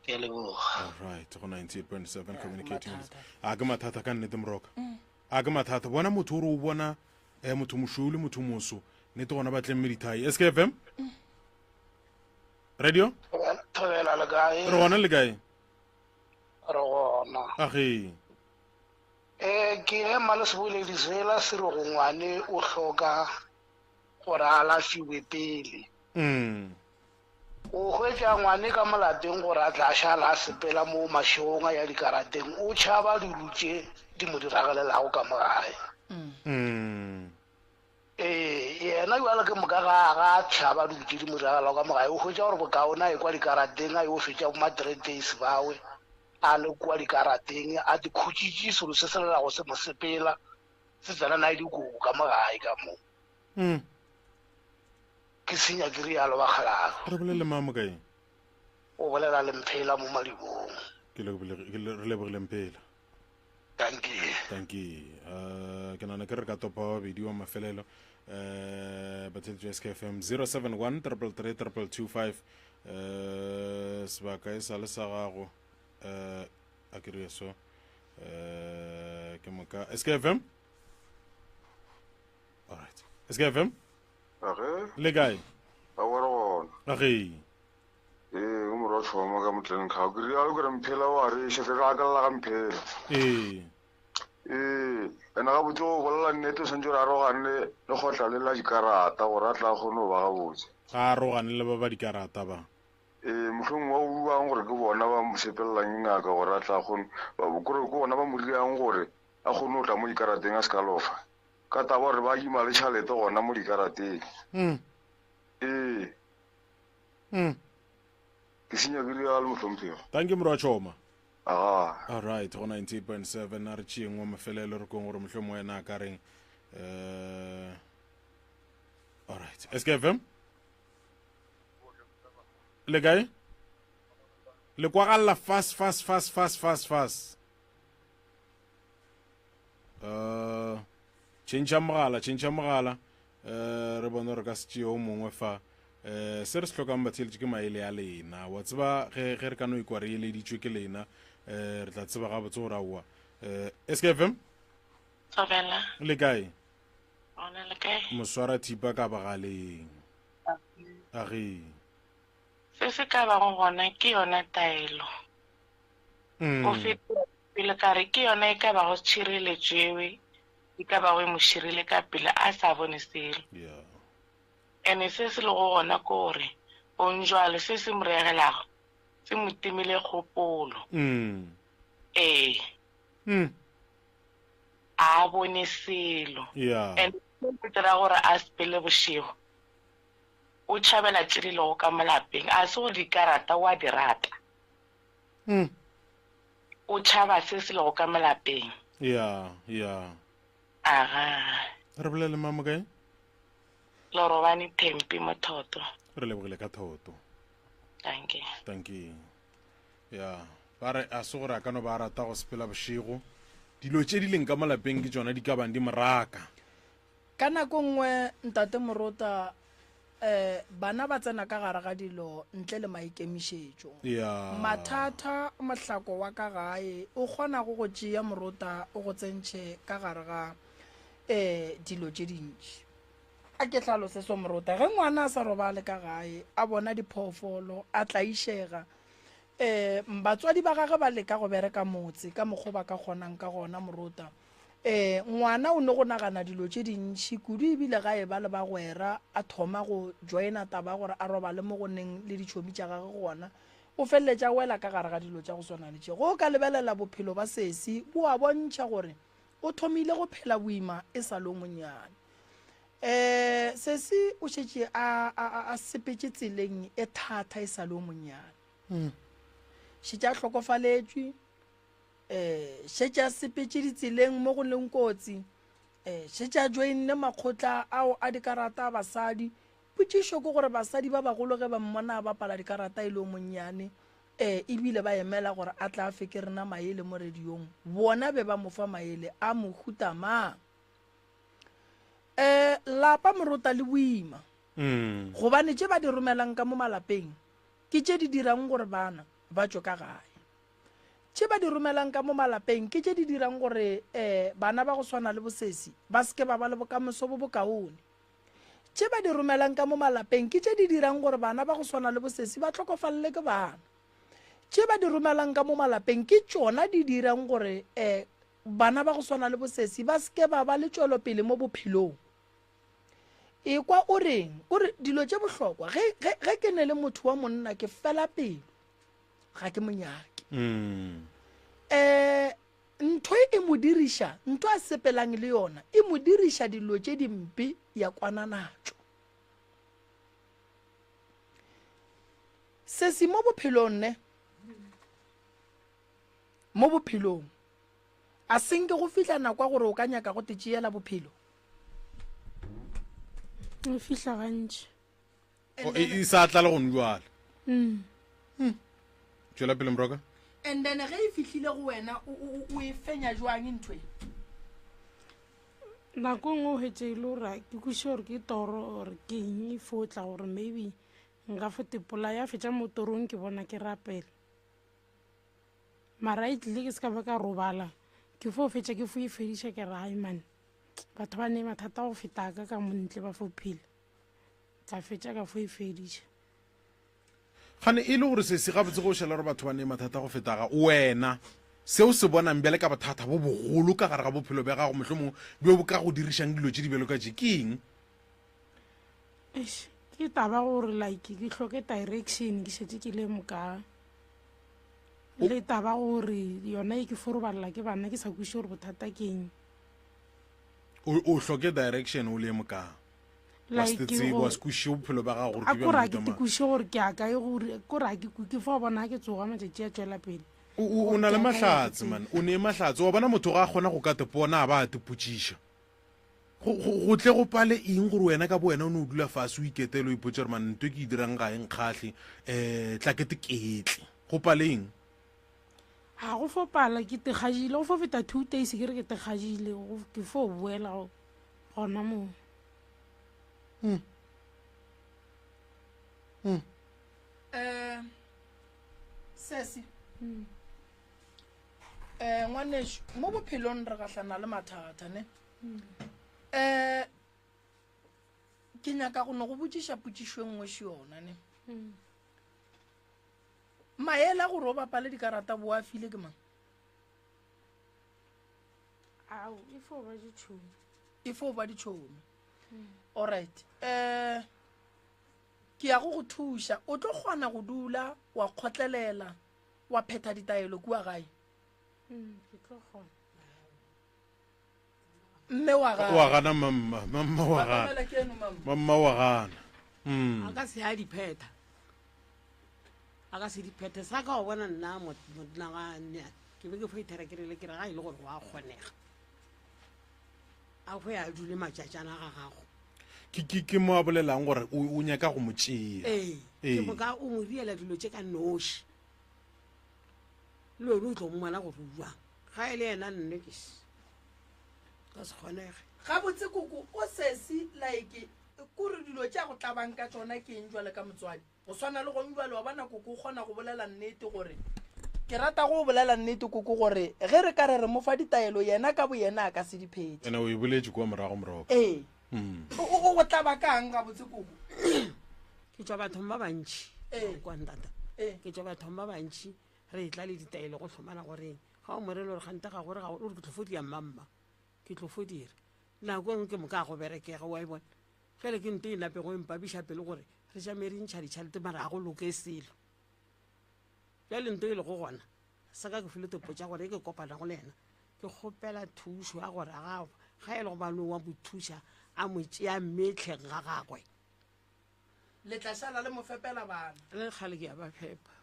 Ke a leboga. Alright, go 98.7 communicating. A ke mathata ka nnete moroka. A ke mathata. Bona motho o re o bona eh motho mošweu le motho moso. Nnete gona ba tlemme dithai. SKFM? Radio? Thobela le kae? Re gona le kae? Re gona. Age. Eh ke ema le seboledi sela se re go ngwane o hloka gore a alafiwe pele. Mm. O hwetša ngwane ka mo lapeng gore a tla šala a sepela mo mašegong a ya dikarateng, o tšhaba dilo tše di mo diragalelago ka mo gae. Mm. Ee, yena bjalo ke moka ga ga a tšhaba dilo tše di mo diragalago ka mo gae, o hwetša gore bokaone a ye kwa dikarateng a yo fetša bo ma-three days bawe a le kwa dikarateng a di khutšitše selo se se lelago se mo sepela se tsena nae dikobo ka mo gae ka mo. Mm. Ke senya ke rialo bakgalabje. Re bolele mang mokae? O bolela le Mphela mo Madibong. Ke lebogile, ke le, re lebogile Mphela. Dankie. Dankie. Uh, ke nana ke re ka topa wa babedi wa mafelelo. Uh, batheletši wa SKFM 071 333 2225 uh, sebaka e sa le sa gago uh, a ke re so uh, ke moka SKFM Alright. SKFM Age. Le kae? Aowa re gona. Age. Ee, o morwa Tšhoma ka motleng kgao. Ke rialo ke re Mphela o a reša, ke re akalela ga Mphela. Ee. Ee, ene gabotse go bolela nnete o swantse gore arogane le lekgotla le la dikarata gore a tla kgone go ba gabotse. Ga arogane le ba ba dikarata ba. Ee, mohlomongwe wa o buang gore ke bona ba mo sepelelang ngaka gore a tla kgone, kore ke bona ba mo dirang gore a kgone go tla mo dikarateng a se ka lofa. Ka taba gore ba ima le tšhalete gona mo dikarateng. Mm. Ee. Mm. Ke senya ke rialo mohlomphego. Thank you morwa Choma. Aga. All right, go 98.7 a re tšeeng wa mafelelo re kong gore mohlomongwe wena a ka reng. Eh All right. SKFM? Le kae? Le kwagalla fast fast fast fast fast fast. Uh, tšhentšha mogala tšhentšha mogala uh, re bone gore ka se tšee o mongwe fa uh, se re se hlokang batheeletši ke maele a lena wa tseba ge, ge re ka no ikwa re eleditšwe ke lena uh, re tla tseba gabotse gore aowa uh, skfm Thobela. Le kae? Gona le kae? Moswara thipa ka bogaleng. Age. Se se ka bago gona ke yona taelo. Mm. O fete pele ka re ke yona e ka bago tšhireletšo ewe e ka bago e mo širile ka pele a sa bone selo. Yeah. Ene se se lego gona ke gore onjwalo se se mo reagelago se mo timile kgopolo. Mm. Ee. Mm. A bone selo. Yeah. And se dira gore a sepele bošego. O tšhabela tše di lego ka mo lapeng. A se gore dikarata o a di rata. Mm. O tšhaba se se lego ka mo lapeng. Ya, ya. Aga. Re bolele mamo kae? Lorobane Thempi mo Thoto. Re lebogile ka Thoto. Dankie. Dankie. Ya, ba re a se gore a ka no ba a rata go sepela bošego. Dilo tše di leng ka mo lapeng ke tšona di ka bang di mo raka. Ka nako nngwe, Ntate Morota, um bana ba tsena ka gare ga dilo ntle le maikemišetšo. Yeah. Mathata, mohlako wa ka gae o kgonago go tšea Morota o go tsentšhe ka gare ga um dilo tše dintši. A ke hlalose so Morota, ge ngwana a sa robale ka gae, a bona diphoofolo, a tlaišega, um batswadi ba gage ba leka go bereka motse ka mokgo ba ka kgonang ka gona Morota. Ee, ngwana o ne go nagana dilo tše dintši kudu ebile ga e ba le bagwera a thoma go joina taba ya gore a robale mo go neng le ditšhomi tša gagwe gona, o feleletša a wela ka gare ga dilo tša go swana le tše. Ge o ka lebelela bophelo ba sesi bo a bontšha gore o thomile go phela boima e sa le o monnyane. Um sesi o šetše a, a, a, a sepetše tseleng e thata e sa le o monnyane. Šetše a hlokofaletšwe. um šetše a sepetše ditseleng mo go leng kotsi um šetše a joinne makgotla ao a dikarata a basadi potšišo ke gore basadi ba bagolo ge ba mmona a bapala dikarata e le o monnyane um ebile ba emela gore a tla fe ke rena maele mo radiong bona be ba mo fa maele a mohuta mang um lapa morota le boima Mm. gobane tše ba di romelang ka mo malapeng ke tše di dirang gore bana. ba tšwe ka gae. Tše ba di romelang ka mo malapeng ke tše di dirang gore um bana ba go swana le bosesi ba se ke ba ba le bokamoso bo bokaone. Tše ba di romelang ka mo malapeng ke tše di dirang gore bana ba go swana le bosesi ba hlokofalele ke bana. Tše ba di romelang ka mo malapeng ke tšona di dirang gore um bana ba go swana le bosesi ba se ke ba ba le tšwelopele mo bophelong. Ekwa o reng? O re dilo tše bohlokwa ge, ge, ge ke ne le motho wa monna ke fela pelo ga ke mo nyake. Mm. Um ntho e mo diriša, ntho a sepelang le yona e mo diriša dilo tše dimpe ya kwana natšo. Sesi mo bophelong ne, mo bophelong a senke go fihla nako ya gore o ka nyaka go te tšeela bophelo. E fihla gantši. O, e, e sa tla le gone jwale. Mm. Hmm. Tšwela pele moroka. And then ge e fihlile go wena o, o, o e fenya jwang ntho e? Nako e nngwe o hwetše e le gore a ke kwešiše gore ke toro or ke eng e fo tla gore maybe nka fo tepolaya fetša mo torong ke bona ke rapela. Mara e tlile ke se ka ba ka robala ke fo fetša ke fo e fediša ke re ai man batho ba ne mathata go feta ka ka montle ba fo phela. Ka fetša ka fo e fediša. Gane e le gore sesi gabotse go šala gore batho ba ne mathata go feta ga wena, se o se bonang bjale ka bothata bo bogolo ka gare ga bophelo bja gago mohlomongwe bjo bo ka go dirišang dilo tše di bjalo ka tše ke eng? Eish, ke taba gore like ke hloke direction ke šetše ke le moka le taba gore yona e ke fo robalela ke bana ke sa kwešiše gore bothata ke eng. O, o hloke direction o le moka. Wa se Like tsebe, go- wa se kwešiše bophelo bja gago gore a ke bja kore a ke mohuta mang. tekwešiše gore ke a kae gore kore a ke kwe ke fa bona ke tsoga matšatši a tšwela pele O, o, o na le mahlatse man, o ne mahlatse. Wa bona motho ga a kgona go ka tepona a ba a tepotšiša. Go, go, go tle go pale eng gore wena ka bo wena o ne o dula fase o iketele o ipotše gore man nto e ke e dirang ga e nkgahle, um tla ke te ketle. Go pale eng? Ga go fo pala ke tegajile, go fo feta 2 days ke re ke tegajile, go- ke fo boela go- gona moo. Mm. Mm. Eh, sesi eh ngwanešu mo bophelong re gahlana le mathata ne eh ke nyaka go no go botšiša potšišo e nngwe še yona ne maele a gore o bapale dikarata bo a file ke mang Ao, e fo ba ditšhomi. E fo ba ditšhomi. Alright. Eh ke ya go go thuša. O tlo kgona go dula wa kgotlelela wa phetha ditaelo kua gae. Ke tlo kgona. Mme wa gana. Wa gana mamma, mamma wa gana. Batamela ke eno mamma. Mamma wa gana. Mm. A ka se a di phetha. A ka se di phethe sa ka o bona nna monna ga nne ke be ke fo ithera ke rele ke re ga e le gore go a kgonega. A go ya dule matšatšana ga gago. Ke ke ke mo a bolelang gore o o nyaka go mo tšea. Ee. Ee. Ke moka o mo riela dilo tše ka noši. Le wena o tlo mmona gore o jwang. Ga e le yena nne ke ka se kgonege. Gabotse koko o sesi like kore dilo tše a go tlabang ka tšona ke eng jwale ka motswadi? Go swana le gong bjale wa bona koko o kgona go bolela nnete gore ke rata go bolela nnete koko gore ge re ka re re mo fa ditaelo yena ka boyena a ka se di phethe. Ene o e boletše kua morago moroka. Ee. O o go tlaba kang gabotse koko? Ke tšwa bathong ba bantši. Ee. Kwa ntata. Ee. Ke tšwa bathong ba bantši re etla le ditaelo go hlomana goreng ga o morele gore gante ga gore ga o re ke tlo fo dia mmamma ke tlo fo dira nako e nngwe ke moka go berekega wa e bona Bjale ke nto e napego e mpabiša pelo gore re tšame re ntšha ditšhelete mara ga go loke selo. Bjale nto e lego gona sa ka ke file topo tša gore e ke kopanago le yena ke kgopela thušo ya gore ga ga e le go bano wa mo thuša a mo tšea metlheng ga gagwe. Le tla šala le mo fepela bana. Le kgale ke a ba fepa,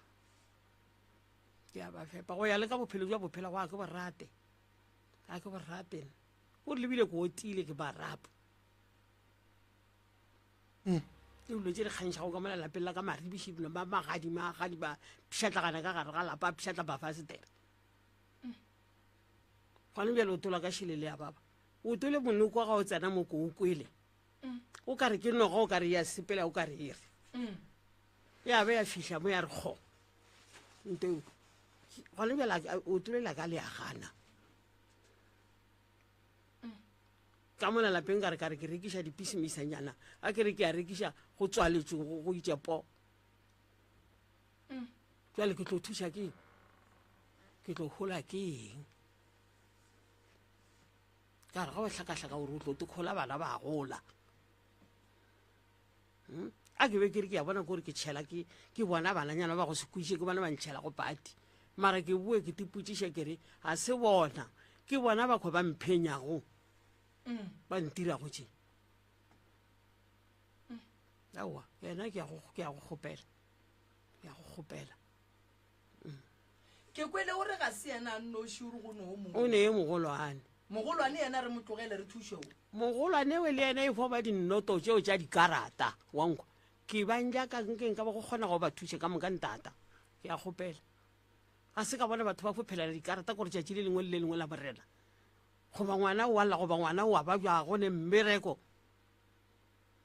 ke a ba fepa go ya le ka bophelo bja bophela go a ke bo rate, a ke bo rate. O re lebile ke otile ke marapo. Mm. Ke dilo tše di kgantšhago ka mola lapeng la ka maribiši dilo ba magadi magadi ba pšhatlagana ka gare ga lapa pšhatla mafasetere. Gone bjale o tola ka šelele ya baba. O tole monoko ga o tsena mo ko o kwele. O ka re ke noga o ka re ya sepela o ka re e re. Ya ba ya fihla mo ya re kgo. Nteo gone bjale o tolela ka le a gana. Ka mola lapeng ka re ka re ke rekiša dipisemisanyana a ke re ke a rekiša go tswaletšwe go itše po. Jale ke tlo thuša ke eng? Ke tlo hola ke eng? Ka re ga o hlakahlaka gore o tlo te khola bana ba gola. Hmm? A ke be ke re ke ya bona kore ke tšhela ke ke bona bananyana ba go se kweše ke bona ba ntšhela go pati. Mara ke boe ke tipotšiše ke re ga se bona ke bona ba kgo ba mphenyago ba ntirago tše. Aowa yena ke ya go ke ya go kgopela. Ke ya go kgopela. Ke kwele o re ga se yena a nnoši o re go ne o mongwe. O ne ye mogolwane. Mogolwane yena re mo tlogele re thuše o. Mogolwane we le yena e fo ba dinnoto tšeo tša dikarata wa nkwa. Ke ba njaka nke nka ba go kgona go ba thuše ka moka ntata. Ke a kgopela. Ga se ka bona batho ba fo phelela dikarata gore tšatši le lengwe le le lengwe la morena. Goba ngwana o a lla goba ngwana o a babja go ne mmereko.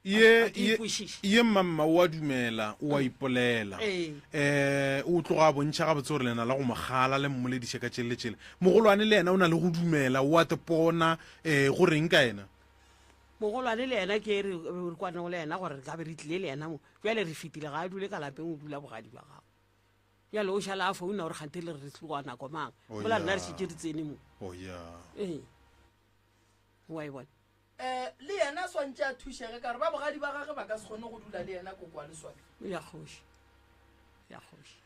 Ye, ye, ye mmamma o a dumela, o a ipolela. Eh, o tloga a bontšha gabotse gore lena la go mo gala le mmolediše ka tšele le tšele. Mogolwane le yena o na le go dumela, o a tepona, eh, go reng ka yena? Mogolwane le yena ke re re kwanego le yena gore re ka be re tlile le yena mo. Bjale re fetile ga a dule ka lapeng o dula bogadi bja gagwe. Bjale o šala a founa gore kganthe le re re tloga nako mang. Oh, Mola rena re yeah. šetše re tsene mo. Oh, yeah. Ee. Wa e bona? Um le yena a swantše a thušege ka gore ba bogadi ba gage ba ka se kgone go dula le yena koko wa leswabi. Ya kgoši, ya kgoši,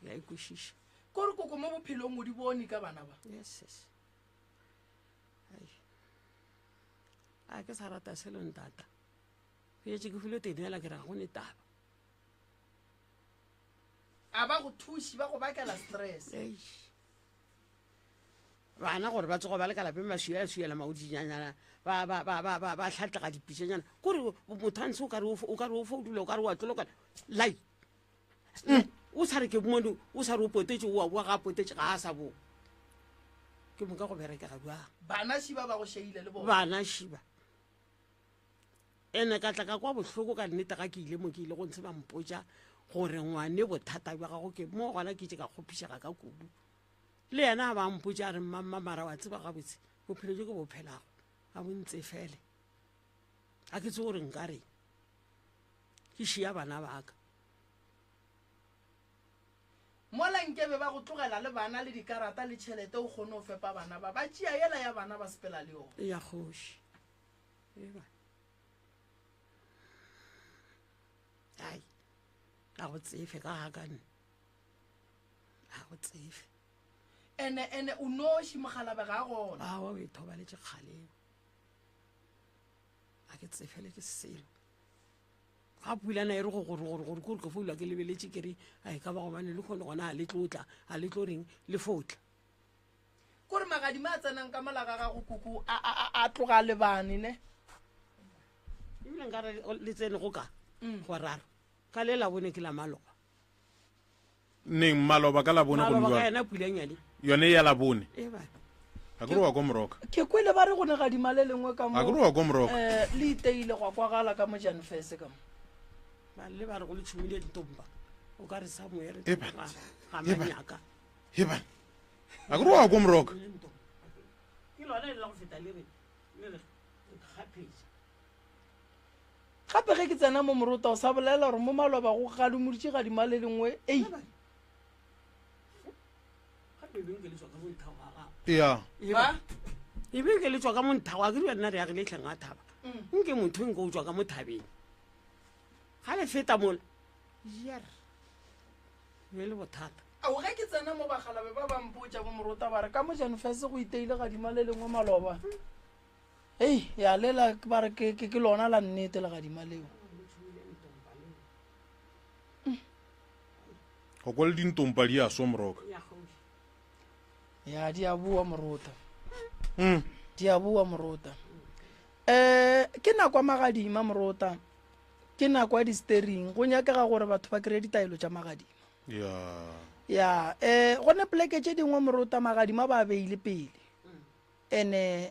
ya e kwešiša. Kore koko mo bophelong o di bone ka bana ba. Yes, yes. Ai. A ke sa rata selo ntata. Ke šetše ke filwe tenela ke re ga go ne taba. A ba go thuši ba go bakela stress. Eish. Bana gore ba tsogo ba le ka lapeng ba swiela-swiela maodinyanyana ba ba ba ba ba ba hlatlega dipitšanyana kore motho a ntshe o kare o kare o fo dula o kare wa tlolokana lai mm. o sa re ke mone o sa re o potetše o a boa ga a potetše ga a sa boa ke moka go berekega bjang bana šiba ba go šeile le bona bana šiba ene ka tla ka kwa bohloko ka nnete ga ke ile mo ke ile go ntshe ba mpotša gore ngwane bothata bja gago ke mo gona ke itse ka kgopišega ka kudu Le yena a ba mpotša a re, Mmamma, mara wa tseba gabotse bophelo bjo ke bo phelago ga bo ntsefele. Ga ke tsebe gore nka reng. Ke šia bana ba ka. Mola nkebe ba go tlogela le bana le dikarata le tšhelete o kgone go fepa bana ba, ba tšea yela ya bana ba sepela le yona. Ya kgoši. Eba. Ai, ga go tsefe ka ga ka nne. Ga go tsefe. Ene, ene o noši mogalabe ga a gona. Aowa o ithobaletše kgaleo. Ga ke tsefele ke selo. Ga pulana e re go gore gore gore kore ke foulwa ke lebeletše ke re a e ka ba gobane le kgone gona a le tlo tla a le tlo reng le fotla. Kore magadima a tsenang ka mola ga gago kuku a a a a tloga a lebane ne. Ebile nka re le tsene go ka go raro ka le la bone ke la maloba. Neng maloba ka labone go Maloba ka njwang? yena pulanyane. Yone ya labone. E ba. A ke re wa ko moroka. Ke kwele ba re go ne gadima le lengwe ka mo. A ke re wa ko moroka. Eh, le iteile gwa kwagala ka mo Janfese ka mo. Ba le ba re go le tšhumile ntomba. O ka re Samuel E ba. ga ga E ba. manyaka. E ba. A ke re wa ko moroka. Ke lona le la go feta le re le re kgaphetša. Gape ge ke tsena mo morota o sa bolela gore mo maloba go gadumoditše gadima le lengwe ei. Ya. Ba? E be ke le tswa ka mo nthago a ke re nna re agile tlheng a thaba. Mm. Nke motho nke o tswa ka mo thabeng. Ga le feta mola. Yer. Be le bothata. Ao ge ke tsena mo bagalabe ba ba mpotša bo morota ba re ka mo Janfese go iteile gadima le lengwe maloba. Hei, ya lela ba re ke, ke, ke lona la nnete legadima leo. Go kwa le dintompa di a swa moroka. Ya di a boa morota. Mm. Di a boa morota. Eh, ke nako ya magadima morota. Ke nako ya di-steering. Go nyakega gore batho ba kry-e ditaelo tša magadima. Ya. Ya, eh, go ne poleke tše dingwe morota magadima ba a beile pele. Ene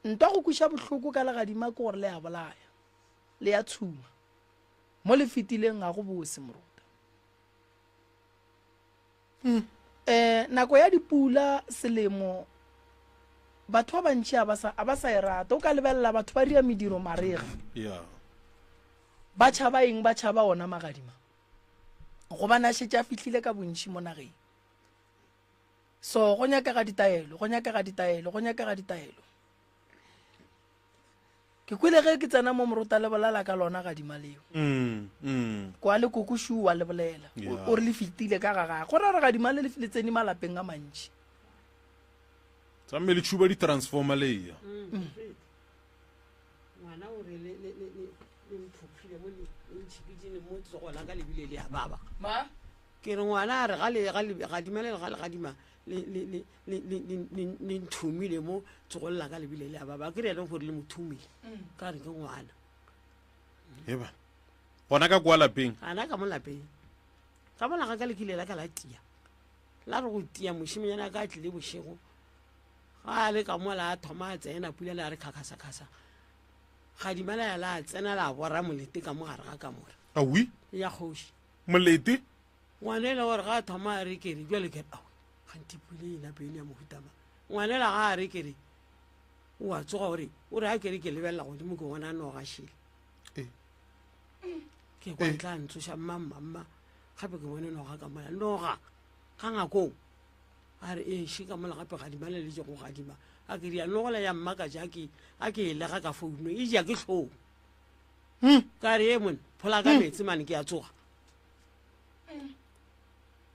ntwa go kweša bohloko ka legadima ke gore le a bolaya, le ya tshuma. Mo le fetileng ga go bose morota. Um nako ya dipula selemo batho ba bantši a ba sa a ba sa e rata. O ka lebelela batho ba dira mediro marega. Yeah. Ba tšhaba eng? Ba tšhaba ona magadima. Gobane a šetše a fihlile ka bontši mo nageng. So go nyakega ditaelo, go nyakega ditaelo, go nyakega ditaelo. Ke kwele ge ke tsena mo morota le bolela ka lona gadima leo. Mm, mm. Kwa le koko shu wa le bolela. Yeah. O re le fetile ka ga gagwe. Go ra gore gadima le le tsene malapeng a mantši. Tsa mme le tšhuba di-transformer le ya. Mm. Ngwana o re le le le le le mphuphile mo le le ntšhipidile mo tsogo la ka le bile le ya baba. Ma? Ke re ngwana a re ga le ga le gadima le ga le gadima le le le le le le le le nthumile mo tsogong la ka le bile le a baba ke re ene gore le mo thumile mm. ka re ke ngwana eba gona ka kwa lapeng gana ka mo lapeng ka mola ga ka le kile la ka la tia la re go tia mošimenyana ka tlile bošego ga a le ka mola a thoma a tsena pula le a re khakhasa-khasa gadima la ya la tsena la bora molete ka mo gare ga kamora awi ya kgoši Molete. Ngwanela wa re ga a thoma a re kere bjale ke re awe ganthe pule e nape ene ya mohutama. Ngwanela ga a re kere o a tsoga o re o re a kere ke lebelela godimo ke bona noga šele. Eh. Ke kwa eh. tla ntsoša mma mma mma gape ke bone noga ka mola noga ga ngakong a re ee še ka mola gape gadima le letse go gadima a ke ria nogola ya mma ka ja ke a ke e lega ka founo e ja ke tlhong Hmm. Ka re e mone phola ka hmm. metsi mane ke a tsoga.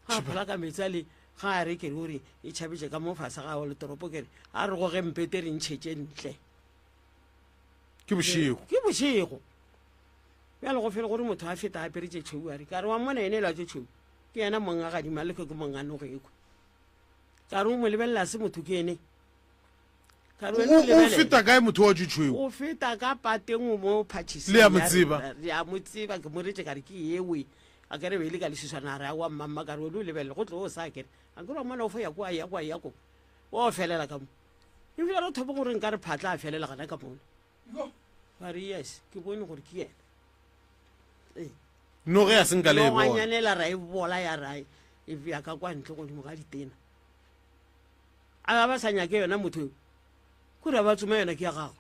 Ga phola ka metsi a le ga a re kere o re e tšhabetše ka mo fase ga le toropo kere a re goge mpete re ntšhetše ntle. Ke bošego. Ke bošego. Bjale go fele gore motho a feta a apere tše tšhweu a re ka re wa mmona ene elwa tše tšhweu ke yena mong a gadima le ke mong a noge ekwe. Ka re o mo lebelela se motho ke ene. O feta kae motho wa tšutšhweu? O feta ka pateng o mo phatšhiseng. Le a mo tseba? Re a mo tseba, ke mo retše ka re ke ewe. A kere be e le ka leswiswana a re aowa mmamma ka re wena o lebelele go tlo o sa kere. A kere wa mmona o fo ya kwa ya kwa ya ko. Wa felela ka mo. Ebile re thopo gore nka re phatla a felela gana ka mona. Ba re yes, ke bone gore ke yena. Ee. Noge ya senka le e bona. Noganyana ra e bola ya ra e bea ka kwa ntle godimo ga ditena. A ba ba sa nyake yona motho yo kore ba tsoma yona ke ya gagwe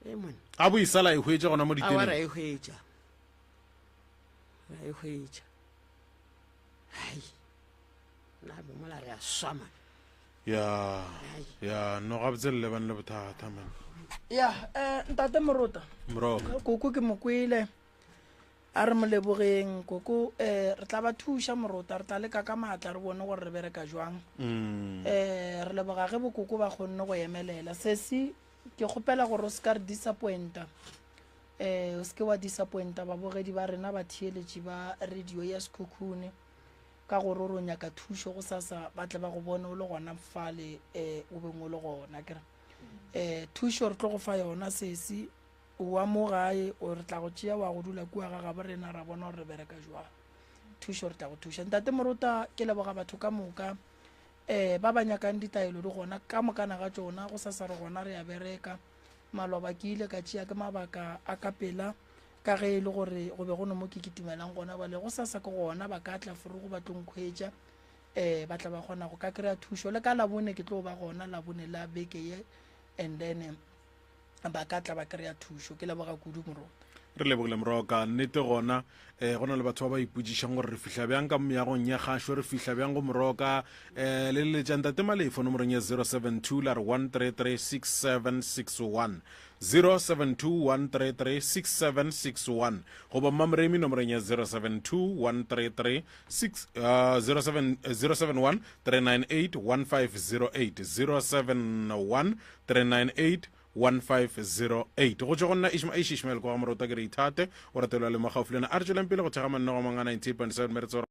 e monna A bo isala e hwetša gona mo awa ra diteneng. e hwetša ra e hwetša hai nna be mola re a swa man Ya ya no gabotse le lebane le bothata man. ya um ntate morota Moroka. koko ke mo kwele A re mo lebogeng, Koko. Eh, re tla ba thuša, Morota. Re tla leka ka maatla re bone gore re bereka jwang. Mm. Eh, re leboga ge bokoko ba kgonne go emelela. Sesi, ke kgopela gore o se ka re disappointa. Eh, o se ke wa disappointa babogedi ba rena, batheeletši ba radio ya Sekhukhune, ka gore o re o nyaka thušo gosasa ba tle ba go bone o le gona fale, eh, o beng o le gona. Ke re, eh, thušo re tlo go fa yona, sesi. O wa mo gae, o re tla go tšea wa go dula kua ga gabo rena ra bona gore re bereka jwang. Thušo re tla go thuša. Ntate Morota, ke leboga batho ka moka um ba ba nyakang ditaelo di gona ka mokana ga tšona, go sasa re gona re a bereka. Maloba ke ile ka tšea ke mabaka a ka pela ka ge e le gore go be go no mo ke kitimelang gona bjale go sasa ke gona ba ka tla forogo ba tlo nkhwetša um ba tla ba kgona go ka kry-a thušo. Le ka Labone ke tlo ba gona Labone la beke ye and then ba ka tla ba kry-a thušo. Ke leboga kudu Morota. Re lebogile Moroka. Nnete gona um go na le batho ba ba ipotšišang gore re fihla bjang ka meagong ya kgašo, re fihla bjang go Moroka. Um le leletša Ntate Malefo nomorong ya 072 la re 1336761, 072 133 6761, goba Mmamoremi nomorong ya 072 133 6, uh, 07, 071 398 1508, 071 398 1508. Go tšwa go nna Ishma Eish Ishmael kwa ga Morota ke re ithate o ratelwa le mo gaufi le nna. A re tšweleng pele go thekga manno go mangwe a 98.7 Meretsoro.